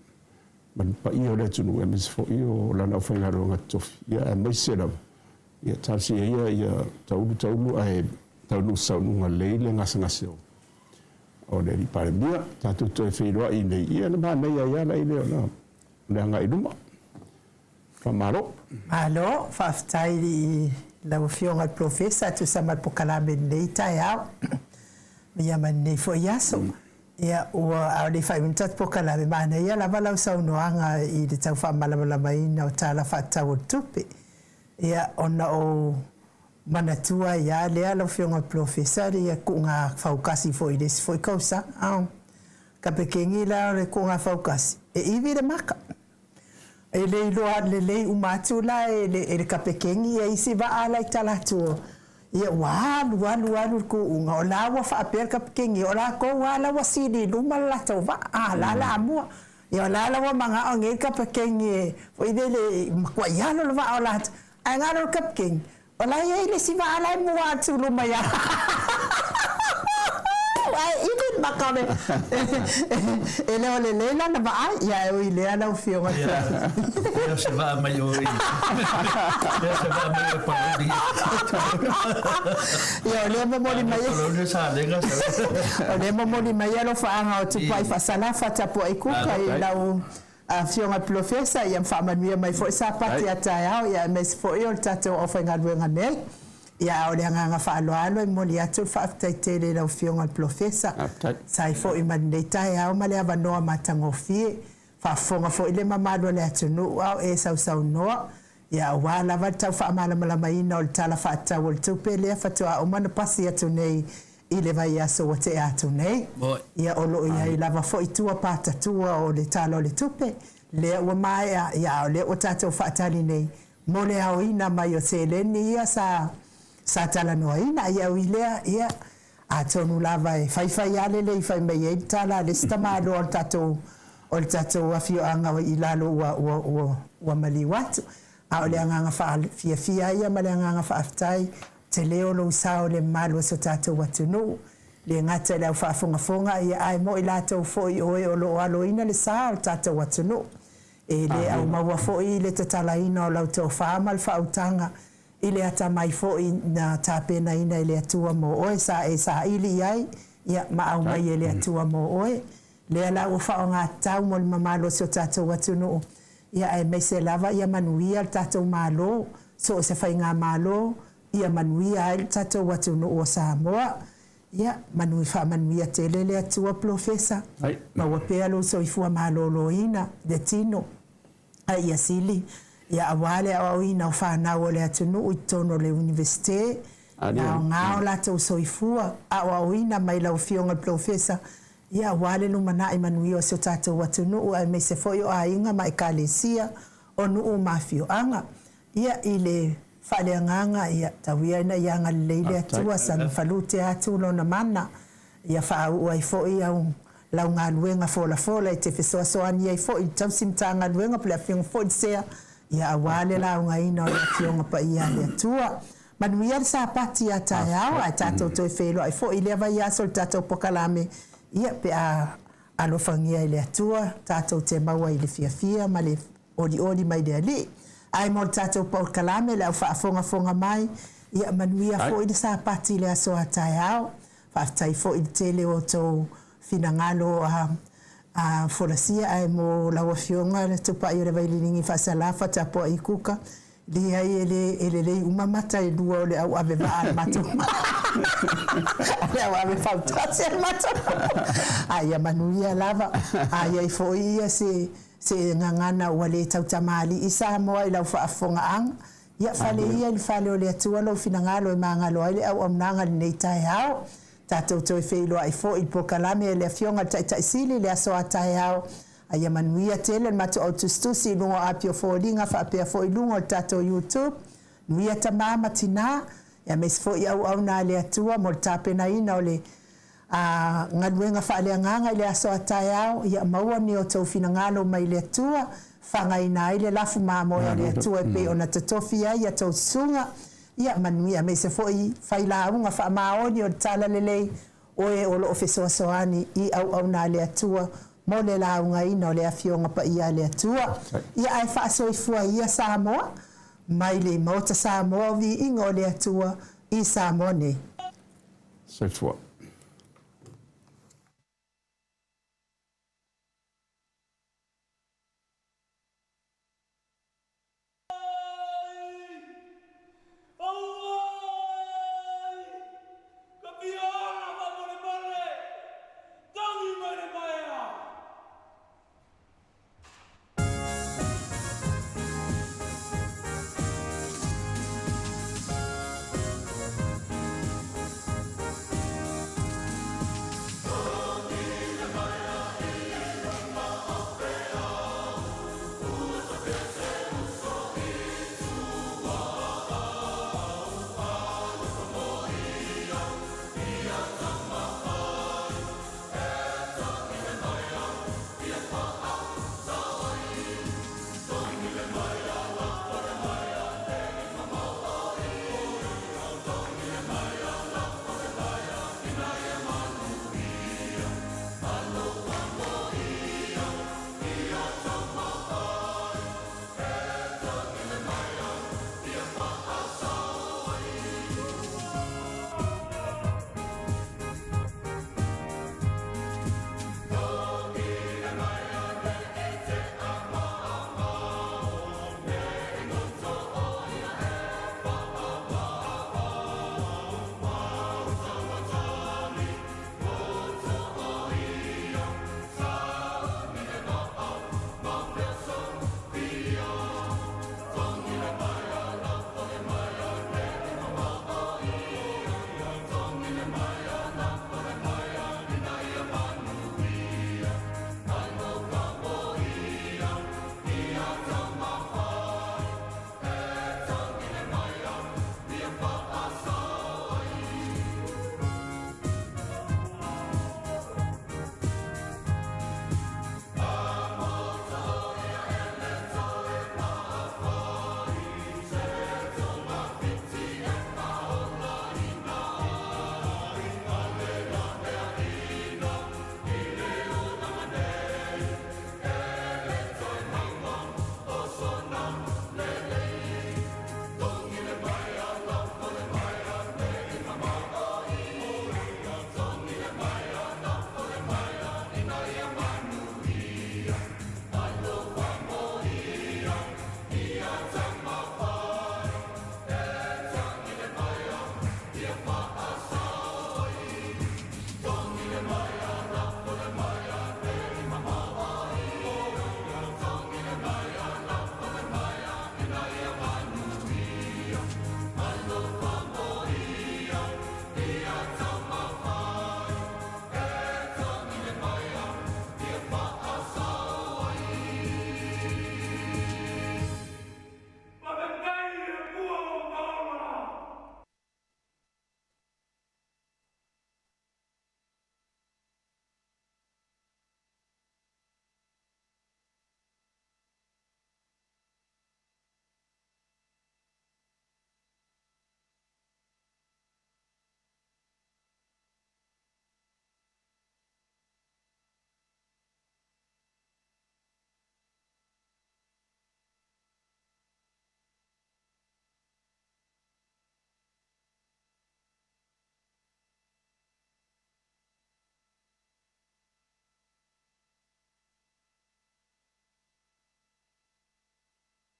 ma le paia o le atunuu, aemaise foi o lana aufaigaluega totofi, ia aemaise lava, ia talosia ia ia taulu taulu ae taunuu i se saunuuga lelei le gasegase o O le Alii Palemia, tatou toe feiloai nei, ia ona manaia ai lava lea o le agai i luma. Faamalo. Malo, faafetai i lau Afioga i le Polofesa e tusa ma le polokalame i lenei taeao ia ma lenei foi aso. Ia ua, a o le i faaiuina le tatou polokalame, manaia lava lau saunoaga i le tau faamalamalamaina o Tala Faatatau o le Tupe. Ia ona ou Manatua ai a lea lau afioga i le Polofesa le kuuga faukasi foi i le isi foi kausaga. A kapekeni la o le kuuga faukasi e ivi le maka. E le iloa lelei uma atu la e le e le kapekeni ia isi vaa la i tala atu o ia ua alu alu alu le kuuga o la ua faapea le kapekeni o lakou a la ua sili i luma le latou vaa a la la mua. Ia o la la ua manao nei le kapekeni e foi lele e matuai alo le vaa o latou Ae galo le kapikeni, o la e i ai le isi vaa la e mua atu i luma ia Ae ili le maka o le e le o lelei lana vaai. Ia ae ui lea lau Afioga. Ia, pea o se vaa mai o i. Pea o se vaa mai o Palauli. Ia o lea momoli mai. Palauli o Salega. O lea momoli mai alofaaga o Tupai Faasalafa Tapuai Kuka i lau Afioga i le Polofesa, ia faamanuia mai foi Sapati a taeao, ia aemaise foi o le tatou aufaigaluega nei. Ia a o le agaga faaaloalo e momoli atu le faafetai tele i lau Afioga i le Polofesa, sa ai foi ma lenei taeao ma le avanoa matagofie. Faafofoga foi le mamalu o le atunuu a o e sausaunoa, ia aua lava le tau faamalamalamaina o le Tala Faatatau o le Tupe lea faatoa uma ona pasi atu nei i le vaiaso ua tea atu nei. Ia o lo o i ai lava foi tua patatua o le Tala o le Tupe, lea ua maea, ia a o lea ua tatou faatali nei mo le aoina mai o seleni ia sa Sa talanoaina, ia ui lea, ia, atonu lava e faifai lava le lei fai mai ai le tala a le isi tamaloa o le tatou, o le tatou afioaga i lalo ua, ua, ua, ua maliu atu. A o le agaga faafiafia ia ma le agaga faafetai, tele o lou sao i le mamalu o si o tatou atunuu, le gata i le au faafogafoga, ia ae mo i latou foi o e o lo o aloina le sa o le tatou atunuu. E le aumaua foi le tatalaina o lau tofa ma le faautaga I le atamai foi na tapenaina e le Atua mo oe, sa e saili i ai, ia, ma aumai e le Atua mo oe. Lea la ua faaaoga tatau mo le mamalu o si o tatou atunuu, ia, aemaise lava ia manuia le tatou Malo, so o se faigamalo, ia manuia ai le tatou atunuu o Samoa. Ia, manu, faamanuia tele le Atua Polofesa, maua pea lou soifua maloloina, le tino. A ia sili, ia aua le aoaoina o fanau o le atunuu i totonu o le Iunivesite, e aoga o latou soifua, aoaoina mai lau Afioga i le Polofesa, ia aua le lumanai manuia o si o tatou atunuu aemaise foi o aiga ma Ekalesia, o nuu ma afioaga. Ia, i le faaleagaga, ia, tau ia ina ia agalelei le Atua, saga falute atu Lona mana, ia faauu ai foi au lau galuega folafola e te fesoasoani ai foi i le tausi Matagaluega po o le Afioga foi i le Sea, ia aua le laugaina o le Afioga Paia a le Atua. Manuia le Sapati a taeao, ae tatou toe feiloai foi i lea vaiaso i le tatou pokalame, ia, pe a alofagia e le Atua, tatou te maua i le fiafia ma le Olioli mai le Alii. Ae mo le tatou polokalame le au faafogafoga mai, ia manuia foi le Sapati i le aso a taeao. Faafetai foi i le tele o outou finagalo a folasia ae mo lau Afioga le Tupai o le Vaililiga i Faasalafa, Tapuai Kuka, leai e le e lelei uma mata e lua o le au ave vaa a le matou le au ave fautasi a le matou a ia manuia lava. A i ai foi ia se Se gagana ua le tautamalii Samoa i lau faafofogaaga, ia fale ia i le fale o le Atua lou finagalo e magalo ai le auaunaga i lenei taeao. Tatou toe feiloai foi i le polokalame a le Afioga i le Taitai Sili i le aso a taeao, a ia manuia tele le matou au tusitusi i luga o Apia Foliga faapea foi i luga o le tatou YouTube. Nuia tama ma tina, aemaise foi auauna a le Atua mo le tapenaina o le A galuega faaleagaga i le aso a taeao, ia maua ni outou finagalo mai le Atua, fagaina ai le lafu mamoe a le Atua e pei ona totofi ai a tou susuga, ia manuia aemaise foi failauga faamaoni o le talalelei, o e o lo o fesoasoani i auauna a le Atua mo le laugaina o le Afioga Paia a le Atua. Ia ae faasoifua ia Samoa, mai le Maota Samoa o Viiga o le Atua i Samoa nei. Soifua.